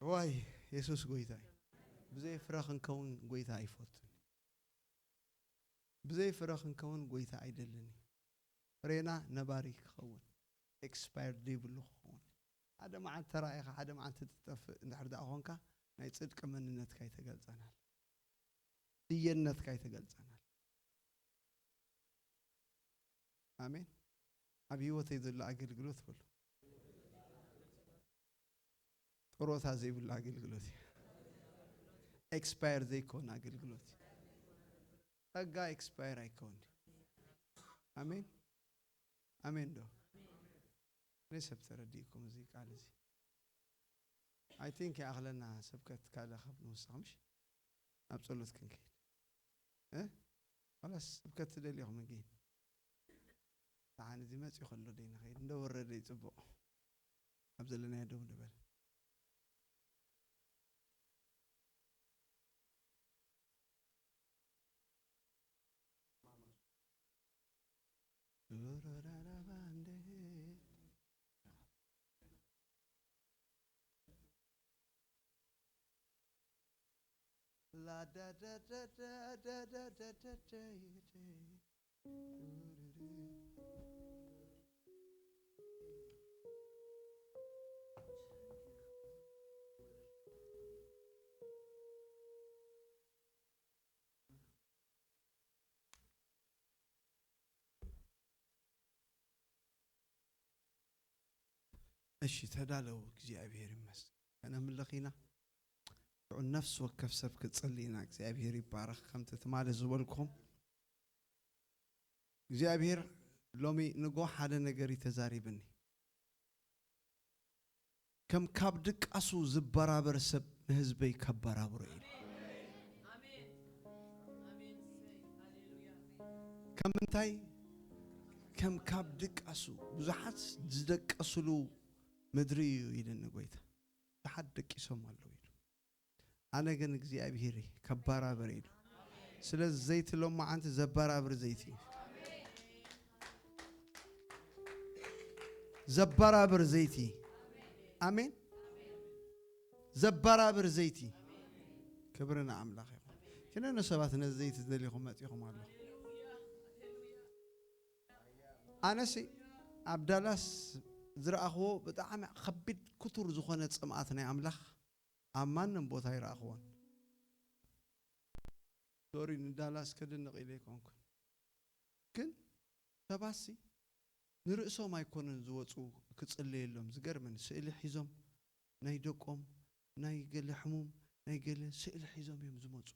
ዋይ፣ የሱስ ጎይታ እዩ። ብዘይ ፍረ ክንከውን ጎይታ ኣይፈቱን። ብዘይ ፍረ ክንከውን ጎይታ ኣይደልን እዩ። ፍሬና ነባሪ ክኸውን፣ ኤክስፓየር ዘይብሉ ክኸውን። ሓደ መዓልቲ ተራኢኻ፣ ሓደ መዓልቲ ትጠፍእ እንድሕር ደኣ ኾንካ፣ ናይ ጽድቂ መንነትካ ኣይተገልጸን ኣሎ። ስየነትካ ኣይተገልጸን ኣሎ። ኣሜን። ኣብ ህይወተይ ዘሎ ኣገልግሎት በሉ። ጥሮታ ዘይብሉ ኣገልግሎት እዩ። ኤክስፓየር ዘይኮን ኣገልግሎት እዩ። ጸጋ ኤክስፓየር ኣይከውን። ኣሜን። ኣሜን ዶ? ነይ ሰብ ተረዲእኩም እዚ ቃል እዚ? ኣይ ቲንክ ይኣኽለና ስብከት ካልእ ካብ ንውስኽ ምሽ ናብ ጸሎት ክንከይድ። እ? ኸላስ ስብከት ትደልዩ ኢኹም እንግዲህ። ደሓን እዚ መጺኡ ከሎ ደይ ንኸይድ። እንደ ወረደ ይጽቡቕ። ኣብ ዘለናዮ ደው ንበል። እሺ፣ ተዳለዉ። እግዚኣብሔር ይመስገን። ከነምልኽ ኢና። ሽዑ ነፍሲ ወከፍ ሰብ ክጽሊ ኢና። እግዚኣብሔር ይባረኽ። ከምቲ ትማሊ ዝበልኩኹም፣ እግዚኣብሔር ሎሚ ንጎ ሓደ ነገር እዩ ተዛሪብኒ። ከም ካብ ድቃሱ ዝበራበር ሰብ ንህዝበይ ከበራብሮ ኢሉ። ከም ምንታይ? ከም ካብ ድቃሱ፣ ብዙሓት ዝደቀስሉ ምድሪ እዩ ኢልኒ ጎይታ። ብዙሓት ደቂሶም ኣለዉ ኢሉ። ኣነ ግን እግዚኣብሔር እዩ ከበራብር ኢሉ። ስለዚ ዘይቲ ሎማዓንቲ ዘበራብር ዘይቲ እዩ። ዘበራብር ዘይቲ። ኣሜን። ዘበራብር ዘይቲ። ክብሪ ንኣምላኽ ይኹን። ክንደይ ሰባት ነዚ ዘይቲ ዝደሊኹም መጺኹም ኣለኹም? ኣነሲ ኣብ ዳላስ ዝረኣኽዎ ብጣዕሚ ከቢድ ክቱር ዝኾነ ጽምኣት ናይ ኣምላኽ ኣብ ማንም ቦታ ኣይረኣኽዎን። ሶሪ፣ ንዳላስ ከድንቕ ኢለ ኣይኮንኩን። ግን ሰባትሲ ንርእሶም ኣይኮነን ዝወፁ ክጽለየሎም። ዝገርመን ስእሊ ሒዞም ናይ ደቆም ናይ ገለ ሕሙም ናይ ገለ ስእሊ ሒዞም እዮም ዝመፁ።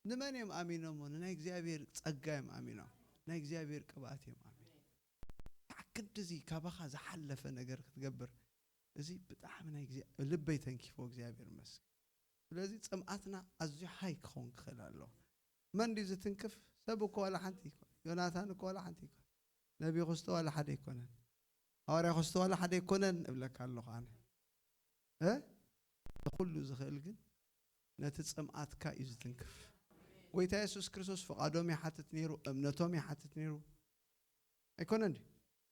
ንመን እዮም ኣሚኖሞ? ንናይ እግዚኣብሔር ጸጋ እዮም ኣሚኖም። ናይ እግዚኣብሔር ቅብኣት እዮም ኣሚኖም። ታዕ ክንድዚ ካባኻ ዝሓለፈ ነገር ክትገብር፣ እዚ ብጣዕሚ ናይ እግዚኣብሔር፣ ልበይ ተንኪፎ፣ እግዚኣብሔር ይመስገን። ስለዚ ጽምኣትና ኣዝዩ ሃይ ክኸውን ክኽእል ኣለዎ። መን ድዩ ዝትንክፍ? ሰብ እኮ ዋላ ሓንቲ ኣይኮነ። ዮናታን እኮ ዋላ ሓንቲ ኣይኮነ። ነቢ ክስቶ ዋላ ሓደ ኣይኮነን። ሃዋርያ ክስቶ ዋላ ሓደ ኣይኮነን እብለካ ኣለኹ ኣነ። እ? ንኹሉ ዝኽእል ግን ነቲ ጽምኣትካ እዩ ዝትንክፍ። ጎይታ የሱስ ክርስቶስ ፍቓዶም ይሓትት ነይሩ፣ እምነቶም ይሓትት ነይሩ። ኣይኮነን ድዩ?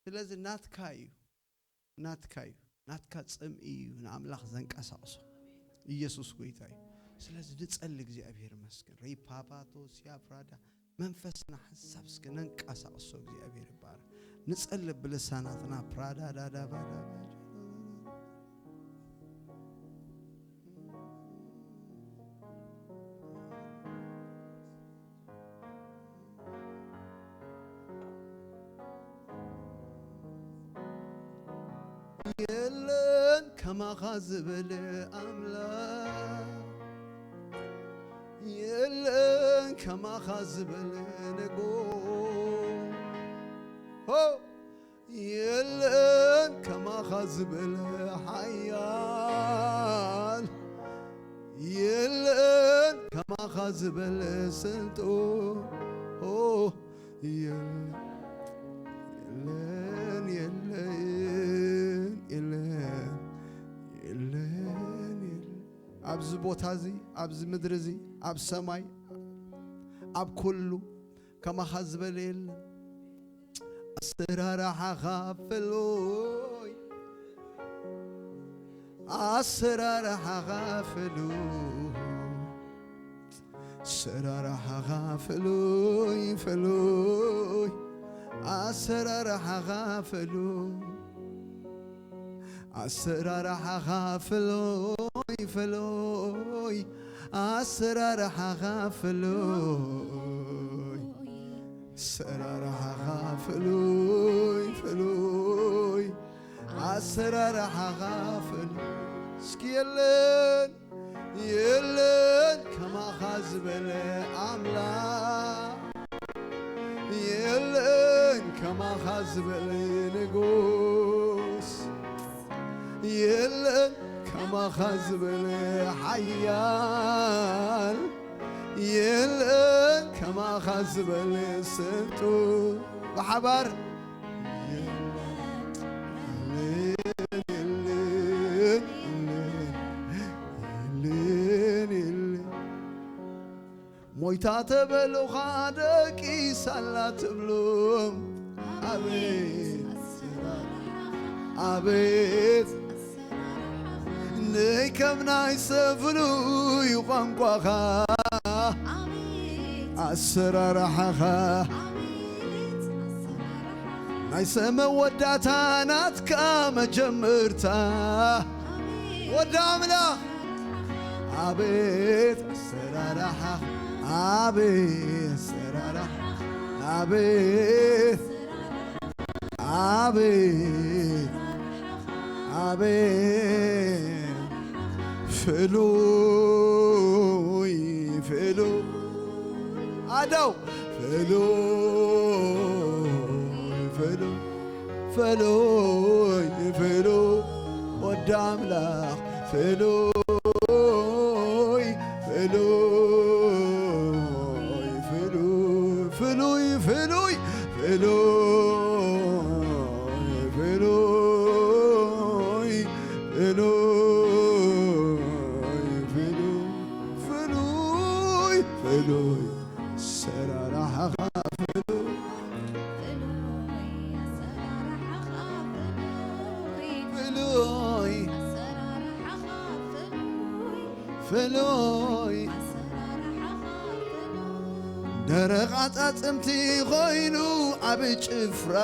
ስለዚ ናትካ እዩ፣ ናትካ እዩ፣ ናትካ ጽምኢ እዩ ንኣምላኽ ዘንቀሳቕሶ። ኢየሱስ ጎይታ እዩ። ስለዚ ንጸሊ፣ እግዚኣብሔር ይመስገን። ሪፓፓቶ ሲያፕራዳ መንፈስና ሓንሳብ እስከ ነንቀሳቕሶ። እግዚኣብሔር ይባረክ። ንጸልብ ብልሳናትና ፕራዳዳዳባዳ የለን ከማኻ ዝበለ ኣምላኽ፣ የለን ከማኻ ዝበለ ንጉስ። ሆ! የለን ከማኻ ዝበለ ሓያል፣ የለን ከማኻ ዝበለ ስልጡን። ሆ! የለን፣ የለን፣ የለን፣ የለን፣ የለን፣ የለን። ኣብዚ ቦታ እዚ፣ ኣብዚ ምድሪ እዚ፣ ኣብ ሰማይ፣ ኣብ ኩሉ ከማኻ ዝበለ የለን። ኣሰራርሓኻ ፍሉይ፣ ኣሰራርሓኻ ፍሉይ፣ ኣሰራርሓኻ ፍሉይ፣ ፍሉይ፣ ኣሰራርሓኻ ፍሉይ፣ ኣሰራርሓኻ ፍሉይ፣ ፍሉይ፣ ኣሰራርሓኻ ፍሉይ፣ ኣሰራርሓኻ ፍሉይ፣ ፍሉይ፣ ኣሰራርሓኻ ፍሉይ። እስኪ የለን፣ የለን ከማኻ ዝበለ ኣምላኽ፣ የለን ከማኻ ዝበለ ንጉስ፣ የለን ከማኻ ዝበለ ሓያል፣ የለን ከማኻ ዝበለ ስልጡን። ብሓባር የለን፣ የለን፣ የለን፣ የለን። ሞይታ ተበሉኻ ደቂሳላ ትብሉ። ኣቤት ኣቤት ንይ ከም ናይ ሰብ ፍሉይ ቋንቋኻ ኣሰራርሓኻ ናይ ሰብ መወዳእታ ናትካ መጀመርታ ወዲ ኣምላኽ ኣቤት ኣሰራርሓኻ ኣቤት ኣሰራርሓኻ ኣቤት ኣቤት ኣቤት ፍሉይ ፍሉይ ኣደው ፍሉይ ፍሉይ ፍሉይ ፍሉይ ወዲ ኣምላኽ ፍሉይ ፍሉይ ፍሉይ ፍሉይ ፍሉይ ፍሉይ ፍሉይ ፍሉይ ፍሉይ ፍሉይ ኣሰራርሓኻ ፍሉይ ፍሉይ ፍሉይ ደረቕ ኣጻጽምቲ ኾይኑ ኣብ ጭፍራ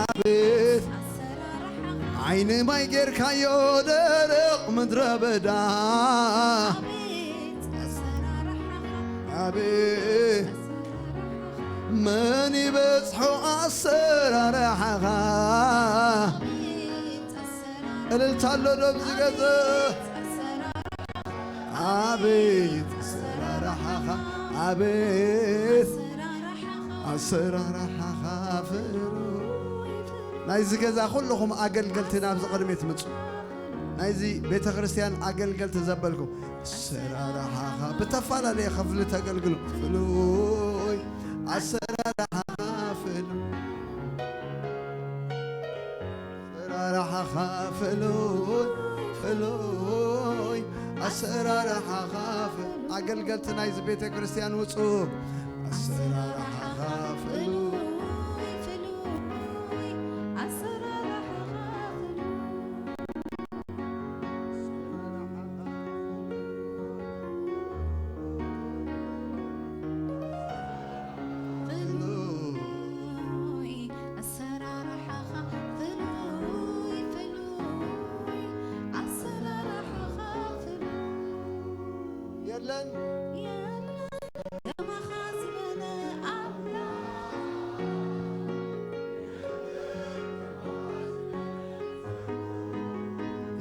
ኣቤት ዓይኒ ማይ ጌርካዮ ደረቕ ምድረ በዳ ኣቤት መን ይበጽሖ ኣሰራርሓኻ? እልልታ ኣሎ ዶ ኣብዚ ገዛ? ኣቤት ኣሰራርሓኻ፣ ኣቤት ኣሰራርሓኻ ፍሉይ። ናይዚ ገዛ ኩልኹም ኣገልገልቲ ናብዚ ቅድሚት ምጹ። ናይዚ ቤተ ክርስቲያን ኣገልገልቲ ዘበልኩም ኣሰራርሓኻ ብተፈላለየ ክፍሊ ተገልግሉ። ፍሉይ ኣሰራርሓኻ ፍሉይ። ኣሰራርሓኻ ፍሉይ፣ ፍሉይ ኣሰራርሓኻ ፍሉይ። ኣገልገልቲ ናይዚ ቤተ ክርስቲያን ውጹ። ኣሰራርሓኻ ፍሉይ። የለን።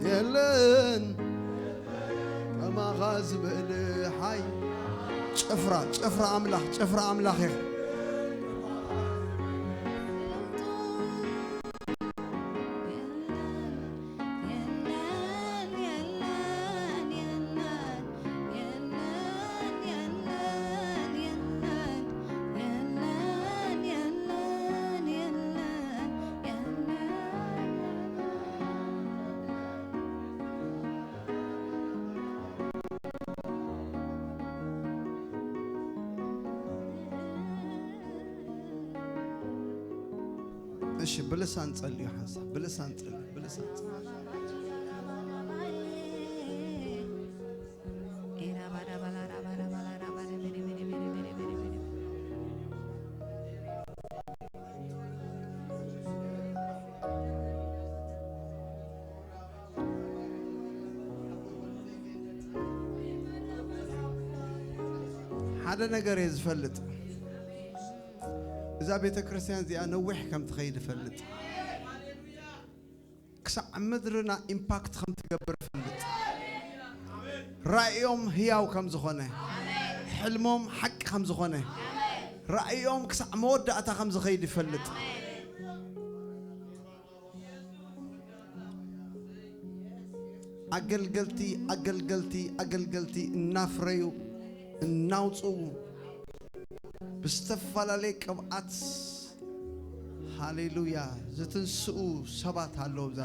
የለን ከማኻ ዝበለ ሓይ። ጭፍራ፣ ጭፍራ ኣምላኽ፣ ጭፍራ ኣምላኽ ኢኻ። እሺ፣ ብልሳን ጸልዩ ሓንሳብ፣ ብልሳን ጸልዩ፣ ብልሳን ጸልዩ። ሓደ ነገር እየ ዝፈልጥ፣ እዛ ቤተ ክርስቲያን እዚኣ ነዊሕ ከም ትኸይድ እፈልጥ። ክሳዕ ምድርና ኢምፓክት ከም ትገብር እፈልጥ። ራእዮም ህያው ከም ዝኾነ፣ ሕልሞም ሓቂ ከም ዝኾነ፣ ራእዮም ክሳዕ መወዳእታ ከም ዝኸይድ ይፈልጥ። ኣገልገልቲ፣ ኣገልገልቲ፣ ኣገልገልቲ እናፍረዩ፣ እናውፅኡ፣ ብዝተፈላለየ ቅብኣት፣ ሃሌሉያ፣ ዝትንስኡ ሰባት ኣለዉ። ብዛ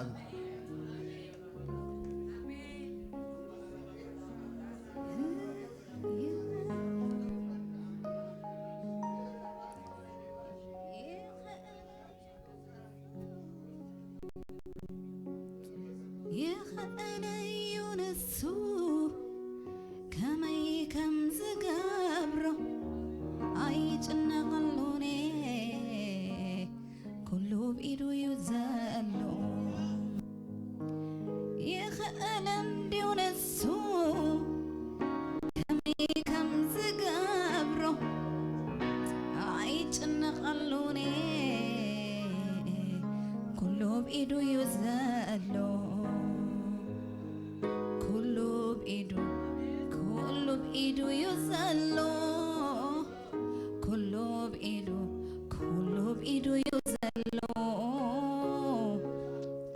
ይኽእል እዩ ንሱ ከመይ ከም ዝገብሮ ኣይጭነቐሉን፣ ኩሉ ብኢዱ እዩ ዘሎ። ይኽእል እንድዩ ንሱ ከመይ ከም ዝገብሮ ኣይጭነቐሉን፣ ኩሉ ብኢዱ እዩ ዘሎ። ኩሉ ብኢዱ፣ ኩሉ ብኢዱ እዩ ዘሎ። ኩሉ ብኢዱ፣ ኩሉ ብኢዱ እዩ ዘሎ።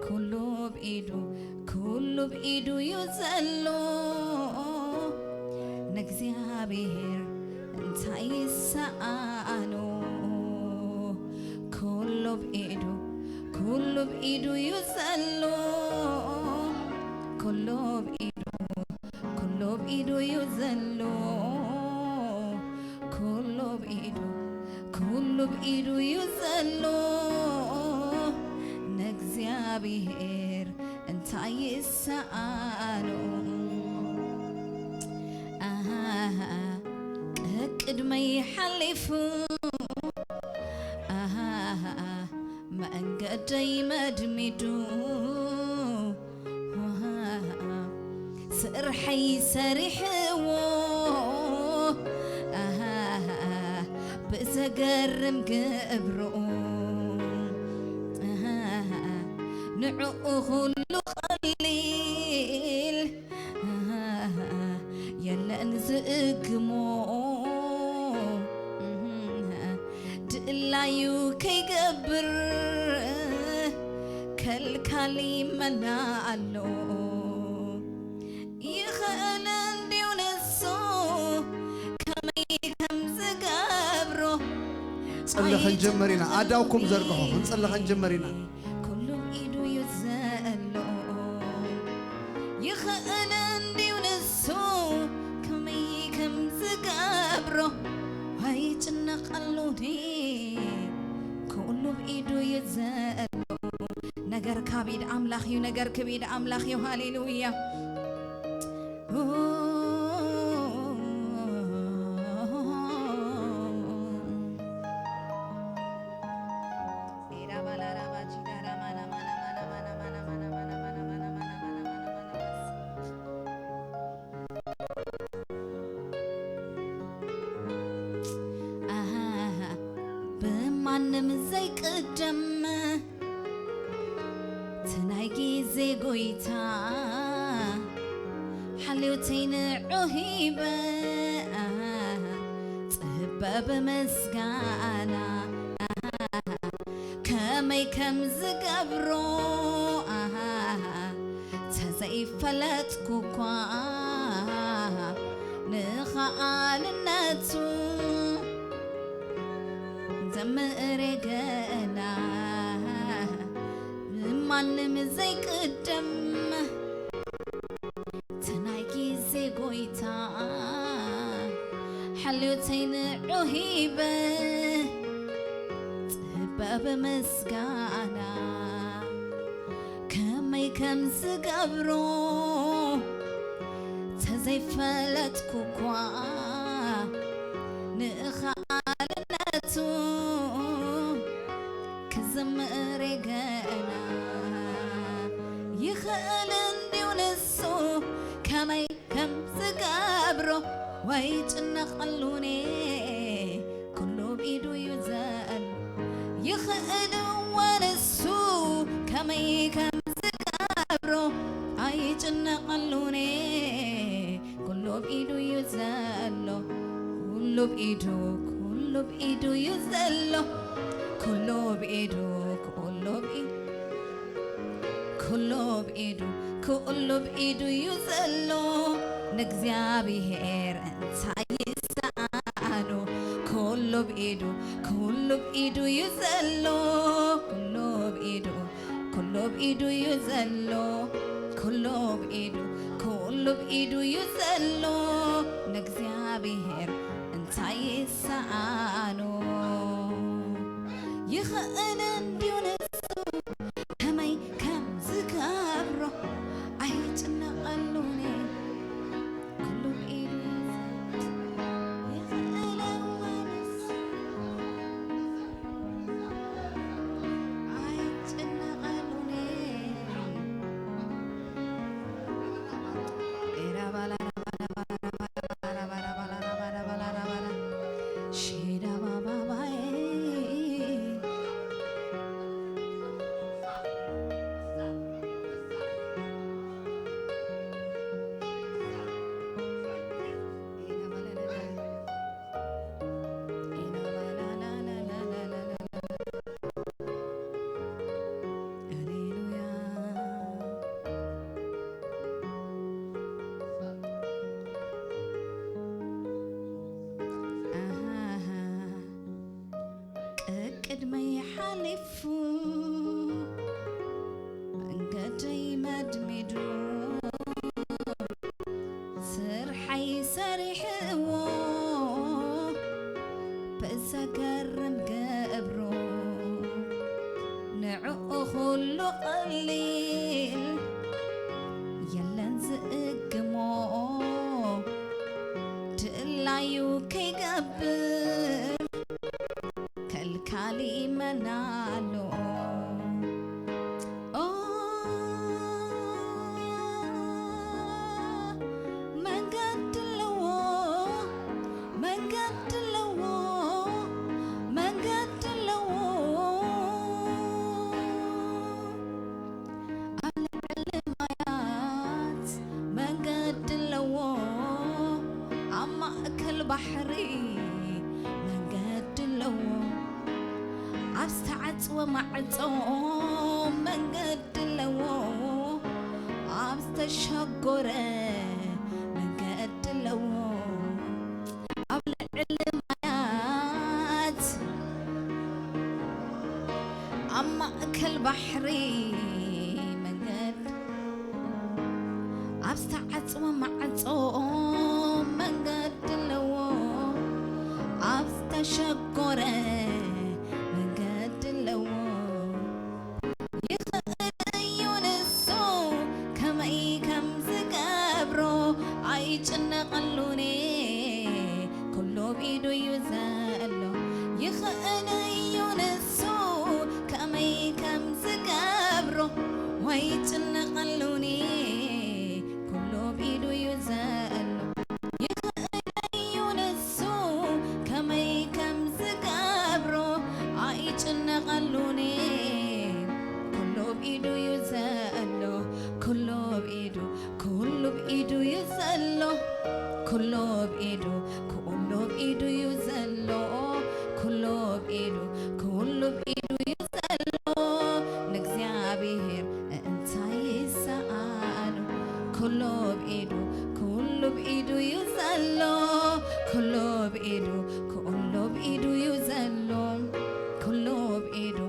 ኩሉ ብኢዱ፣ ኩሉ ብኢዱ እዩ ዘሎ። ንእግዚኣብሔር እንታይ ይሰኣኖ? ኩሉ ብኢዱ፣ ኩሉ ብኢዱ እዩ ዘሎ። ኩሉ ብኢዱ፣ ኩሉ ብኢዱ እዩ ዘሎ። ኩሉ ብኢዱ፣ ኩሉ ብኢዱ እዩ ዘሎ። ንእግዚኣብሔር እንታይ ይሰኣኖ? ኣሃ፣ ቅድመይ ሓሊፉ፣ ኣሃ፣ መንገደይ መድሚዱ፣ ኣሃ፣ ስርሐይ ሰሪሕዎ፣ ኣሃ፣ ብእስ ዘገርም ግብርኡ ንዕኡ ኩሉ ቀሊል የለን ዝእግሞ ድላዩ ከይገብር ከልካሊ መና ኣሎ ይኽእል እንድዩ ንሱ ከመይ ከም ዝገብሮ ጽሊ ክንጀምር ኢና ኣዳውኩም ዘርግሑ ክንጽሊ ክንጀምር ኢና ኩሉም ኢዱ እዩ ዘሎ ይኽእል እንድዩ ንሱ ከመይ ከም ዝገብሮ ኣይጭነቐሉኒ ኩሉም ኢዱ እዩ ዘሎ ነገር ካብ ኢድ ኣምላኽ እዩ ነገር ክብ ኢድ ኣምላኽ እዩ ሃሌሉያ ብማንም ዘይቅደም ትናይ ግዜ ጎይታ ሓልዮተይ ንዑ ሂበ ጽበብ ምስጋና ከመይ ከም ዝገብሮ ተዘይፈለጥኩ እኳ ንኸኣልነቱ ዘምእረ ገና ብማንም ዘይቅደም ትናይ ግዜ ጎይታ ሓልዮተይ ንዑ ሂበ ጽበብ ምስጋና ከመይ ከም ዝገብሮ ተዘይፈለጥኩ እኳ ንኸኣልነቱ ክዝምር ገና ይኽእል እንድዩ ንሱ ከመይ ከም ዝገብሮ ወይ ጭነቐሉኔ ኩሉ ብኢዱ እዩ ዘሎ ይኽእል እወ ንሱ ከመይ ከም ዝገብሮ ኣይጭነቐሉኔ ኩሉ ብኢዱ እዩ ዘሎ ኩሉ ብኢዱ ኩሉ ብኢዱ እዩ ዘሎ ኩሉ ብኢዱ ኩሉ ብኢዱ ኩሉ ብኢዱ ኩሉ ብኢዱ እዩ ዘሎ ንእግዚኣብሔር እንታይ ይሰኣኖ ኩሉ ብኢዱ ኩሉ ብኢዱ እዩ ዘሎ ኩሉ ብኢዱ ኩሉ ብኢዱ እዩ ዘሎ ኩሉ ብኢዱ ኩሉ ብኢዱ እዩ ዘሎ ንእግዚኣብሔር እንታይ ይሰኣኖ ይኽእል እንድዩ ንሱ ከመይ ከም ዝገብሮ ኣይጭነቐሉን ኩሉ ብኢዱ ይኽእል እወ ንሱ ኣይጭነቐሉን ቀቅድመይ ሓሊፉ መንገደይ መድሚዱ ስርሐይ ሰሪሕዎ ብዘገርም ገብሩ ንዕኡ ኩሉ ቀሊል የለን ዝእግሞ ድላዩ ከይገብር ከልካሊ መናሎ መንገድ ኣለዎ መንገድ ኣለዎ ኣብ ዝተዓጽወ ማዕጾ መንገዲ ኣለዎ፣ ኣብ ዝተሸጎረ መንገዲ ኣለዎ፣ ኣብ ልዕሊ ማያት ኣብ ማእከል ባሕሪ መንገዲ ኣብ ዝተዓጽወ ማዕጾ መንገዲ ኣለዎ፣ ኣብ ዝተሸጎረ መንገዲ ኣለዎ። ይኽእል እዩ ንሱ ከመይ ከም ዝገብሮ ኣይጭነቐሉን ኩሉ ብኢዱ እዩ ዘሎ። ይኽእል እዩ ንሱ ከመይ ከም ዝገብሮ ኣይጭነቐሉን ኩሉ ብኢዱ እዩ ዘሎ። ይኽእል እዩ ንሱ ከመይ ከም ዝገብሮ ኣይጭነቐሉን ኩሉ ብኢዱ እዩ ዘሎ። ኩሉ ብኢዱ ኩሉ ብኢዱ እዩ ዘሎ። ኩሉ ብኢዱ ኩሉ ብኢዱ እዩ ዘሎ። ኩሉ ብኢዱ ኩሉ ብኢዱ እዩ ዘሎ። ንእግዚኣብሔር እንታይ ይሰኣኖ? ኩሉ ብኢዱ ኩሉ ብኢዱ እዩ ዘሎ። ኩሉ ብኢዱ ኩሉ ብኢዱ እዩ ዘሎ። ኩሉ ብኢዱ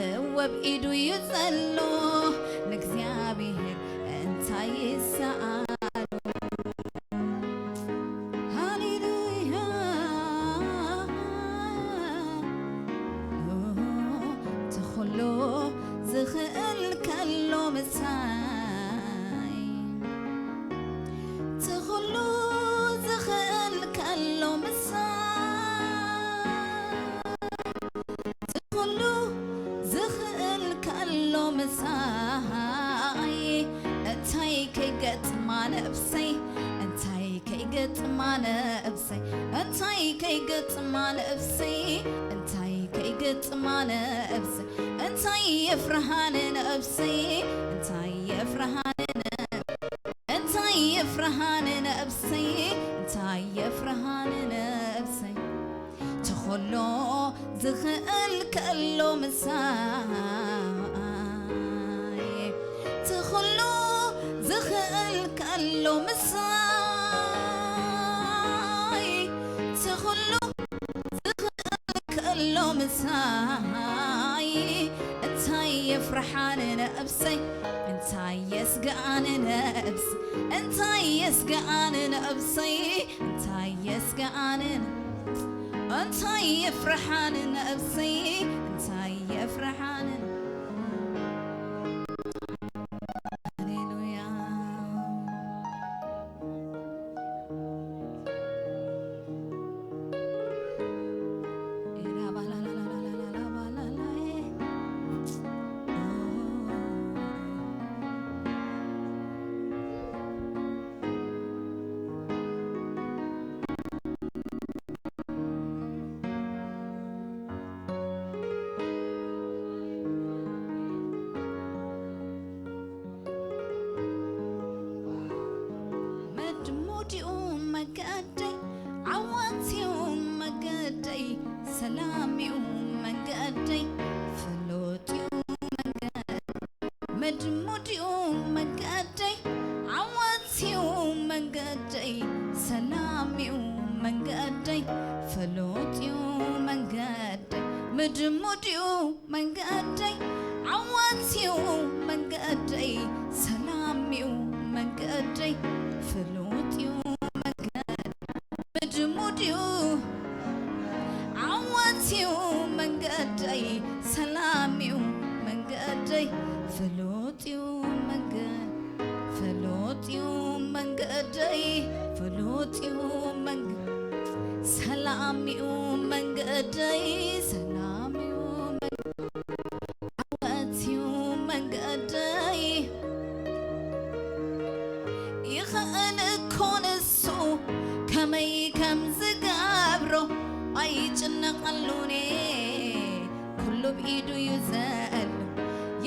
እወ ብኢዱ እዩ ዘሎ። ንእግዚኣብሔር እንታይ ይሰኣኖ? ሃሌሉያ። እቲ ኩሉ ዝኽእል ከሎ ምሳይ፣ እቲ ኩሉ ዝኽእል ከሎ ምሳይ፣ እቲ ኩሉ ዝኽእል ከሎ ምሳይ፣ እንታይ ከይገጥማ ነብሰይ፣ እንታይ ከይገጥማ ነብሰይ፣ እንታይ ከይገጥማ ነብሰይ፣ እንታይ ከይገጥማ ነብሰይ፣ እንታይ የፍርሃ ንነብሰይ፣ እንታይ የፍርሃ ንነ-፣ እንታይ የፍርሃ ንነብሰይ፣ እንታይ የፍርሃ ንነብሰይ። ተኾሎ ዝኽእል ከሎ ምሳይ፣ ተኾሎ ዝኽእል ከሎ ምሳይ፣ ተኾሎ ዝኽእል ከሎ ምሳይ፣ እንታይ የፍርሓ ንነብሰይ፣ እንታይ የስግኣ ንነብስ፣ እንታይ የስግኣ ንነብሰይ፣ እንታይ የስግኣ ን-፣ እንታይ የፍርሓ ንነብሰይ፣ እንታይ የፍርሓ ን-፣ ሃሌሉያ። መድሙድኡ መንገደይ፣ ዓወትዩ መንገደይ፣ ሰላምዩ መንገደይ፣ ፍሉጥዩ መንገደይ። መድሙድኡ መንገደይ፣ ዓወትዩ መንገደይ፣ ሰላምዩ መንገደይ፣ ፍሉጥዩ መንገደይ። መድሙድኡ መንገደይ፣ ዓወትዩ መንገደይ፣ ሰላምዩ መንገደይ፣ ፍሉጥዩ መንገደይ። መድሙድዩ ዓወትዩ መንገደይ፣ ሰላምዩ መንገደይ፣ ፍሉጥዩ መንገ-፣ ፍሉጥዩ መንገደይ፣ ፍሉጥዩ መንገ-፣ ሰላምዩ መንገደይ፣ ሰላምዩ መንገ-፣ ዓወትዩ መንገደይ። ይኽእል እኮ ንሱ ከመይ ከም ዝገብሮ ኣይጭነቐሉን፣ ኩሉ ብኢዱ እዩ ዘሎ።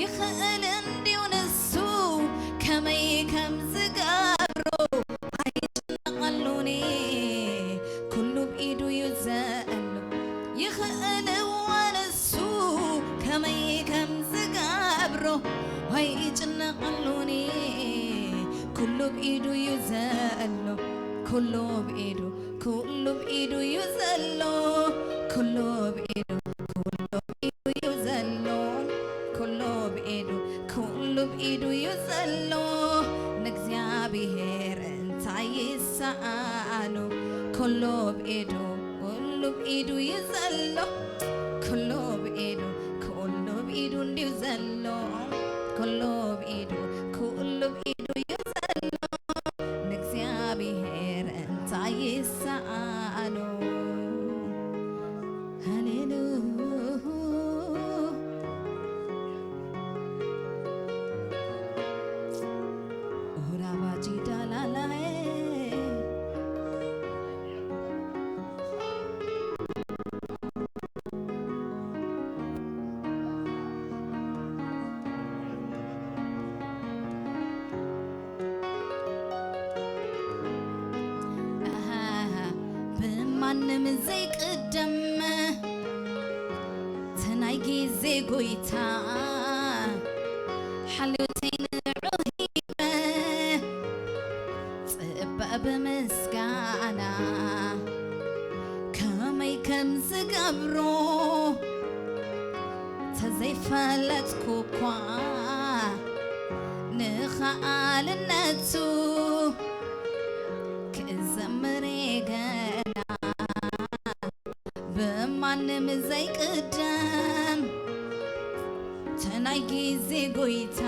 ይኽእል እንድዩ ንሱ ከመይ ከም ዝገብሮ ኣይጭነቐሉን፣ ኩሉ ብኢዱ እዩ ዘሎ። ይኽእል ኣይጭነቐሉኒ። ኩሉ ብኢዱ እዩ ዘሎ፣ ኩሉ ብኢዱ፣ ኩሉ ብኢዱ እዩ ዘሎ፣ ኩሉ ብኢዱ፣ ኩሉ ብኢዱ እዩ ዘሎ፣ ኩሉ ብኢዱ፣ ኩሉ ብኢዱ እዩ ዘሎ። ንእግዚኣብሔር እንታይ ይሰኣኖ? ኩሉ ብኢዱ፣ ኩሉ ብኢዱ እዩ ዘሎ፣ ኩሉ ብኢዱ፣ ኩሉ ብኢዱ እንድዩ ዘሎ፣ ኩሉ ብኢዱ፣ ኩሉ ብኢዱ እዩ ዘሎ። ንእግዚኣብሔር እንታይ ይሰኣኖ? ሃሌሉ ኦራባጂ ዳላላኤ ኣሃ፣ ብማንም ዘይቅደም እቲ ናይ ግዜ ጎይታ ሓልዮተይ ንዑ ሂበ ጽበ ብምስጋና ከመይ ከም ዝገብሮ ተዘይፈለጥኩ እኳ ንኸኣልነቱ ክዘምር ገና ብማንም ዘይቅደም ተናይ ግዜ ጎይታ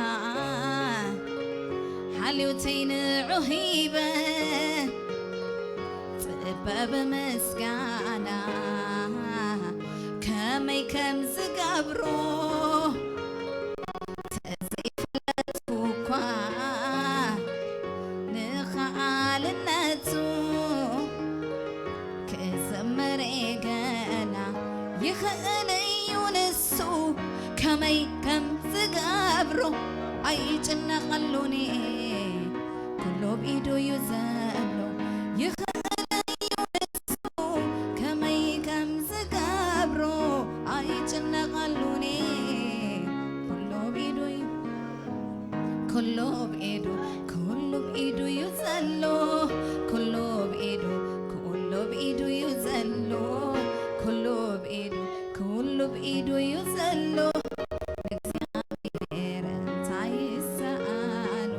ሓልዮተይ ንዑ ሂበ ጽበብ ምስጋና ከመይ ከም ዝገብሮ ተዘይፈለጥኩ እኳ ንኸኣልነቱ ክዘምር ገና ይኽእል እዩ ንሱ ከመይ ከም ዝገብሮ ኣይጭነቐሉን ኩሉ ብኢዱ እዩ ዘሎ ይኽእል እዩ ንሱ ከመይ ከም ዝገብሮ ኣይጭነቐሉን ኩሉ ብኢዱ እዩ ኩሉ ብኢዱ ኩሉ ብኢዱ እዩ ዘሎ ኩሉ ብኢዱ ኩሉ ብኢዱ እዩ ዘሎ ኩሉ ብኢዱ ኩሉ ብኢዱ እዩ ዘሎ እግዚኣብሔር እንታይ ይሰኣኖ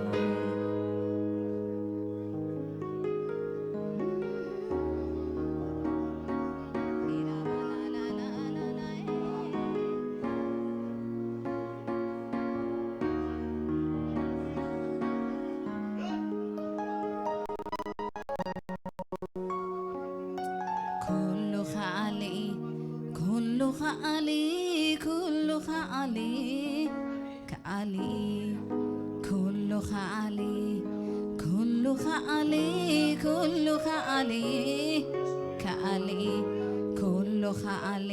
ኩሉ ከኣሊ ኩሉ ከኣሊ ኩሉ ከኣሊ ከኣሊ ኩሉ ከኣሊ ኩሉ ከኣሊ ኩሉ ከኣሊ ከኣሊ ኩሉ ከኣሊ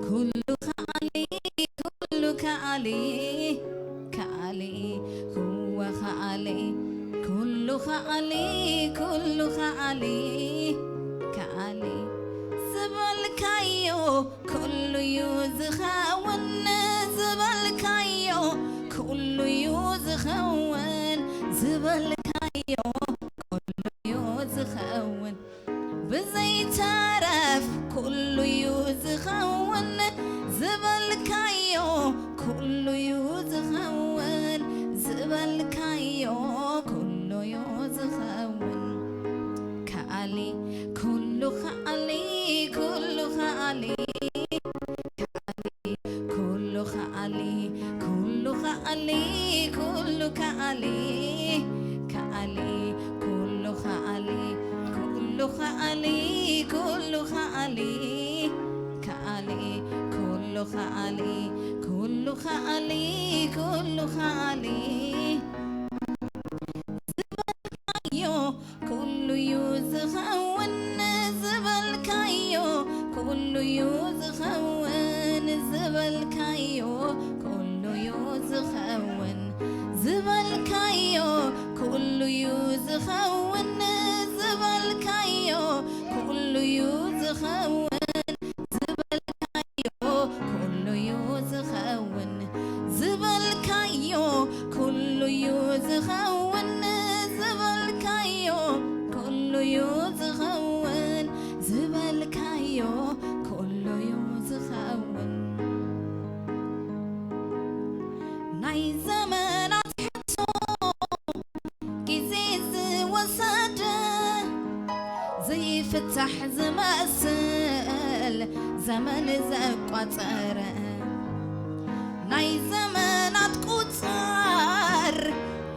ኩሉ ከኣሊ ኩሉ ከኣሊ ከኣሊ ህወ ከኣሊ ኩሉ ከኣሊ ኩሉ ከኣሊ ከኣሊ ዝበልካዮ ኩሉ ዩ ዝኸውን ዝበልካዮ ኩሉ ዩ ዝኸውን ዝበልካዮ ኩሉ ዩ ዝኸውን ብዘይተረፍ ኩሉ ዩ ዝኸውን ዝበልካዮ ኩሉ ዩ ዝኸውን ዝበልካዮ ኩሉ ዩ ዝኸውን ከኣሊ ኩሉ ከኣሊ ኩሉ ከኣሊ ከኣሊ ኩሉ ከኣሊ ኩሉ ከኣሊ ኩሉ ከኣሊ ከኣሊ ኩሉ ከኣሊ ኩሉ ከኣሊ ኩሉ ከኣሊ ከኣሊ ኩሉ ከኣሊ ኩሉ ከኣሊ ኩሉ ከኣሊ ዝበልካዮ ኩሉ ዩ ዝኸውን ዝበልካዮ ኩሉ ዩ ዝኸውን ዝበልካዮ ኩሉ ዩ ዝኸውን ዝበልካዮ ኩሉ ዩ ዝኸውን ዝበልካዮ ኩሉ ዩ ዝኸውን ዝበልካዮ ኩሉ ዩ ዝኸውን ዝበልካዮ ዘቋጸረ፣ ናይ ዘመናት ቁጽር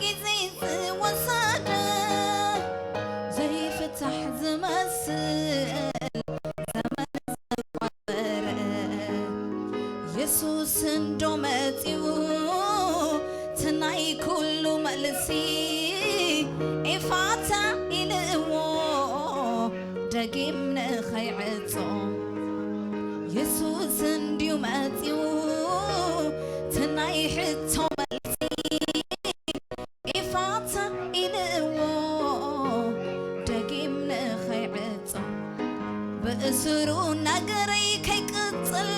ግዜ ዝወሰደ፣ ዘይፍታሕ ዝመስል ዘመን ዘቋጸረ፣ የሱስ እንዶ መጺኡ፣ እቲ ናይ ኩሉ መልሲ፣ ኤፋታ ኢልዎ፣ ደጊም ንኸይዕጾ። የሱስ እንድዩ መጺኡ፣ እቲ ናይ ሕቶ መልሲ፣ ኤፋታ ኢልዎ፣ ደጊም ንኸይዕጾ። ብእስሩ ነገረይ ከይቅጽል፣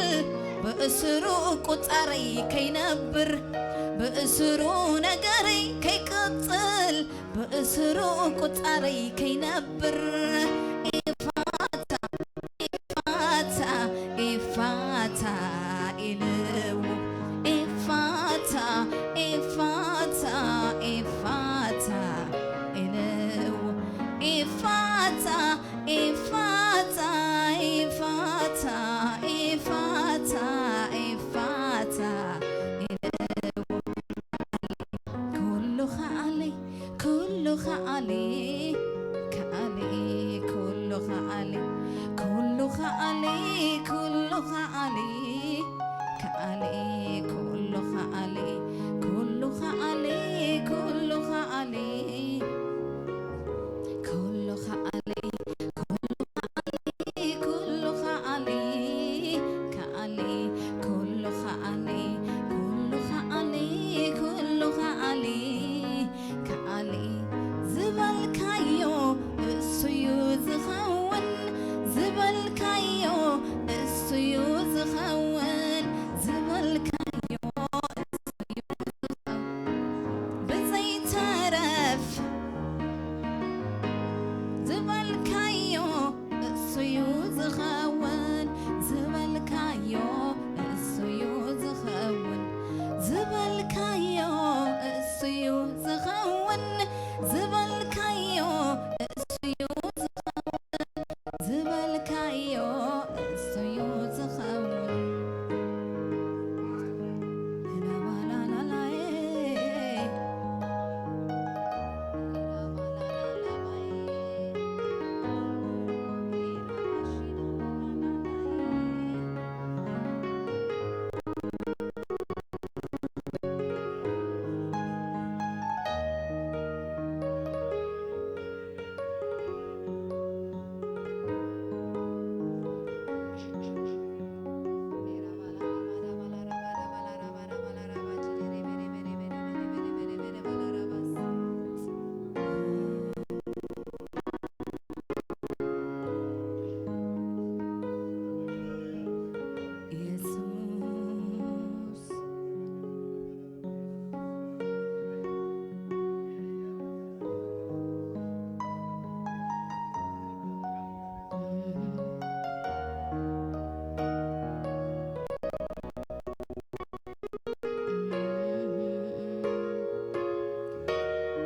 ብእስሩ ቁጻረይ ከይነብር፣ ብእስሩ ነገረይ ከይቅጽል፣ ብእስሩ ቁጻረይ ከይነብር። ኤፋታ፣ ኤፋታ፣ ኤፋታ ኢልዎ። ኤፋታ፣ ኤፋታ፣ ኤፋታ ኢልዎ። ኤፋታ፣ ኤፋታ፣ ኤፋታ፣ ኤፋታ፣ ኤፋታ ኢልዎ። ኩሉ ከኣሊ፣ ኩሉ ከኣሊ፣ ከኣሊ፣ ኩሉ ከኣሊ፣ ኩሉ ከኣሊ፣ ኩሉ ከኣሊ፣ ከኣሊ፣ ኩሉ ከኣሊ፣ ኩሉ ከኣሊ፣ ኩሉ ከኣሊ፣ ኩሉ ከኣሊ፣ ኩሉ ከኣሊ፣ ከኣሊ፣ ኩሉ ከኣሊ፣ ኩሉ ከኣሊ፣ ኩሉ ከኣሊ፣ ከኣሊ ዝበልካዮ እሱዩ ዝኸውን፣ ዝበልካዮ እሱዩ ዝኸውን፣ ዝበልካዮ እሱዩ ዝኸውን። ብዘይተረፍ ዝበልካዮ እሱዩ ዝኸውን፣ ዝበልካዮ እሱዩ ዝኸውን፣ ዝበልካዮ እሱዩ ዝኸውን፣ ዝበልካዮ እሱዩ ዝኸውን፣ ዝበልካዮ እሱዩ ዝኸውን። ላባላላላዬ።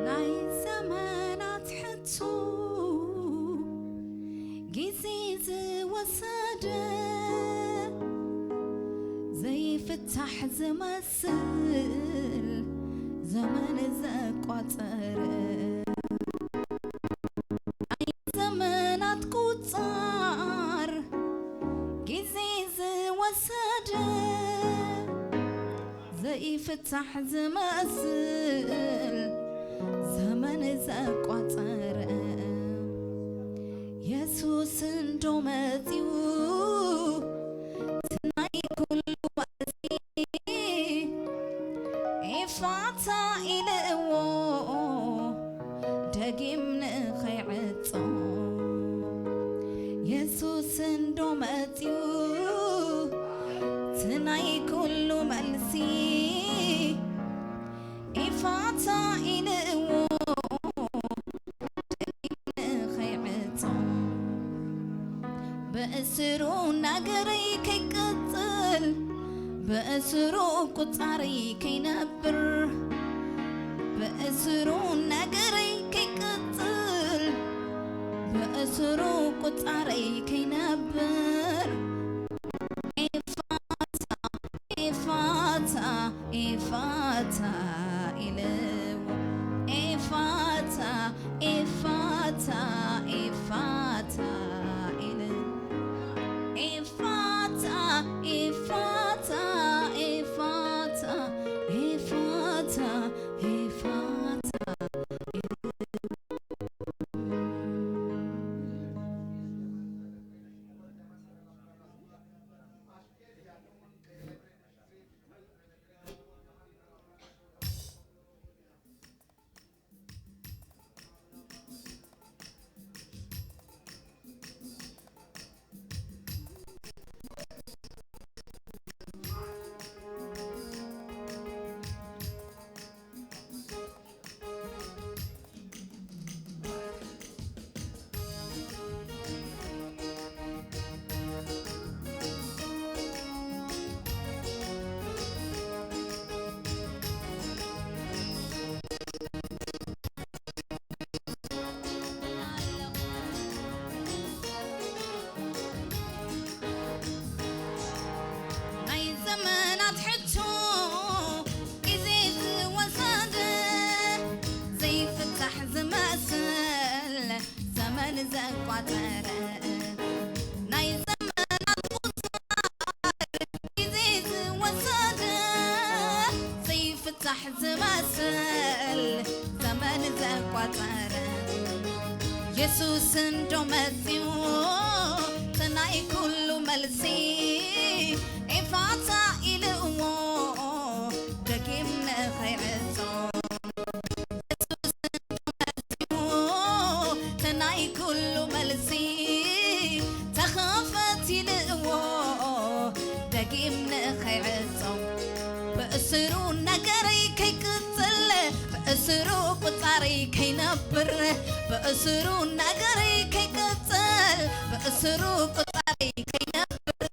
ናይ ዘመናት ሕቶ ግዜ ዝወሰደ፣ ዘይፍታሕ ዝመስል ዘመን ዘቋጸረ፣ ናይ ዘመናት ቁጻር ግዜ ዝወሰደ፣ ዘይፍታሕ ዝመስል ዘመን ዘቋጸረ፣ የሱስ እንዶ መጺኡ፣ እቲ ናይ ኩሉ መልሲ፣ ኤፋታ ኢልዎ፣ ደጊም ንኸይዕጾ። የሱስ እንዶ መጺኡ፣ እቲ ናይ ኩሉ መልሲ፣ ኤፋታ ኢልዎ፣ ደጊም ንኸይዕጾ። ብእስሩ ነገረይ ከይቅጽል፣ ብእስሩ ቁጻረይ ከይነብር፣ ብእስሩ ነገረይ ከይቅጽል፣ ብእስሩ ቁጻረይ ከይነብር፣ ኤፋ ዘቋጸረ፣ ናይ ዘመናት ቁጽሪ ግዜ ዝወሰደ፣ ዘይፍታሕ ዝመስል ዘመን ዘቋጸረ፣ የሱስ እንዶ መጺኡ፣ እቲ ናይ ኩሉ መልሲ፣ ኤፋታ ኢልዎ፣ ደጊም ንኸይዕጾ። የሱስ እንዶ መጺኡ፣ እቲ ናይ ኩሉ መልሲ፣ ተኸፈት ኢልዎ፣ ደጊም ንኸይዕጾ። ብእስሩ ነገረይ ከይቅጽል፣ ብእስሩ ቁጻረይ ከይነብር፣ ብእስሩ ነገረይ ከይቅጽል፣ ብእስሩ ቁጻረይ ከይነብር።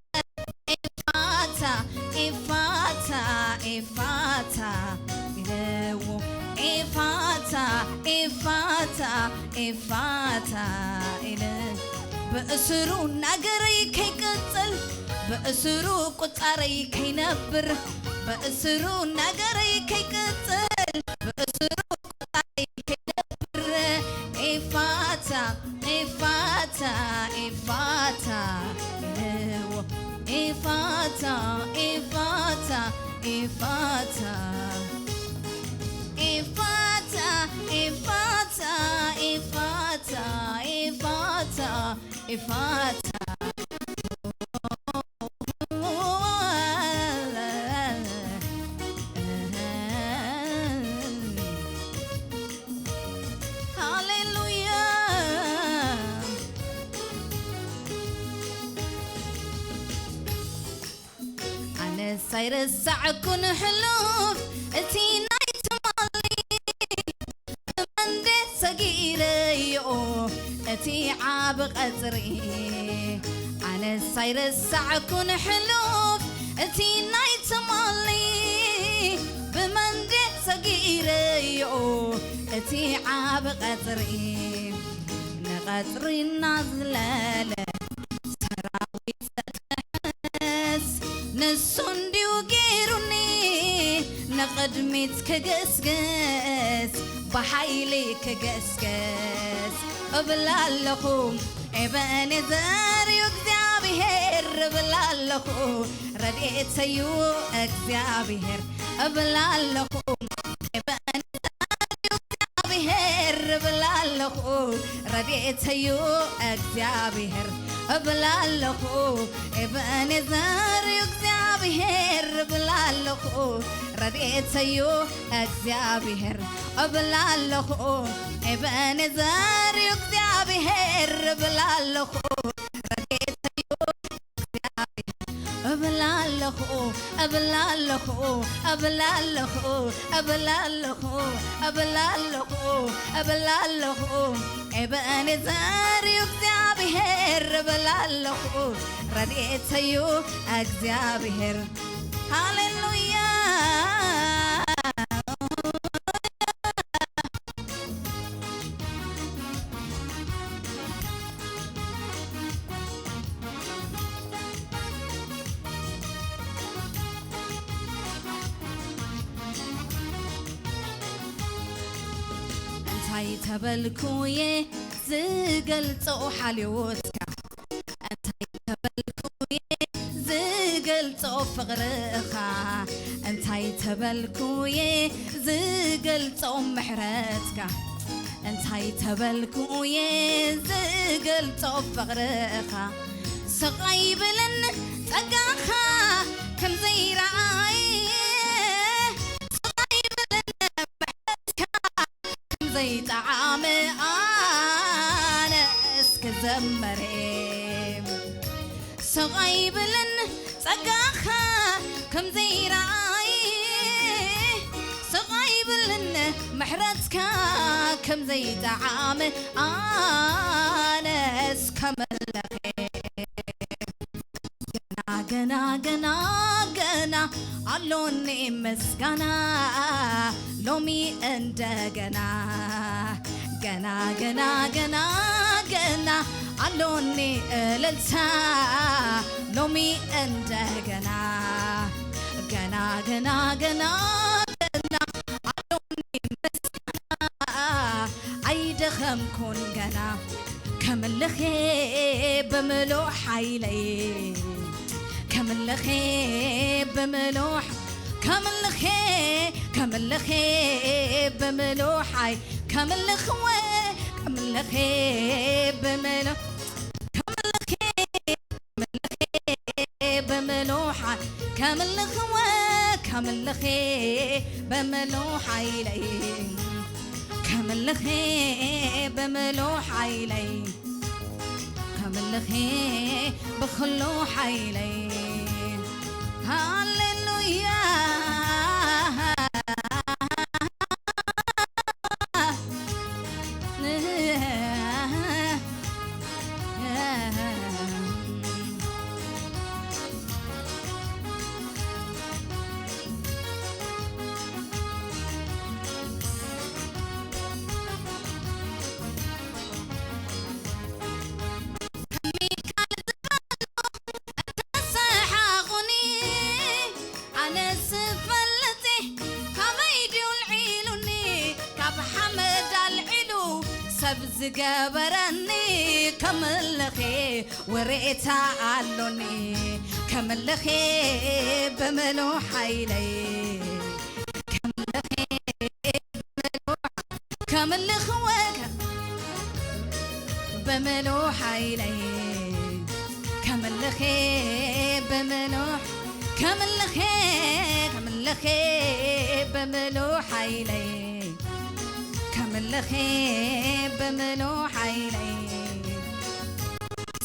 ኤፋታ፣ ኤፋታ፣ ኤፋታ ኢልዎ። ኤፋታ፣ ኤፋታ፣ ኤፋታ ኢለ። ብእስሩ ነገረይ ከይቅጽል፣ ብእስሩ ቁጻረይ ከይነብር፣ ብእስሩ ነገረይ ከይቅጽል፣ ብእስሩ ቁጻረይ ከይነብር። ኤፋታ፣ ኤፋታ፣ ኤፋታ ኢልዎ። ኤፋታ፣ ኤፋታ፣ ኤፋታ። ኤፋታ፣ ኤፋታ፣ ኤፋታ፣ ኤፋታ፣ ኤፋታ። ሃሌሉያ። ኣነስ ኣይረሳዕኩን ሕሉፍ እቲ ናይ ትማሊ፣ ብመንዴ ሰጊረዮ እቲ ዓቢ ቀጽሪ። ኣነስ ኣይረሳዕኩን ሕሉፍ እቲ ናይ ትማሊ፣ ብመንዴ ሰጊረዮ እቲ ዓቢ ቀጽሪ። ንቐጽሪ እናዝለለ ሰራዊት ዘትሕስ ንሱ እንድዩ ገይሩኒ፣ ንቕድሚት ክግስግስ፣ ብሓይሊ ክግስግስ እብል ኣለኹ። ኤበኔዘር እዩ እግዚኣብሄር እብል ኣለኹ፣ ረድኤተዩ እግዚኣብሄር እብል ኣለኹ። ኤበኔዘር እዩ እግዚኣብሄር እብል ኣለኹ፣ ረድኤተዩ እግዚኣብሄር እብል ኣለኹ። ኤበኔዘር እዩ እግዚኣብሄር እብል ኣለኹ፣ ረድኤተዩ እግዚኣብሄር እብል ኣለኹ። ኤበኔዘር እዩ እግዚኣብሄር እብል ኣለኹ፣ ረድኤተዩ እግዚኣብሄር እብል ኣለኹ፣ እብል ኣለኹ፣ እብል ኣለኹ፣ እብል ኣለኹ፣ እብል ኣለኹ፣ እብል ኣለኹ። ኤበኔዘር እዩ እግዚኣብሄር እብል ኣለኹ፣ ረድኤተዩ እግዚኣብሄር። ሃሌሉያ። እንታይ ተበልኩ እየ ዝገልጾ ሓልዮትካ? እንታይ ተበልኩ እየ ዝገልጾ ፍቕርኻ? እንታይ ተበልኩ እየ ዝገልጾ ምሕረትካ? እንታይ ተበልኩ እየ ዝገልጾ ፍቕርኻ? ስቕ ኣይብልን ጸጋኻ ከም ዘይረኣየ፣ ስቕ ኣይብልን ምሕረትካ ከም ዘይጠዓመ ኣነስ ክዘምር እየ። ስቕ ኣይብልን ጸጋኻ ከም ዘይረኣየ፣ ስቕ ኣይብልን ምሕረትካ ከም ዘይጠዓመ ኣነስ ከመልኽ እየ። ገና ገና ገና ገና ኣሎኒ ምስጋና ሎሚ እንደገና። ገና ገና ገና ገና ኣሎኒ እልልታ ሎሚ እንደገና። ገና ገና ገና ገና ኣሎኒ ምስጋና ኣይደኸምኩን ገና። ከም ከምልኽ ብምሉእ ሓይለይ፣ ከምልኽ ብምሉእ ሕ-፣ ከምልኽ፣ ከምልኽ ብምሉእ ሓይ-፣ ከምልኽ ወ-፣ ከምልኽ ብምሉእ፣ ከምልኽ ብምሉእ ሓ-፣ ከምልኽ ወ-፣ ከምልኽ ብምሉእ ሓይለይ፣ ከምልኽ ብምሉእ ሓይለይ፣ ከምልኽ ብኹሉ ሓይለይ። ሃሌሉያ። ሰሓቑኒ ኣነስ ፈልጢ ካበይ ድዩ ኣልዒሉኒ ካብ ሓመድ ኣልዒሉ ሰብ ዝገበረኒ ከምልኺ ወሬታ ኣሎኒ ከምልኺ ብምሉ ሓይለይ ከምልኺ ከምልኽ ወከ ብምሉ ሓይለይ ከምልኽ ብምሉ ከምልኽ ከምልኽ ብምሉ ሓይለይ ከምልኽ ብምሉ ሓይለይ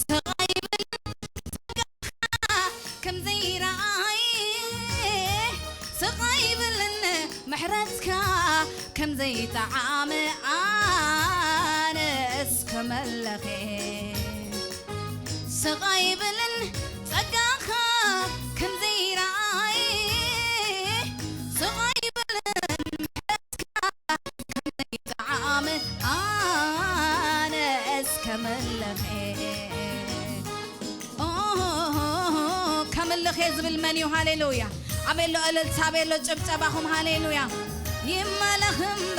ስቓይ ይብል ከም ዘይረኣይ ስቓይ ይብልን ምሕረትካ ከም ዘይጠዓመ ኣነስ ከመለኸ ስቓይ ይብልን ጸጋኻ ከም ዘይረኣይ ስቓይ ይብልን ምሕረትካ ከም ዘይጠዓመ ኣነስ ከመለኸ ከምልኽ እየ ዝብል መን እዩ? ሃሌሉያ። ኣበሎ እልልታ፣ ኣበሎ ጭብጨባኹም። ሃሌሉያ። ይመለኽ እምበር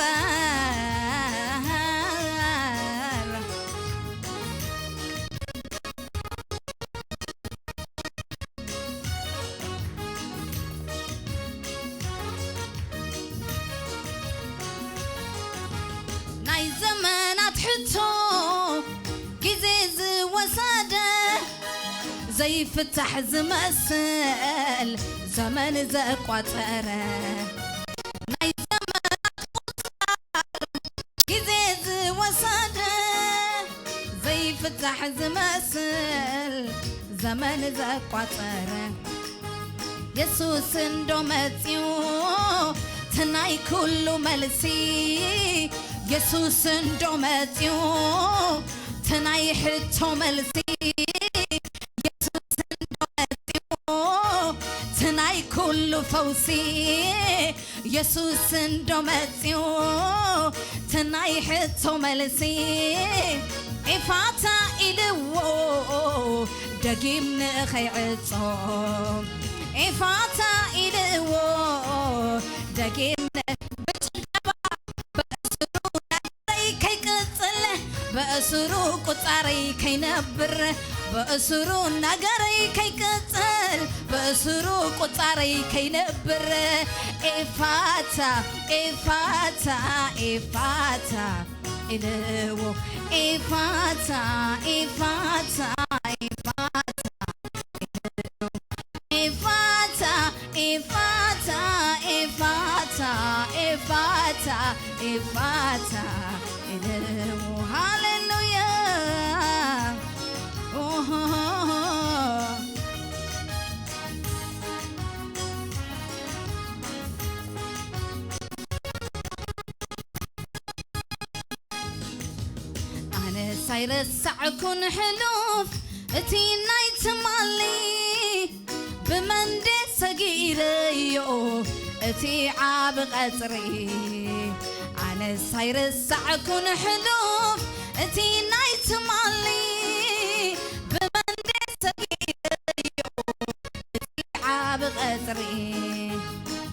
ናይ ዘመናት ሕቶ ግዜ ዝወሰደ ዘይፍታሕ ዝመስል ዘመን ዘቋጸረ ናይ ዘመናት ቁጽር ግዜ ዝወሰደ ዘይፍታሕ ዝመስል ዘመን ዘቋጸረ የሱስ እንዶ መጽዩ ትናይ ኩሉ መልሲ የሱስ እንዶ መጽዩ ትናይ ሕቶ መልሲ የሱስ እንዶ መጽዩ ትናይ ኩሉ ፈውሲ የሱስ እንዶ መጽዩ ትናይ ሕቶ መልሲ ኤፋታ ኢልዎ ደጊም ንኸይዕጾ ኤፋታ ኢልዎ ደጊም ን- ብጭብጨባ በእስሩ ነገረይ ከይቅጽል በእስሩ ቁጻረይ ከይነብር በእስሩ ነገረይ ከይቅጽል በእስሩ ቁጻረይ ከይነብር ኤፋታ ኤፋታ ኤፋታ ኢልዎ ኤፋታ ኤፋታ ኤፋታ ኤፋታ ኤፋታ ኤፋታ ኤፋታ ኤፋታ ኢልዎ ሃሌሉያ ኦሆ ኣነስ ኣይረሳዕኩን ሕሉፍ እቲ ናይ ትማሊ ብመንደ ሰጊረዮ እቲ ዓብ ቐጽሪ ኣነስ ኣይረሳዕኩን ሕሉፍ እቲ ናይ ትማሊ ብመንደ ሰጊረዮ ዓብ ቐጽሪ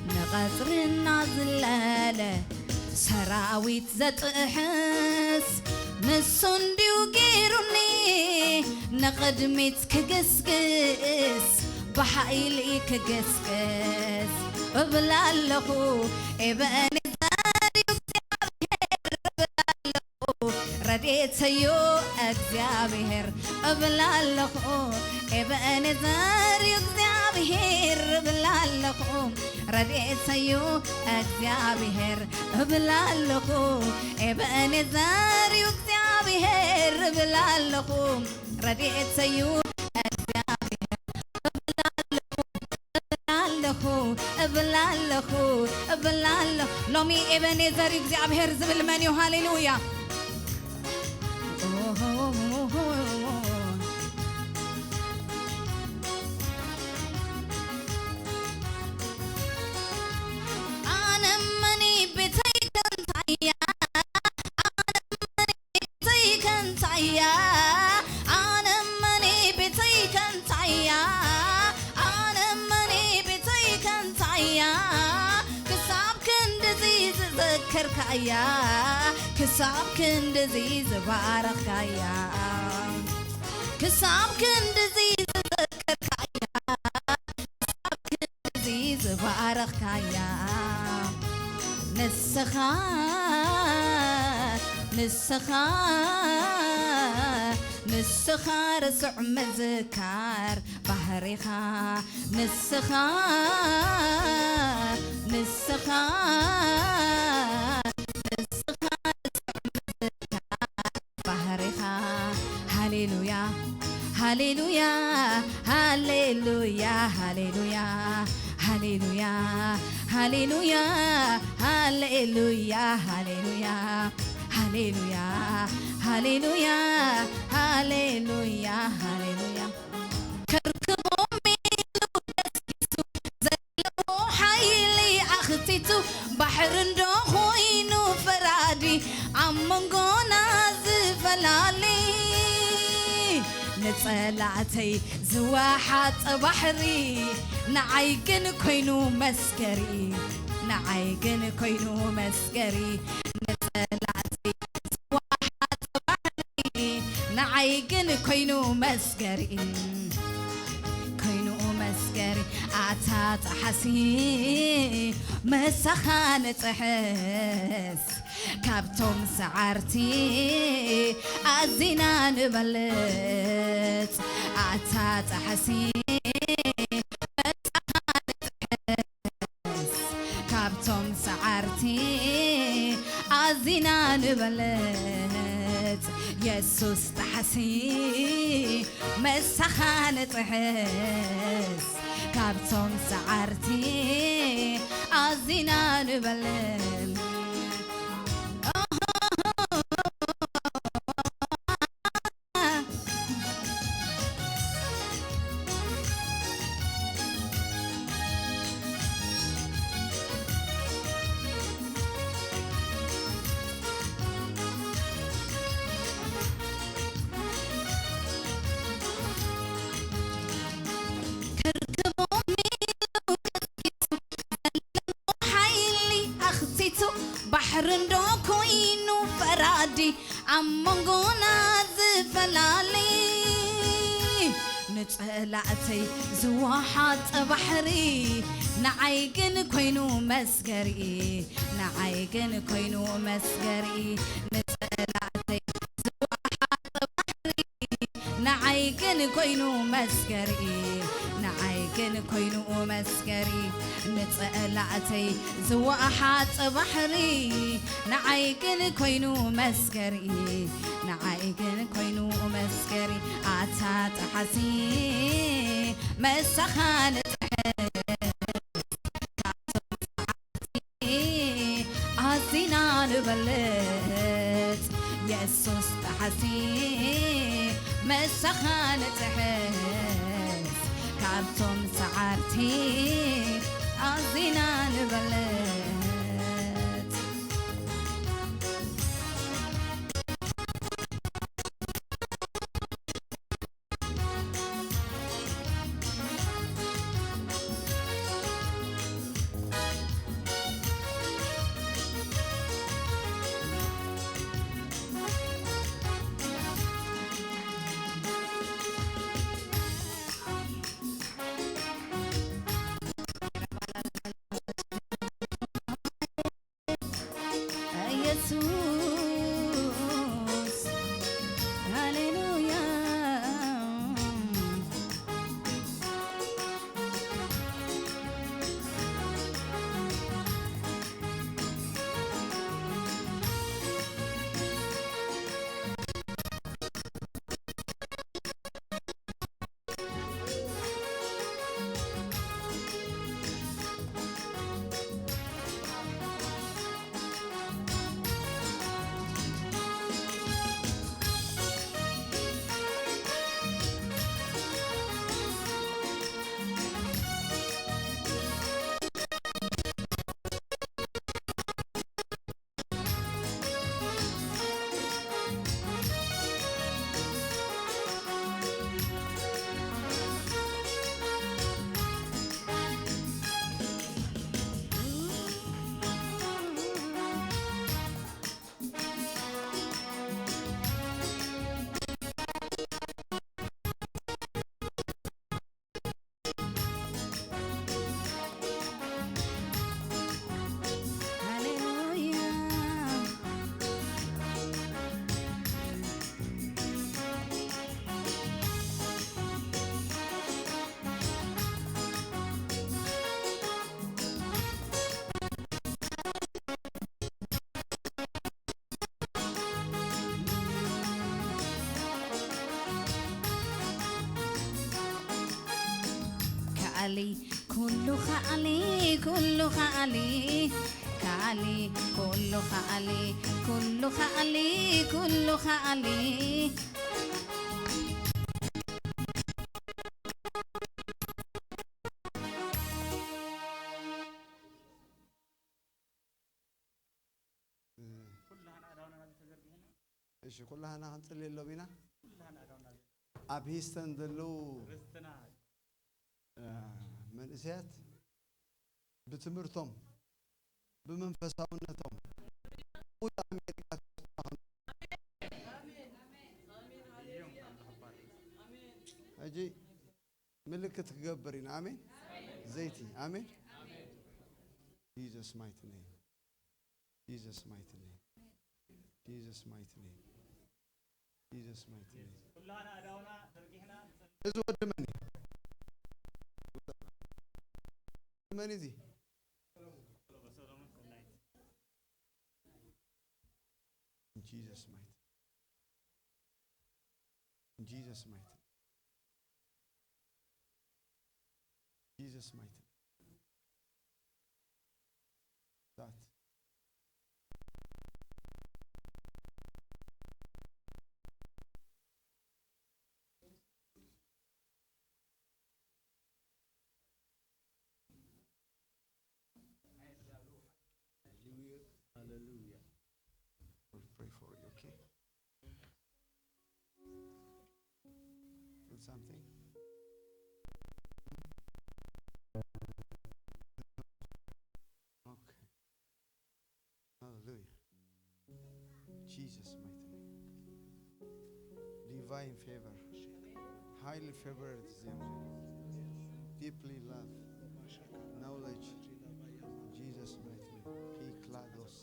ንቐጽርና ዝለለ ሰራዊት ዘጥሕስ ንሱ እንድዩ ገይሩኒ ንቕድሚት ክግስግስ፣ ብሓይሊ ክግስግስ እብል ኣለኹ። ኤበኔዘር እዩ እግዚኣብሔር እብል ኣለኹ። ረድኤተዩ እግዚኣብሔር እብል ኣለኹ። ኤበኔዘር እዩ እግዚኣብሔር እብል ኣለኹ። ረድኤተዩ እግዚኣብሔር እብል ኣለኹ። ኤበኔዘር እዩ እግዚኣብሔር እብል ኣለኹ። ረድኤተዩ እግዚኣብሔር እብል ኣለኹ፣ እብል ኣለኹ፣ እብል ኣለኹ። ሎሚ ኤበኔዘር እዩ እግዚኣብሔር ዝብል መን እዩ? ሃሌሉያ። ኣነ መኒ ቤተይ ከንታያ፣ ኣነ መኒ ቤተይ ከንታያ፣ ኣነ መኒ ቤተይ ከንታያ፣ ኣነ መኒ ቤተይ ከንታያ፣ ክሳብ ክንድዚ ዝዘከርካያ፣ ክሳብ ክንድዚ ዝባረኽካያ፣ ክሳብ ክንድዚ ዝዘከርካያ፣ ክሳብ ክንድዚ ዝባረኽካያ፣ ንስኻ፣ ንስኻ፣ ንስኻ ርስዕ ምዝካር ባህሪኻ፣ ንስኻ፣ ንስኻ፣ ንስኻ ርስዕ ምዝካር ባህሪኻ። ሃሌሉያ፣ ሃሌሉያ፣ ሃሌሉያ፣ ሃሌሉያ፣ ሃሌሉያ፣ ሃሌሉያ፣ ሃሌሉያ፣ ሃሌሉያ፣ ሃሌሉያ፣ ሃሌሉያ፣ ሃሌሉያ፣ ሃሌሉያ። ከርክቦም ኢሉ ገስጊሱ፣ ዘለዎ ሓይሊ ኣኽቲቱ፣ ባሕሪ እንዶ ኮይኑ ፈራዲ፣ ኣብ መንጎና ዝፈላሊ፣ ንጸላእተይ ዝወሓጠ ባሕሪ፣ ንዓይ ግን ኮይኑ መስከሪ፣ ንዓይ ግን ኮይኑ መስከሪ፣ ንጸላእተይ ዝወሓጠ ባሕሪ፣ ንዓይ ግን ኮይኑ መስገሪ፣ ኮይኑ መስገሪ። ኣታ ጸሓሲ መሳኻ ንጽሕስ፣ ካብቶም ሰዓርቲ ኣዚና ንበልጽ። ኣታ ጸሓሲ መሳኻ ንጽሕስ፣ ካብቶም ሰዓርቲ ኣዚና ንበልጽ። የሱስ ጣሕሲ መሳኻ ንጥሕስ፣ ካብቶም ሰዓርቲ ኣዚና ንበልጽ። ከርክቦም ኢሉ ገስጊሱ፣ ዘለዎ ሓይሊ ኣኽቲቱ፣ ባሕሪ እንዶ ኮይኑ ፈራዲ፣ ኣብ መንጎና ዝፈላሊ፣ ንጸላእተይ ዝወሓጠ ባሕሪ፣ ንዓይ ግን ኮይኑ መስገሪ፣ ንዓይ ግን ኮይኑ መስገሪ፣ ንጸላእተይ ዝወሓጠ ባሕሪ፣ ንዓይ ግን ኮይኑ መስገሪ፣ ንዓይ ግን ኮይኑ መስገሪ፣ ንጸላእተይ ዝወሓጠ ባሕሪ፣ ንዓይ ግን ኮይኑ መስገሪ፣ ንዓይ ግን ኮይኑ መስገሪ። ኣታ ጸሓሲ መሳኻ ንጥሕስ፣ ኣዚና ንበልጽ። የሱስ ጣሕሲ መሳኻ ንጥሕስ፣ ካብቶም ሰዓርቲ ኣዚና ንበልጽ። ከኣሊ፣ ኩሉ ከኣሊ፣ ከኣሊ፣ ኩሉ ከኣሊ፣ ኩሉ ከኣሊ፣ ኩሉ ከኣሊ። እሺ፣ ኩላህና ክንጽልየሎም ኢና። ኣብ ሂስተን ዘለዉ፣ እ፣ መንእሰያት ብትምህርቶም፣ ብመንፈሳውነቶም፣ ውጭ ኣሜሪካ ሕጂ ምልክት ክገብር ኢና። ኣሜን። ዘይቲ። ኣሜን። Jesus mighty name. Jesus mighty name. Jesus mighty name. Jesus mighty name. ኩላና ኣእዳውና ዘርጊሕና ንጸሊ። እዚ ወዲ መን እዩ? መን እዩ እዚ? ሰሎሞን ሰናይት። In Jesus mighty name. In Jesus mighty name. Jesus mighty name. That. Hallelujah. Hallelujah. We'll pray for you, okay? Feel something? Okay. Hallelujah. Jesus mighty name. Divine favor. Highly favored is the young lady. Deeply loved. Knowledge. Jesus mighty name. He klados.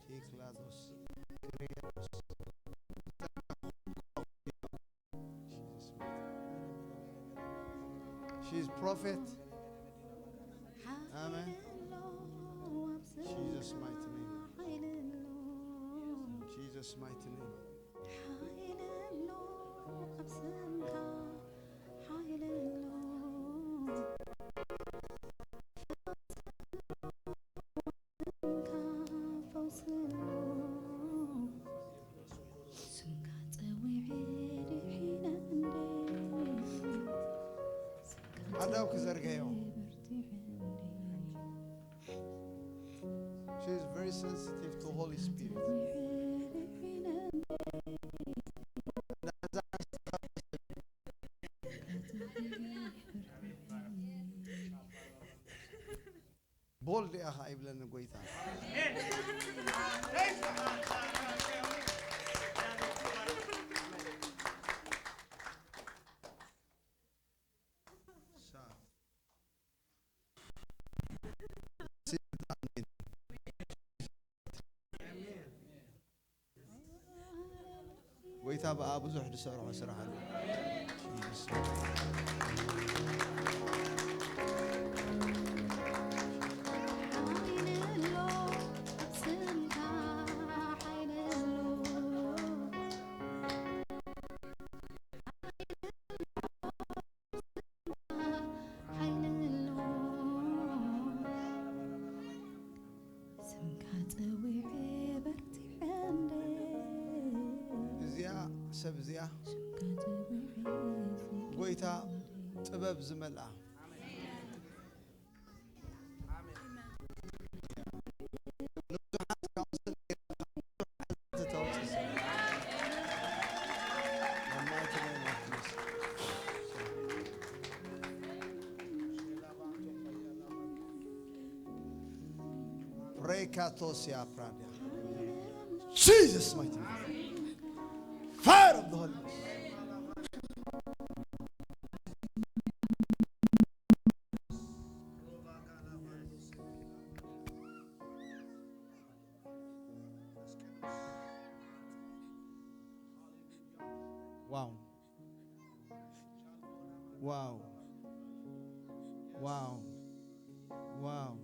He klados. Kyriados. Jesus mighty name. She's prophet. Amen. Jesus mighty name. Jesus mighty name. ኣዳው ክዘርገዮ። She is very sensitive to Holy Spirit. ቦልድ ኢኻ ይብለኒ ጎይታ። ጎይታ ብኣ ብዙሕ ዝሰርሖ ስራሕ ኣሎ። ሓይሊ ኣሎ። ስምካ ጸዊዐ በርቲዐ እንደ እዚኣ ሰብ እዚኣ ስምካ ጸዊዐ ጎይታ ጥበብ ዝመልኣ Rekatosia Pradia. Jesus mighty name. Fire of the Holy Ghost. Wow. Wow. Wow. Wow.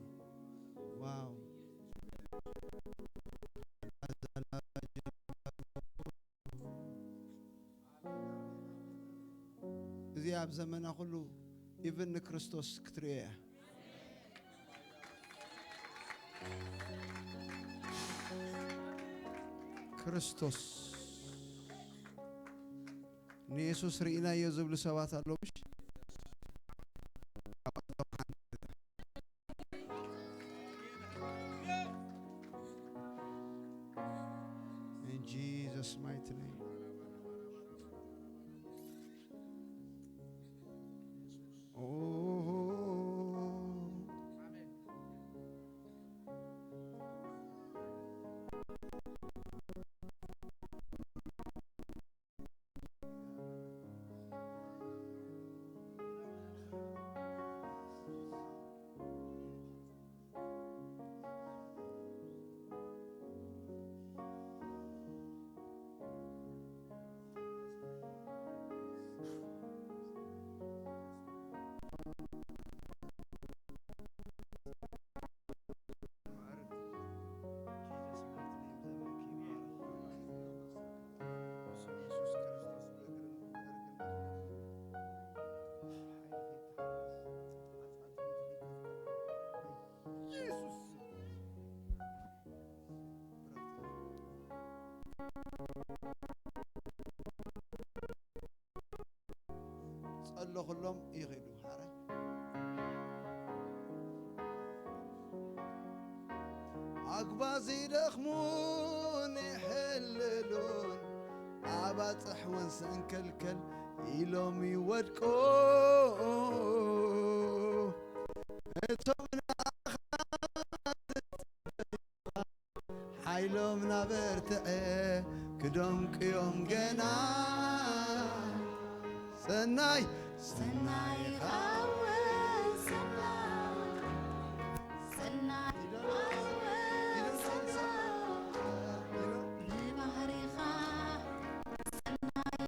Wow. እዚ ኣብ ዘመና ኩሉ ኢቭን ንክርስቶስ ክትርእዮ እያ። ክርስቶስ ንየሱስ ርኢናዮ ዝብሉ ሰባት ኣለዉ፣ ምሽ? In Jesus' mighty name. Oh. ጸለኹሎም ይኺዱ። ሓራይ ኣግባዝ ይደኽሙን ይሕልሉን፣ ኣባጽሕ እውን ሰንከልከል ኢሎም ይወድቁ። እቶም ንኣኻ ሓይሎም ናበርትዐ ክደምቅዮም ገና። ሰናይ ሰናይ ኻወ ሰናይ ሰናይ ኻወ ሰናይ ንባህሪኻ ሰናይ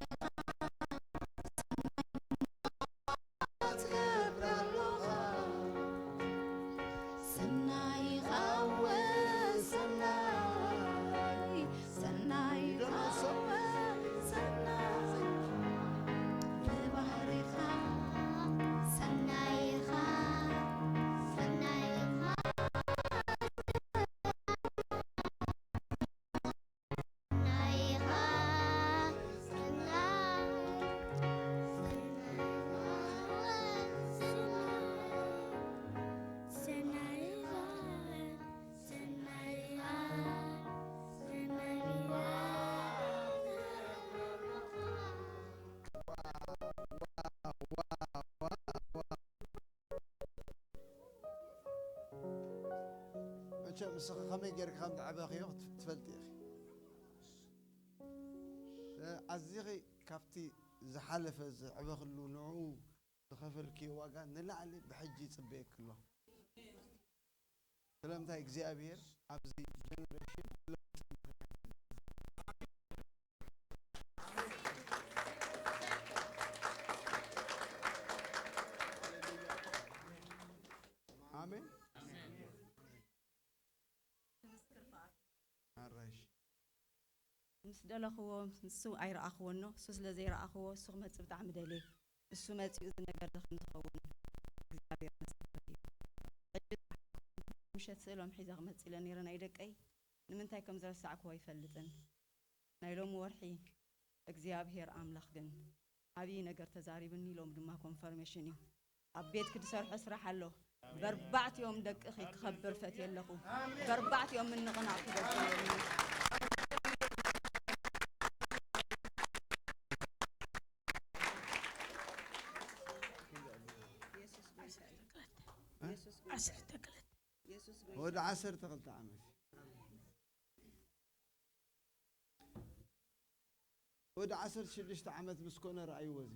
መቸም ንስኺ ከመይ ጌርካ ከም ዝዓበኽዮ ትፈልጢ ኢኺ። ኣዚኺ ካብቲ ዝሓለፈ ዘዕበኽሉ ንዕኡ ዝኸፈልክዮ ዋጋ ንላዕሊ ብሕጂ ይጽበየኪ ኣሎ። ስለምንታይ እግዚኣብሔር ኣብዚ ጀነሬሽን ለውጢ ኣሜን። ኣራሽ ምስ ደለኽዎ ንሱ ኣይረኣኽዎን ነው። እሱ ስለ ዘይረኣኽዎ እሱ ክመጽእ ብጣዕሚ ደልየ። እሱ መጺኡ እዚ ነገር እዚ ከም ዝኸውን እግዚኣብሔር ምስክር እዩ። ሕጂ ምሸት ስእሎም ሒዘ ክመጽእ ኢለ ነይረ ናይ ደቀይ። ንምንታይ ከም ዝረሳዕክዎ ኣይፈልጥን። ናይ ሎሚ ወርሒ እግዚኣብሔር ኣምላኽ ግን ዓብዪ ነገር ተዛሪብኒ ኢሎም ድማ ኮንፈርሜሽን እዩ። ኣብ ቤትኪ ትሰርሖ ስራሕ ኣሎ። በርባዕቲኦም ደቅኺ ክኸብር ፈትየ ኣለኹ። በርባዕቲኦም ምንቕናቕ ክገብር እየ። የሱስ ጎይታ እዩ። የሱስ ጎይታ እዩ። ዓሰርተ ክልተ። የሱስ ጎይታ ወዲ እዩ። ዓሰርተ ክልተ ዓመት። ወዲ ዓሰርተ ሽዱሽተ ዓመት ምስ ኮነ ረኣይዎ እዚ።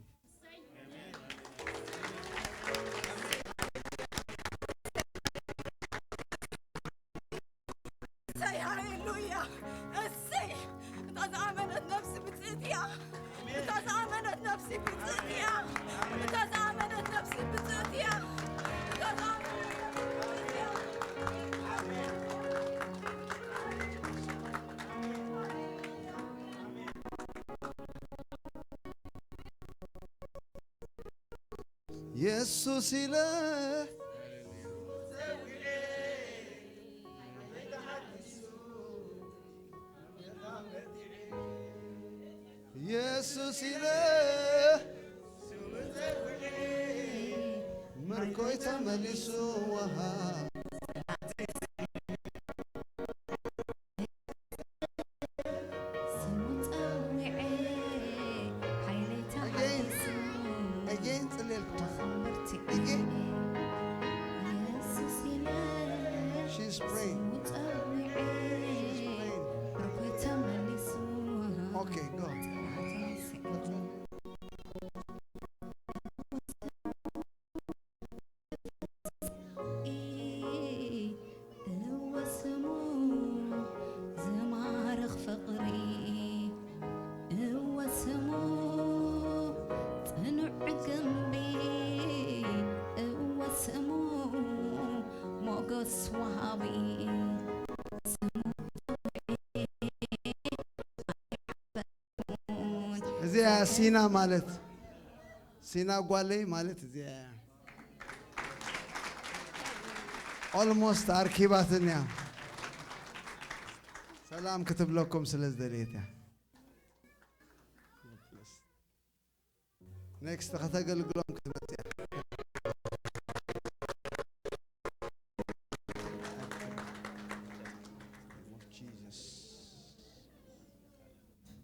እሰይ፣ ሃሌሉያ። እሰይ፣ እታ ዝኣመነት ነፍሲ ብፅእት እያ። እታ ዝኣመነት ነፍሲ ብፅእት እያ። እታ ዝኣመነት ነፍሲ ብፅእት እያ። እታ ዝኣመነት ነፍሲ ብፅእት እያ። የሱስ ኢለ ሲለ ምርኮይ ተመሊሱ ወሃ ስሙ ጸዊዐ ሓይለይ ተሓዲሱ again ጽልልኩ ተኸምበርቲ again ኢየሱስ ኢለ she's praying ስሙ ጸዊዐ she's praying ምርኮይ ተመሊሱ okay go እወ ስሙ ዝማርኽ ፍቕሪ፣ እወ ስሙ ጽኑዕ ግንቢ፣ እወ ስሙ ሞገስ ወሃቢ። እዚኣ ሲና ማለት ሲና ጓለይ ማለት እዚኣ እያ። Almost ኣርኪባትንያ ሰላም ክትብለኩም ስለ ዝደልየት እያ። Next ከተገልግሎም ክትመጽእ እያ። Jesus.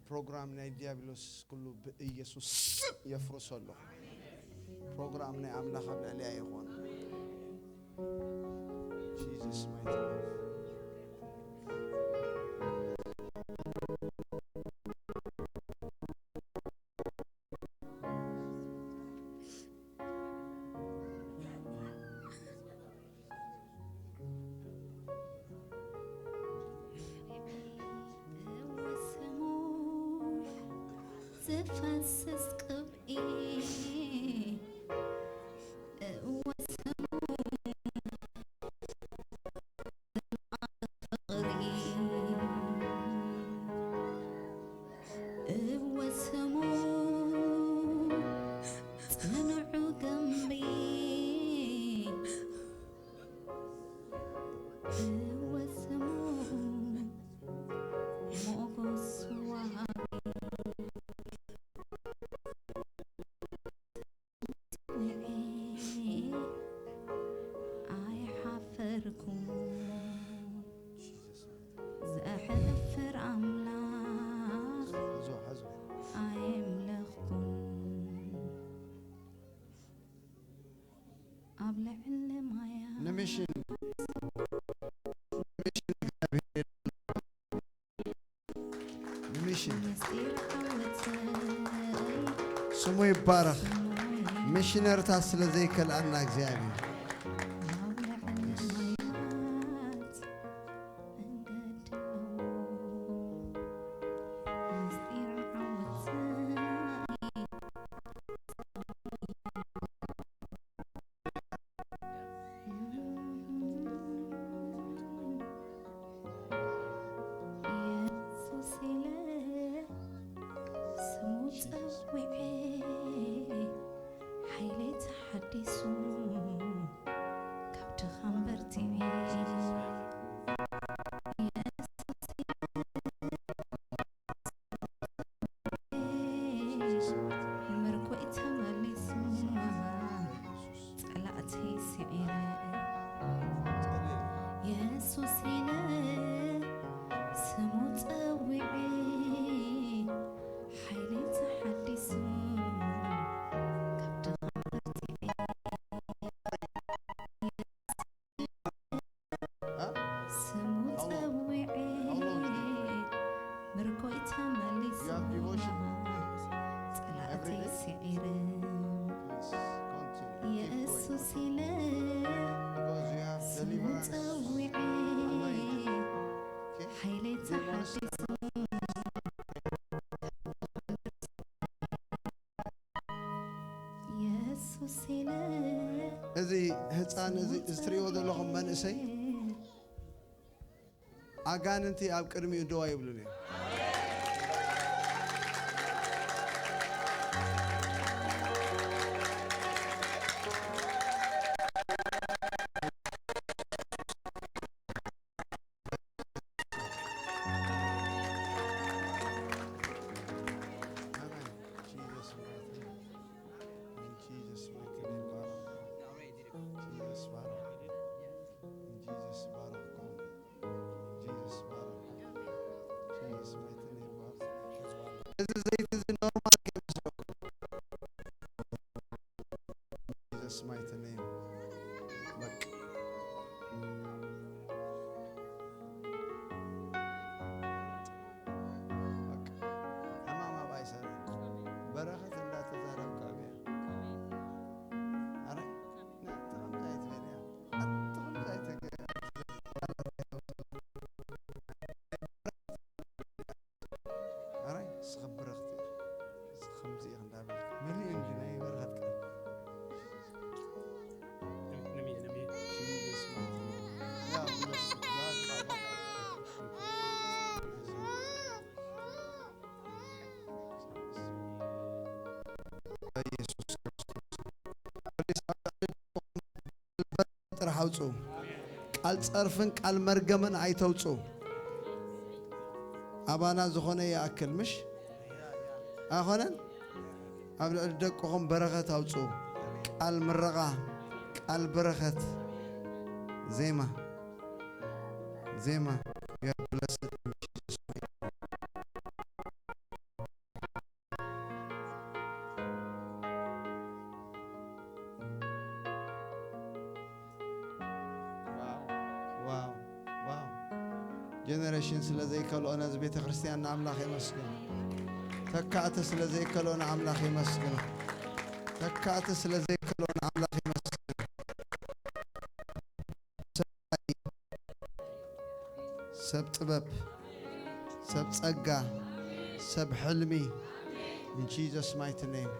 ፕሮግራም ናይ ዲያብሎስ ኩሉ ብኢየሱስ ስም የፍርሶ ኣለኹ። ፕሮግራም ናይ ኣምላኽ ኣብ ልዕሊያ ይኹን። Jesus mighty name. እወ ስሙ ዝፈስስ ቅብኢ፣ እወ ስሙ ፍቕሪ፣ እወ ስሙ ጽኑዕ ግንቢ፣ እወ ስሙ ሞገስ ወሃቢ። ጽንዒ ኣይሓፈርኩን፣ ዘሕፍር ኣምላኽ ሕዞ፣ ሕዞ። ኣየምለኽኩን። ኣብ ልዕሊ ማያ ንሚሽን፣ ንሚሽን እግዚኣብሔር፣ ንሚሽን። ምስጢር ዓወተይ ስሙ ይባረኽ። ሚሽነርታት ስለ ዘይከልኣና እግዚኣብሔር። ኣብ ልዕሊ ማያት መንገዲ ኣለዎ። ምስጢር ዓወተይ የሱስ ኢለ ስሙ ጸዊዐ፣ ሓይለይ ተሓዲሱ፣ ካብ ድኻም በርቲዐ። የሱስ ኢለ ምርኮይ ተመሊሱ፣ ጸላእተይ ስዒረ። የሱስ ኢለ ስሙ ጸዊዐ፣ ሓይለይ ተሓዲሱ፣ ካብ ድኻም በርቲዐ። እ? ስሙ ጸዊዐ፣ ምርኮይ ተመሊሱ፣ You have devotion? ጸላእተይ Every day? ስዒረ። Yes. Continue. Keep going. የሱስ ኢለ Because you have ስሙ deliverance. ጸዊዐ፣ Anointing. Okay? ሓይለይ ተሓዲሱ፣ የሱስ ኢለ እዚ ህፃን እዚ፣ እዚ ትሪእዎ ዘለኹም መንእሰይ ኣጋንንቲ ኣብ ቅድሚኡ ደው ኣይብሉን እዮም። ኣሜን። mighty name. በቃ። በቃ። ሕማም ኣብ ኣይሰራን። በረኸት እንዳተዛረብካ ኣብያ። ኣረ፣ ኣታ ከምዚ ኣይትበልያ። ኣታ ከምዚ ኣይትገ-፣ ኣረ፣ ንስኺ ብርኽቲ ኢኺ። እዚ ከምዚ ኢኺ እንዳበልኪ። መሊኡ እንጂ ናይ በረኸት ቃል። ነሚየ፣ ነሚየ። Jesus mighty name. ያ፣ ብለስ፣ በቃ፣ በቃ። በኢየሱስ ክርስቶስ። ጥራሕ ኣውፅኡ። ቃል ፀርፍን ቃል መርገምን ኣይተውፅኡ። ኣባና ዝኾነ ይኣክል፣ ምሽ ኣይኾነን? ኣብ ልዕሊ ደቅኹም በረኸት ኣውፅኡ። ቃል ምረቓ፣ ቃል በረኸት። ዜማ፣ ዜማ። You are blessed in Jesus' mighty name. ዋው፣ ዋው፣ ዋው። ጀነሬሽን ስለ ዘይከልኦ ነዚ ቤተ ክርስቲያን ንኣምላኽ የመስግን። ተካእቲ ስለ ዘይከልኦ ንኣምላኽ የመስግን። ተካእቲ ስለ ዘይከልኦ ንኣምላኽ የመስግን። ሰብ ጥበብ፣ ሰብ ጸጋ፣ ሰብ ሕልሚ። In Jesus' mighty name.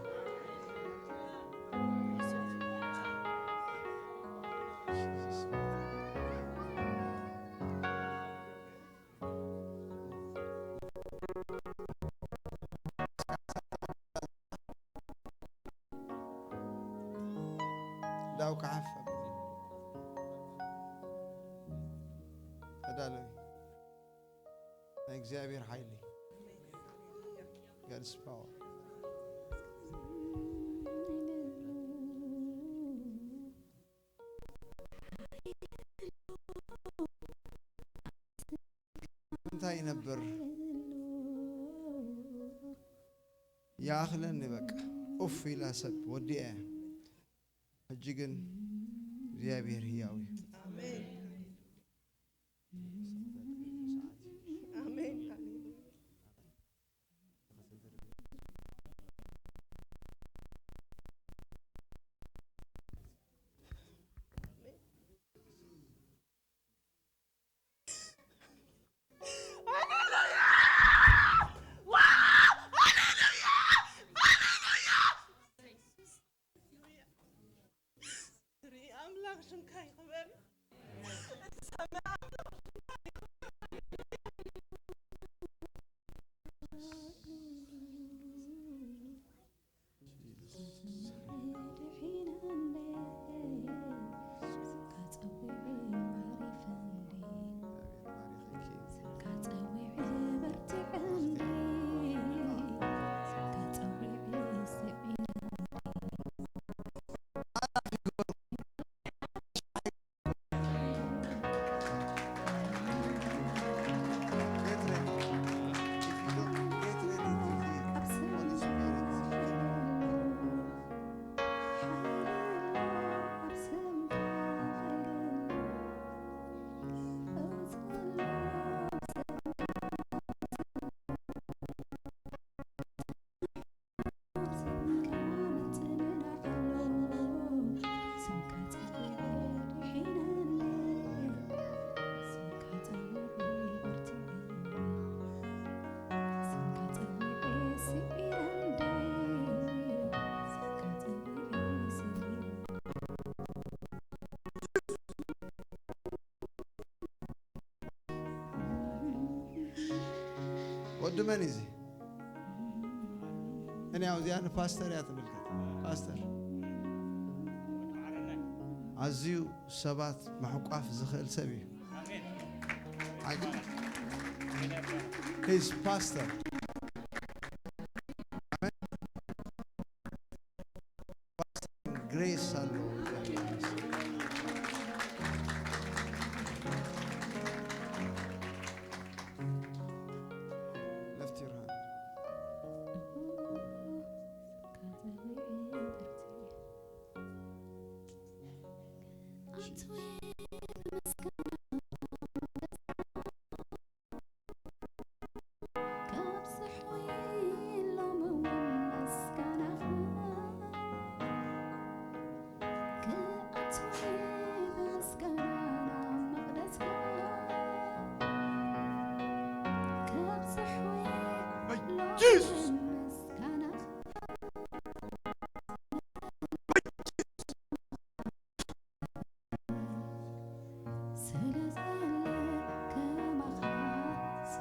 ዳው ክሓፍ ኣብል። ተዳለዊ። ናይ እግዚኣብሔር ሓይሊ። God's power። እንታይ ይነብር? ይኣኽለኒ በቃ። ኡፍ ኢላ ሰብ ወዲኣ እያ። ሕጂ ግን እግዚኣብሔር ህያው እዩ። ኣሜን። ኣሜን። ሃሌሉያ። ርኢ ኣምላኽ ሽምካ ይኽበር። ወዲ መን እዩ እዚ? እኔ ያው እዚኣ ንፓስተር እያ ትምልከት። ፓስተር ኣዝዩ ሰባት ምሕቋፍ ዝኽእል ሰብ እዩ። ኣሜን። He's pastor. ግሬስ ኣለዎ። Lift your hand. Jesus.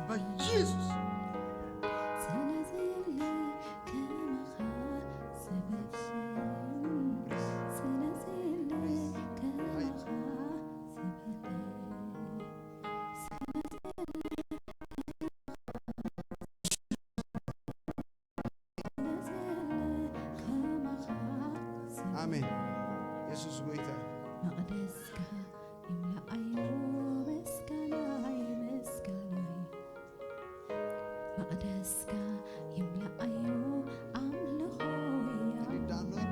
በኢየሱስ። ኣሜን። የሱስ ጎይታ። መቕደስካ ይምላኣዮ ምስጋናይ፣ ምስጋናይ። መቕደስካ ይምላኣዮ ኣምልኾይ፣ ኣምልኾይ።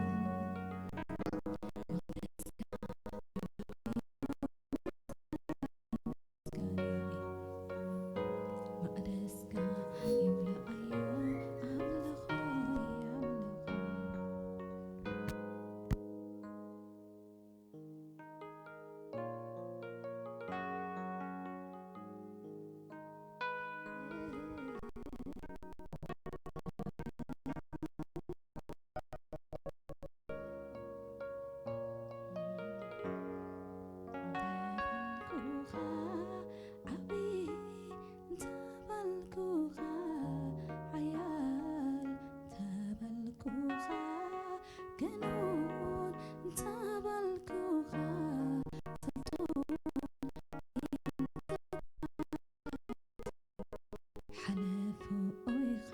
ሓለፎ ኦይኻ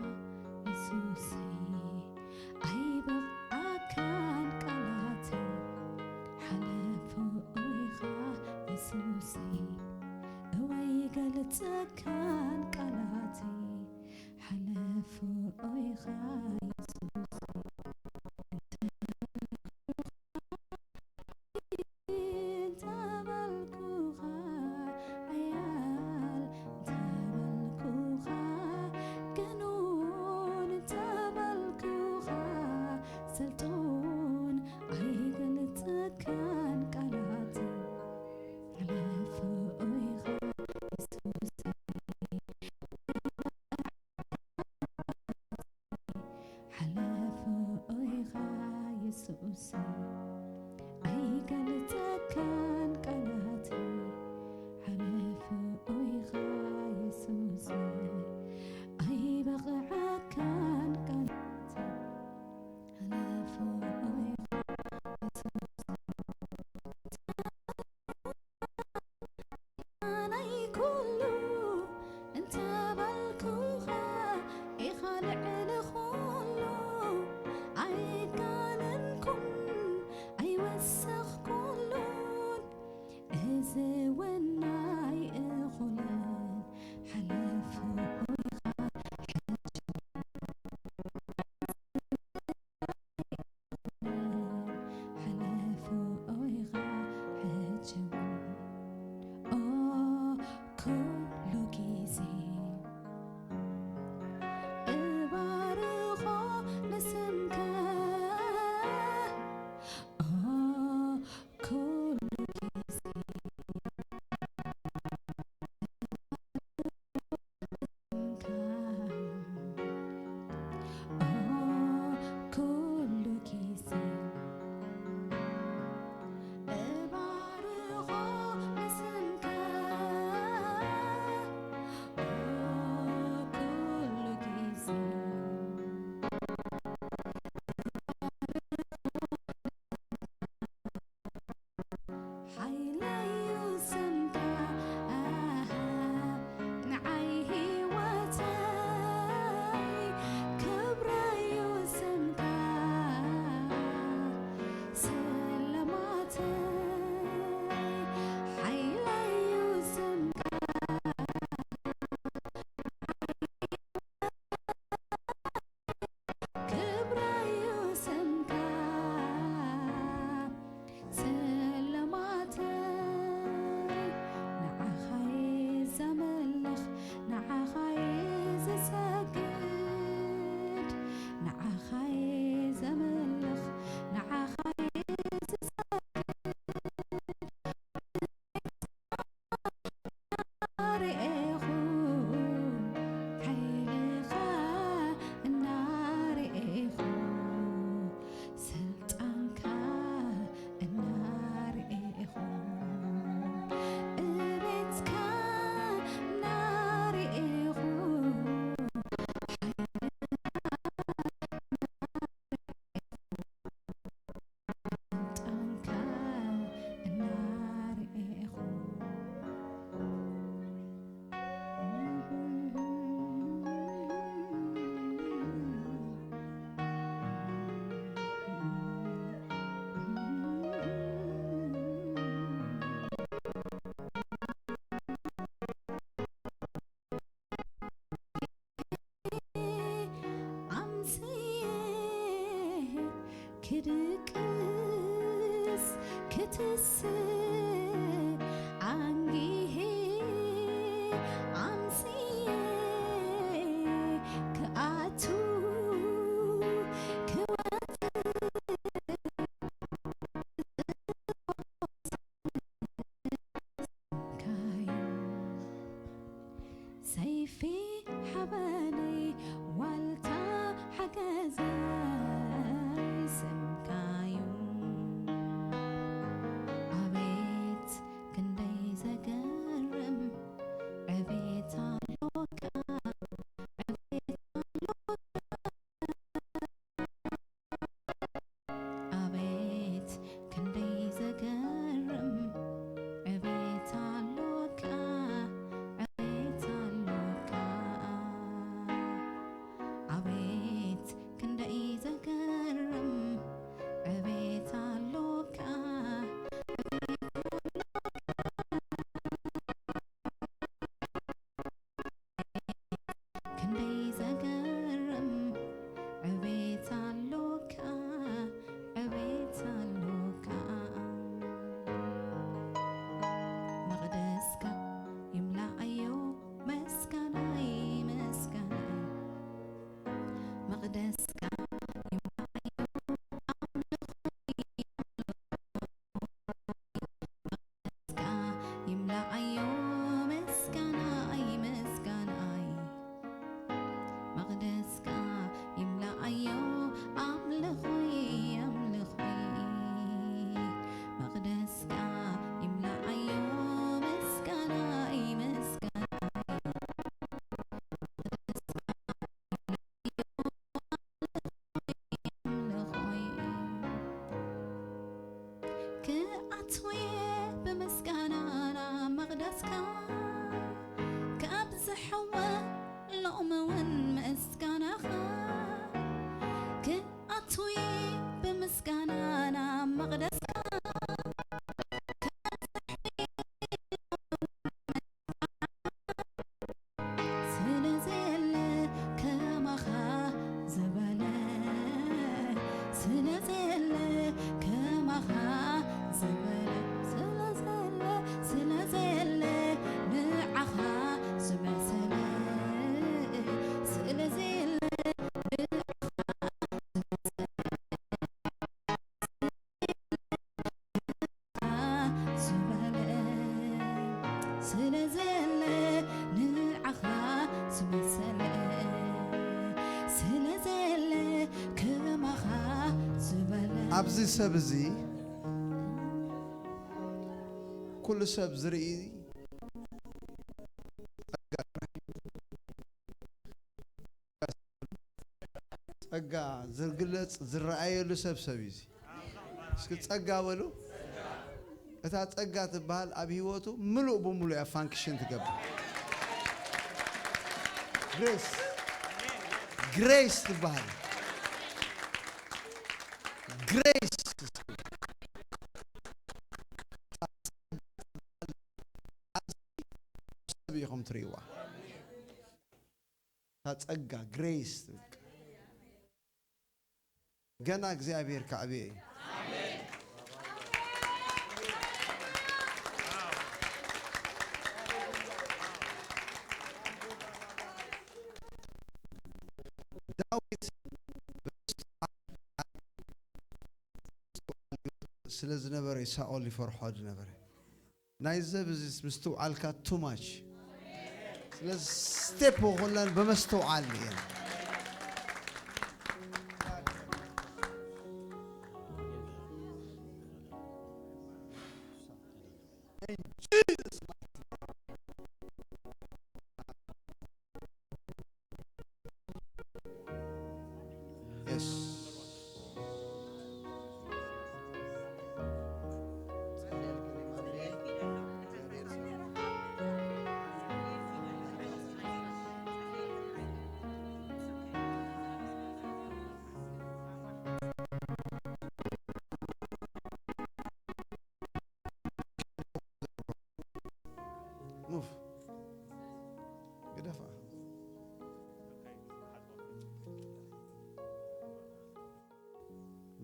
የሱሰይ፣ ኣይበቕዓካን ቃላተይ። ሓለፎ ኦይኻ የሱሰይ፣ እወይ ገልጸካን ቃላተይ። ሓለፎ ኦይኻ የሱሰይ፣ እንተበልኩኻ ሓያል፣ እንተበልኩኻ ገኑን፣ እንተበልኩኻ ስልጡን፣ ኣይገልጸካን ቃላት። ሓለፎ ኦይኻ የሱሰይ፣ ሓለፎ ኦይኻ የሱሰይ፣ ኣይገልጸካን ቃላት። ሓለፎ ኦይኻ የሱሰይ፣ ኣይበቕዓካን ቃላት። ሓለፎ ኦይኻ የሱሰይ፣ ናይ ኩሉ እንተበልኩኻ ኢኻ ልዕሊ ኩሉ፣ ኣይጋነንኩን ኣይወሰኽኩሉን፣ እዚ እውን ናይ እኹልን። ሓለፎ ኦይኻ ሕጂ ሓለፎ ኦይኻ ሕጂ እውን። ኦ ኩሉ ግዜ እባርኾ ንስምካ። ኦ ኩሉ ግዜ ኩሉ ግዜ እባርኾ ንስምካ። ፊ ሓበነይ ዋልታ ሓገዘይ ስምካዩ። ኣቤት ክንደይ ዘገርም ዕቤት ኣሎካ፣ ዕቤት ኣሎካ። ኣቤት ክንደይ ዘገርም ዕቤት ኣሎካ፣ ዕቤት ኣሎካ። ኣቤት ክንደይ ዘገርም ዕቤት ኣሎካ፣ ዕቤት ኣሎካ። ክንደይ ዘገርም ዕቤት ኣሎካ፣ ዕቤት ኣሎካ። መቕደስካ ይምላኣዮ መስጋናይ፣ መስጋናይ። መቕደስካ ይምላኣዮ ኣምልኾይ፣ መቕደስካ ይምላኣዮ መስጋናይ፣ መስጋናይ። መቕደስካ ይምላኣዮ ኣምልኾይ፣ ኣምልኾይ። መቕደስካ ይምላኣዮ መስጋናይ፣ መስጋናይ። ኣምልኾይ። ክኣትውየ ብምስጋና ናብ መቕደስካ፣ ከኣብዝሐወ ሎሚ እውን ምስጋናኻ። ክኣትውየ ብምስጋና ናብ መቕደስካ፣ ስለ ዘየለ ከማኻ ዝበለ፣ ስለ ዘየለ ከማኻ ዝበለ፣ ስለ ዘየለ፣ ስለ ዘየለ ንዓኻ ዝመሰለ፣ ስለ ዘየለ ንዓኻ ዝበለ፣ ስለ ዘለ ንዓኻ ዝመሰለ፣ ስለ ዘለ ከማኻ ዝበለ። ኣብዚ ሰብ እዚ ኩሉ ሰብ ዝርኢ ጸጋ ዝግለጽ ዝረኣየሉ ሰብ ሰብ እዩ እዚ። እስኪ ጸጋ በሉ። እታ ጸጋ ትበሃል ኣብ ህይወቱ ምሉእ ብምሉእ እያ ፋንክሽን ትገብር። ግሬስ፣ ግሬስ ትበሃል። ግሬስ ሰብ ኢኹም ትርእይዋ። እታ ጸጋ ግሬስ ትብል። ገና እግዚኣብሔር ከዕብዮ እዩ። ዳዊት ስለ ዝነበረ እዩ ሳኦል ይፈርሖ ዝነበረ። ናይ ዘብ እዚ ምስትውዓልካ ቱ ማች። ስለዚ ስቴፕ ኩለን በመስተውዓል እየን። Yes. ሙቭ ግደፋ።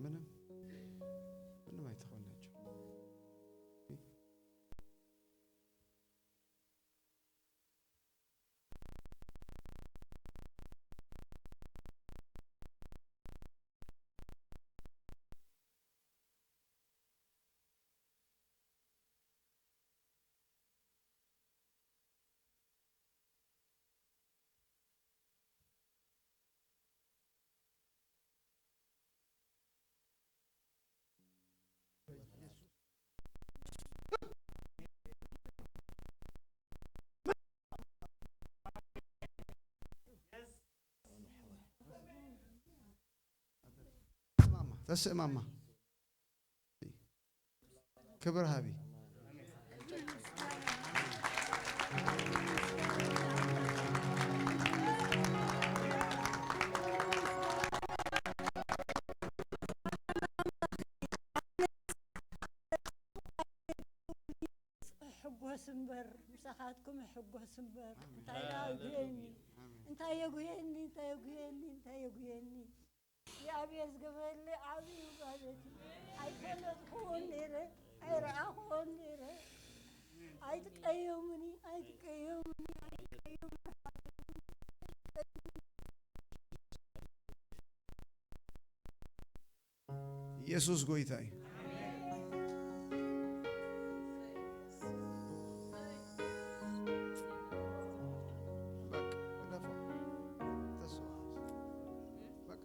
ምንም ምንም ኣይትኾናቸው። ተስእ ማማ። ክብር ሃቢ። ሕጎስ እምበር፣ ምሳኻትኩም ሕጎስ እምበር። እንታይ ደኣ የጉየኒ? እንታይ የጉየኒ? እንታይ የጉየኒ? እንታይ የጉየኒ? እግዚኣብሔር ዝገበረለይ ዓብዩ ማለት እዩ። ኣይፈለጥኩዎን ነይረ፣ ኣይረኣኹዎን ነይረ። ኣይትቀየሙኒ፣ ኣይትቀየሙኒ፣ ኣይትቀየሙኒ። ኢየሱስ ጎይታ እዩ። በቃ፣ ግደፎ። ተስዋ። በቃ።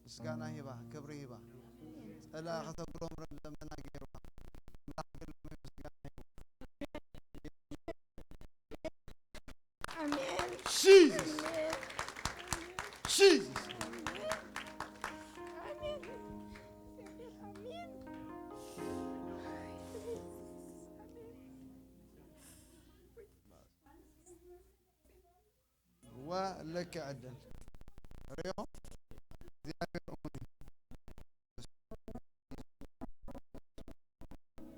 ምስጋና ሂባ፣ ክብሪ ሂባ። ጸላኢ ከተጉረምርም ለመና ገይርዋ። ኣምላኽ ግን ምስጋና ሂቡ። ኣሜን። Jesus. ኣሜን። Jesus. ኣሜን። ኣሜን። ወለኪ ዕድል ሪኦ። እግዚኣብሔር እሙን እዩ።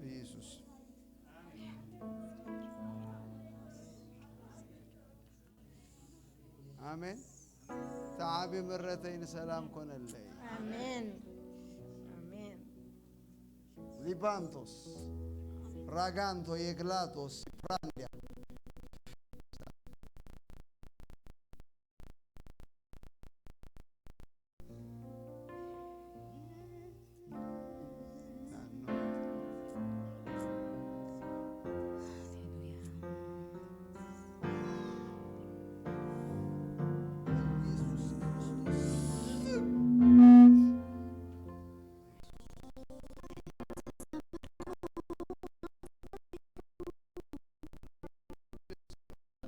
ኢየሱስ። ኣሜን። ተዓቢ ምረተይ ንሰላም ኮነለይ። ኣሜን። ኣሜን። ሊባንቶስ፣ ራጋንቶ፣ የግላቶስ፣ ፕራንዲያ።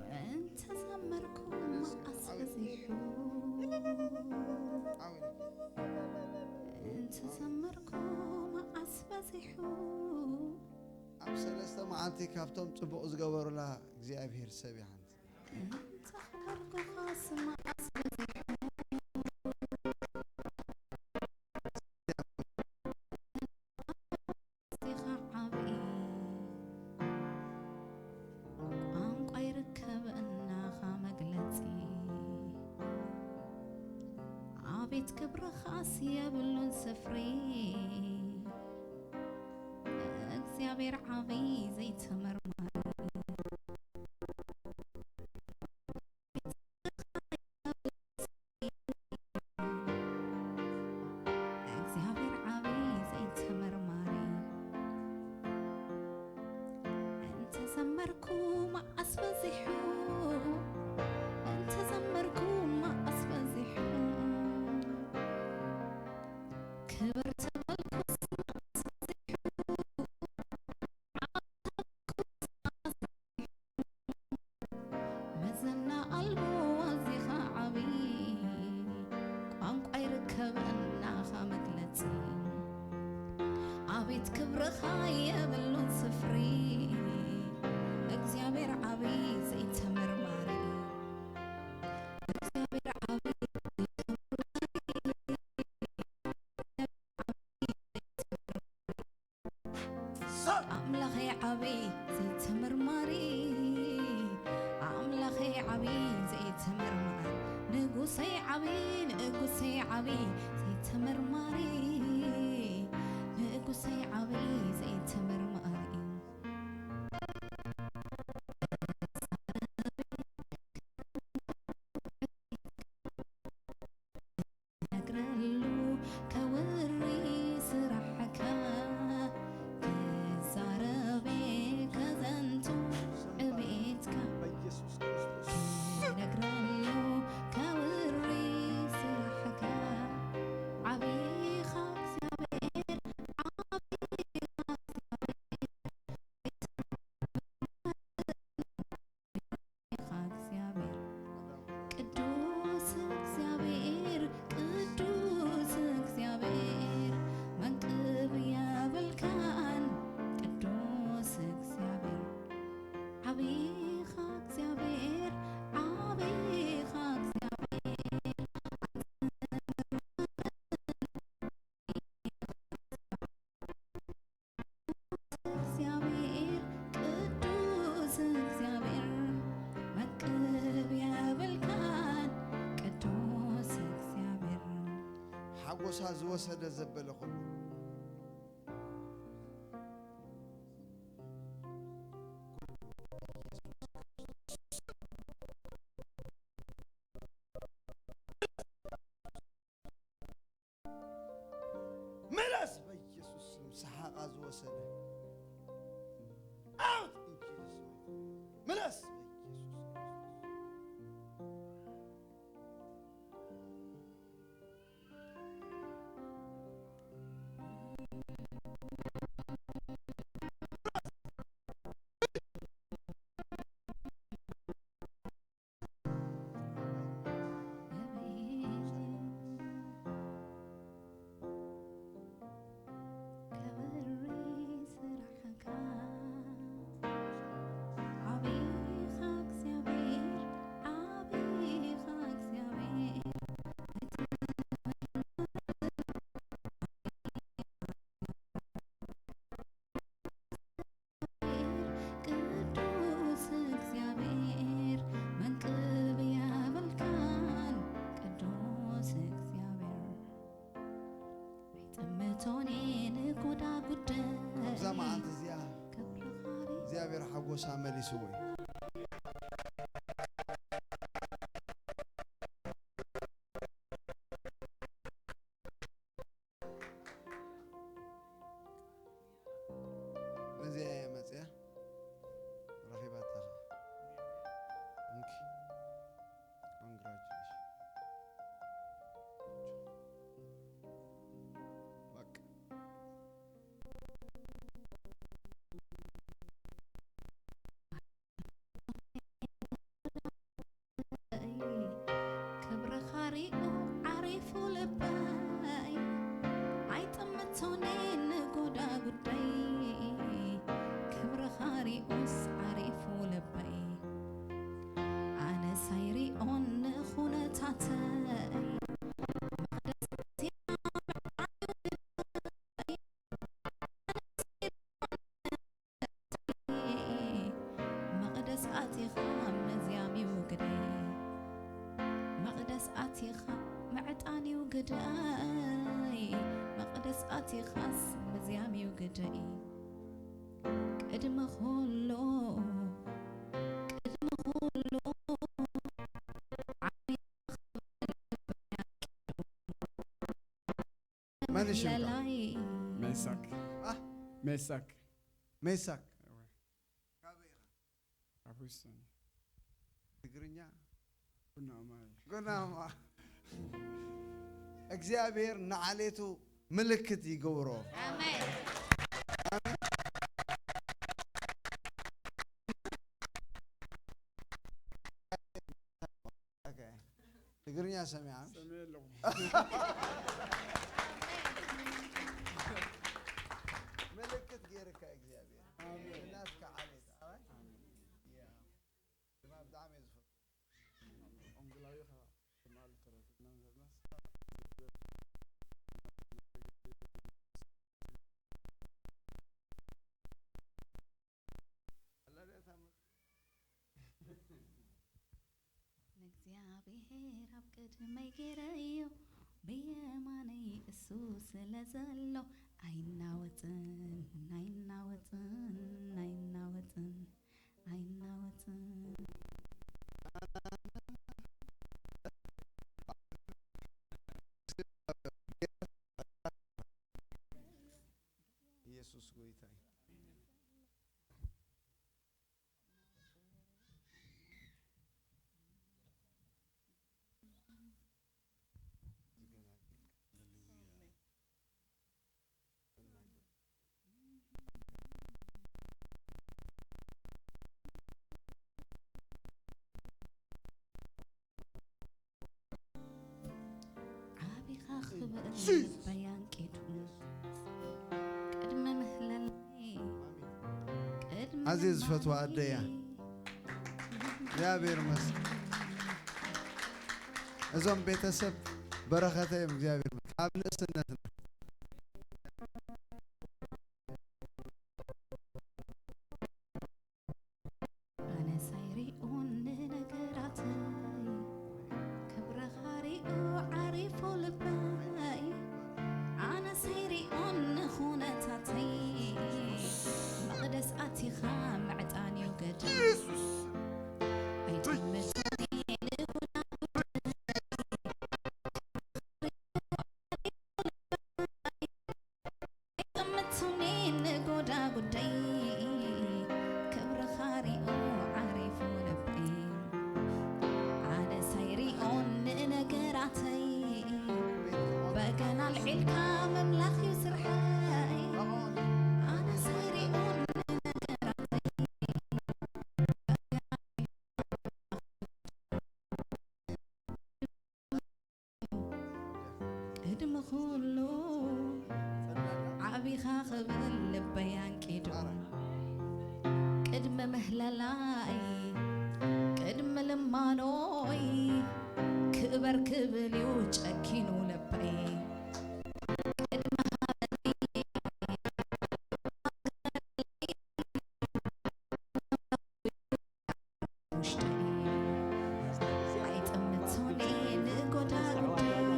እንተዘመርኩ መዓስ በዚሑ፣ እንተዘመርኩ መዓስ በዚሑ። ኣብ ሰለስተ መዓልቲ ካብቶም ጽቡቕ ዝገበሩላ እግዚኣብሔር ሰብ እያ ሓንቲ። እንተኸበርኩኻስ መዓስ በዚሑ። ኣዚኻ ዓብዪ ቋንቋ ይርከብ እናኻ መግለጺ። ኣቤት ክብርኻስ የብሉን ስፍሪ። እግዚኣብሔር ዓብዪ ዘይተመርማሪ። እግዚኣብሔር ዓብዪ ዘይተመርማሪ። እንተዘመርኩ መዓስ በዚሑ፣ እንተዘመርኩ መዓስ በዚሑ። ክብር ተበልኩስ መዓስ በዚሑ። መዘና ኣልቦ ኣዚኻ ዓብዪ፣ ቋንቋ ይርከብ እናኻ መግለጺ። ኣቤት ክብርኻ የብሉን ስፍሪ፣ እግዚኣብሔር ዓብዪ ዘይተመርማሪ። እግዚኣብሔር ዓብዪ ዘይተመርማሪ። ኣምላኸይ ዓብዪ ዘይተመርማሪ፣ ኣምላኸይ ዓብዪ ዘይተመርማሪ፣ ንጉሰይ ዓብዪ፣ ንጉሰይ ዓብዪ ዘይተመርማሪ፣ ንጉሰይ ዓብዪ ዘይተመርማሪ። ክነግረሉ ከውሪ ስራሕካ፣ ክዛረቤ ከዘንቱ ዕቤትካ። በኢየሱስ ክርስቶስ ክነግረሉ ከውሪ ስራሕካ፣ ዝወሰደ ዘበለ ኩሉ ምለስ በኢየሱስ ስም። ሰሓቓ ዝወሰደ out in Jesus' name። ምለስ በኢየሱስ ስም። ቅዱስ እግዚኣብሔር መንቅብ የብልካን። ቅዱስ እግዚኣብሔር ኣይጥምቶን ንጎዳ ጉዳይ። ኣብዛ መዓልቲ እዚኣ ክብርኻ እግዚኣብሔር ሓጎሳ መሊስዎ እዩ። ነዚኣ እያ መፅያ ረኺባታ። እንኪ፣ congratulations። በቃ። ክብርኻ ሪኡ ዓሪፉ ልበይ፣ ኣይጥምቶን ንጎዳ ጉዳይ። ክብርኻ ሪኡስ ዓሪፉ ልበይ፣ ኣነስ ኣይሪኦን ንኹነታተይ። መቕደስ መቕደስ ኣቲኻ መዝያም እዩ ግደይ። መቕደስ ኣቲኻ ምዕጣን እዩ ግደይ። መቕደስ ኣቲኻስ መዝያም እዩ ግደይ። ቅድሚ ኩሉ፣ ቅድሚ ኩሉ መን እዩ ሽምካ? ለላይ ሜሳክ። አ? ሜሳክ። ሜሳክ። እወ። ካበይ ኢኻ? ካብ ሂውስተን። ትግርኛ? ኩናማ። ኩናማ። እግዚኣብሔር ንዓሌቱ ምልክት ይገብሮ። ኣሜን። ኦኬ። ትግርኛ ሰሚዓ? ሰሚዐ ኣለኹ። ምልክት ገይርካ እግዚኣብሔር። ኣሜን። ናትካ ዓሌት። ኣሜን። ኣሜን። ያ። ድማ ብጣዕሚ እየ ዝፈቱ። ወንጌላዊ ኢኻ ትማል ተረድእና ነርናስ። ንእግዚኣብሔር ኣብ ቅድመይ ገይረዮ፣ ብየማነይ እሱ ስለ ዘሎ፣ ኣይናወጽን፣ ኣይናወጽን፣ ኣይናወጽን፣ ኣይናወጽን። ኢየሱስ ጎይታ እዩ። ዓቢኻ ክብእል ጂስ። በያንቂቱ ቅድሚ ምህለለይ፣ ቅድሚ ኣዝየ ዝፈትዋ ኣደያ። ምህለለይ። እግዚኣብሔር ይመስገን። እዞም ቤተሰብ በረኸተ እዮም። እግዚኣብሔር ይመስገን። ካብ ንእስነትና ኣነስ ኣይሪኦን ንነገራተይ፣ ክብርኻ ሪኡ ዓሪፉ ልበይ። ኣተይ በገና ኣልዒልካ ምምላኽ እዩ ስርሐይ። ኣነ ሰይሪኡን ቅድሚ ኩሉ ዓቢኻ ክብል ልበይ ኣንቂዱ። ቅድሚ ምህለላይ ቅድሚ ልማኖይ ክእበር ክብል እዩ ጨኪኑ ልበይ። ቅድሚ ሃበኒ ውሽጠይ ኣይጥምቶን ንጎዳጉደይ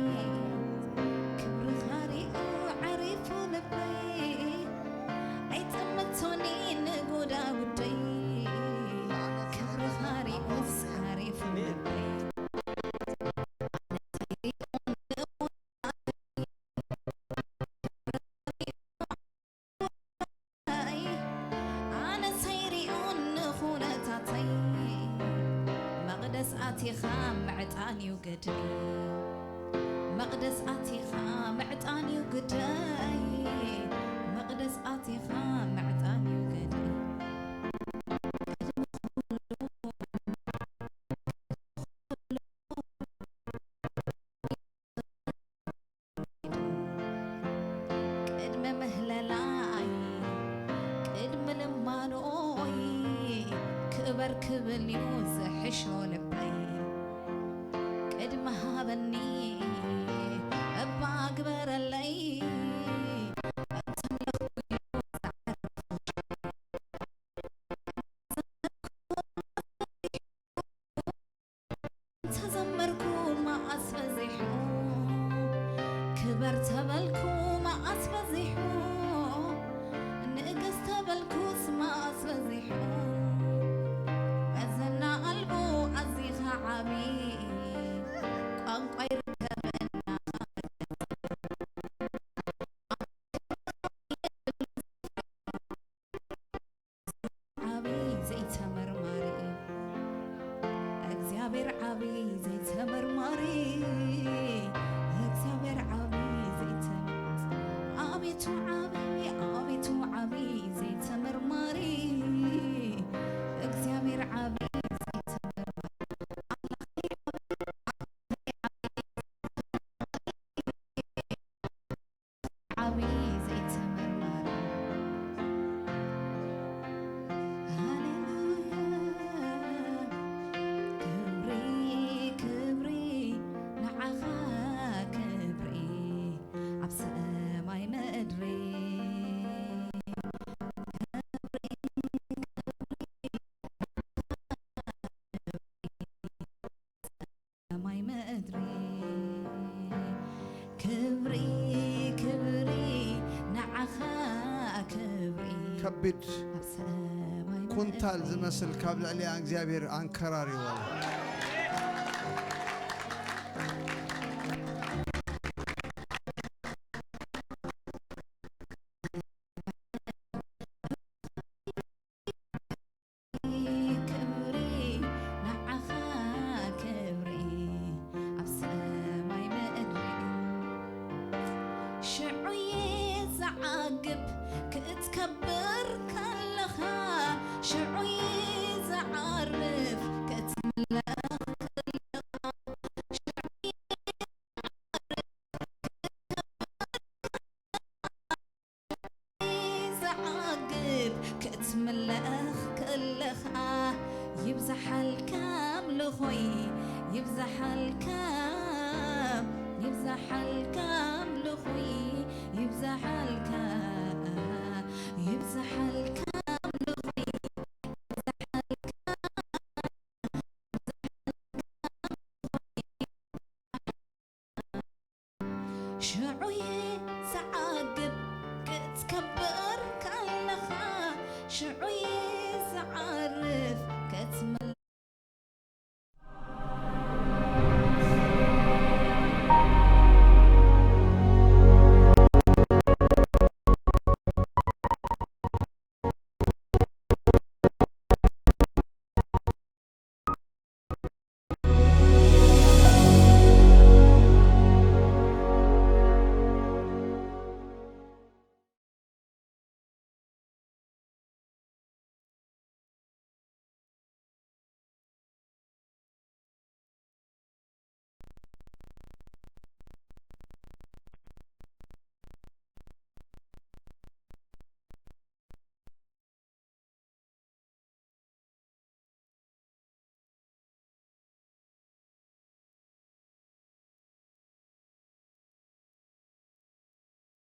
ክብርኻ ሪኡ ዓሪፉ ልበይ። ኣይጥምቶን ንጎዳጉደይ ክብርኻ ሪኡስ ዓሪፉ ልበይ። ኣነ ሰይሪኡን ንኹነታተይ መቕደስ ኣቲኻ ምዕጣን እዩ ግደይ። መቕደስ ኣቲኻ ምዕጣን እዩ ግደይ። መቕደስ ኣቲኻ ምዕጣን እዩ ግደይ። ቅድሚ ምህለላይ ቅድሚ ልማኖይ ክእበር ክብል እዩ ዝሕሾ ልበይ። ቅድሚ ሃበኒ እባ ግበረለይ እንተምለኹ እዩ ዝዓርፍ ውሽጠይ። እንተዘመርኩ መዓስ በዚሑ፣ ክበር ተበልኩ መዓስ በዚሑ፣ ንእገስ ተበልኩስ መዓስ በዚሑ። መዘና ኣልቦ ኣዚኻ ዓቢ ቋንቋ ይርከበና። ዓቢ ዘይተመርማሪ፣ እግዚኣብሔር ዓቢ ዘይተመርማሪ፣ እግዚኣብሔር ዓቢ ዘይተመርማሪ፣ ኣቤቱ ዓቢ፣ ኣቤቱ ዓቢ ዘይተመርማሪ፣ እግዚኣብሔር ዓቢ ዘይተመርማሪ፣ ዓቢ ዘይተመርማሪ። ሃሌሉያ። ክብሪ፣ ክብሪ ንዓኻ፣ ክብሪ ኣብ ሰማይ ምድሪ። ክብሪ፣ ክብሪ ሰማይ ምድሪ። ክብሪ፣ ክብሪ ንዓኻ፣ ክብሪ ከቢድ ኣብ ሰማይ ኩንታል ምድሪ። ዝመስል ካብ ልዕሊኣ እግዚኣብሔር ኣንከራሪዎ። ክብሪ ንዓኻ ክብሪ ኣብ ሰማይ ምድሪ። ሽዑ እየ ዝዓግብ ክትከብር ከለኻ፣ ሽዑ እየ ዝዓርፍ ክትምለኽ ከለኻ፣ ሽዑ እየ ዝዓርፍ ዝዓግብ ክትምለኽ ከለኻ፣ ይብዛሓልካ ኣምልኾይ፣ ይብዛሓልካ፣ ይብዛሓልካ ኣምልኾይ፣ ይብዛሓልካ፣ ይብዛሓልካ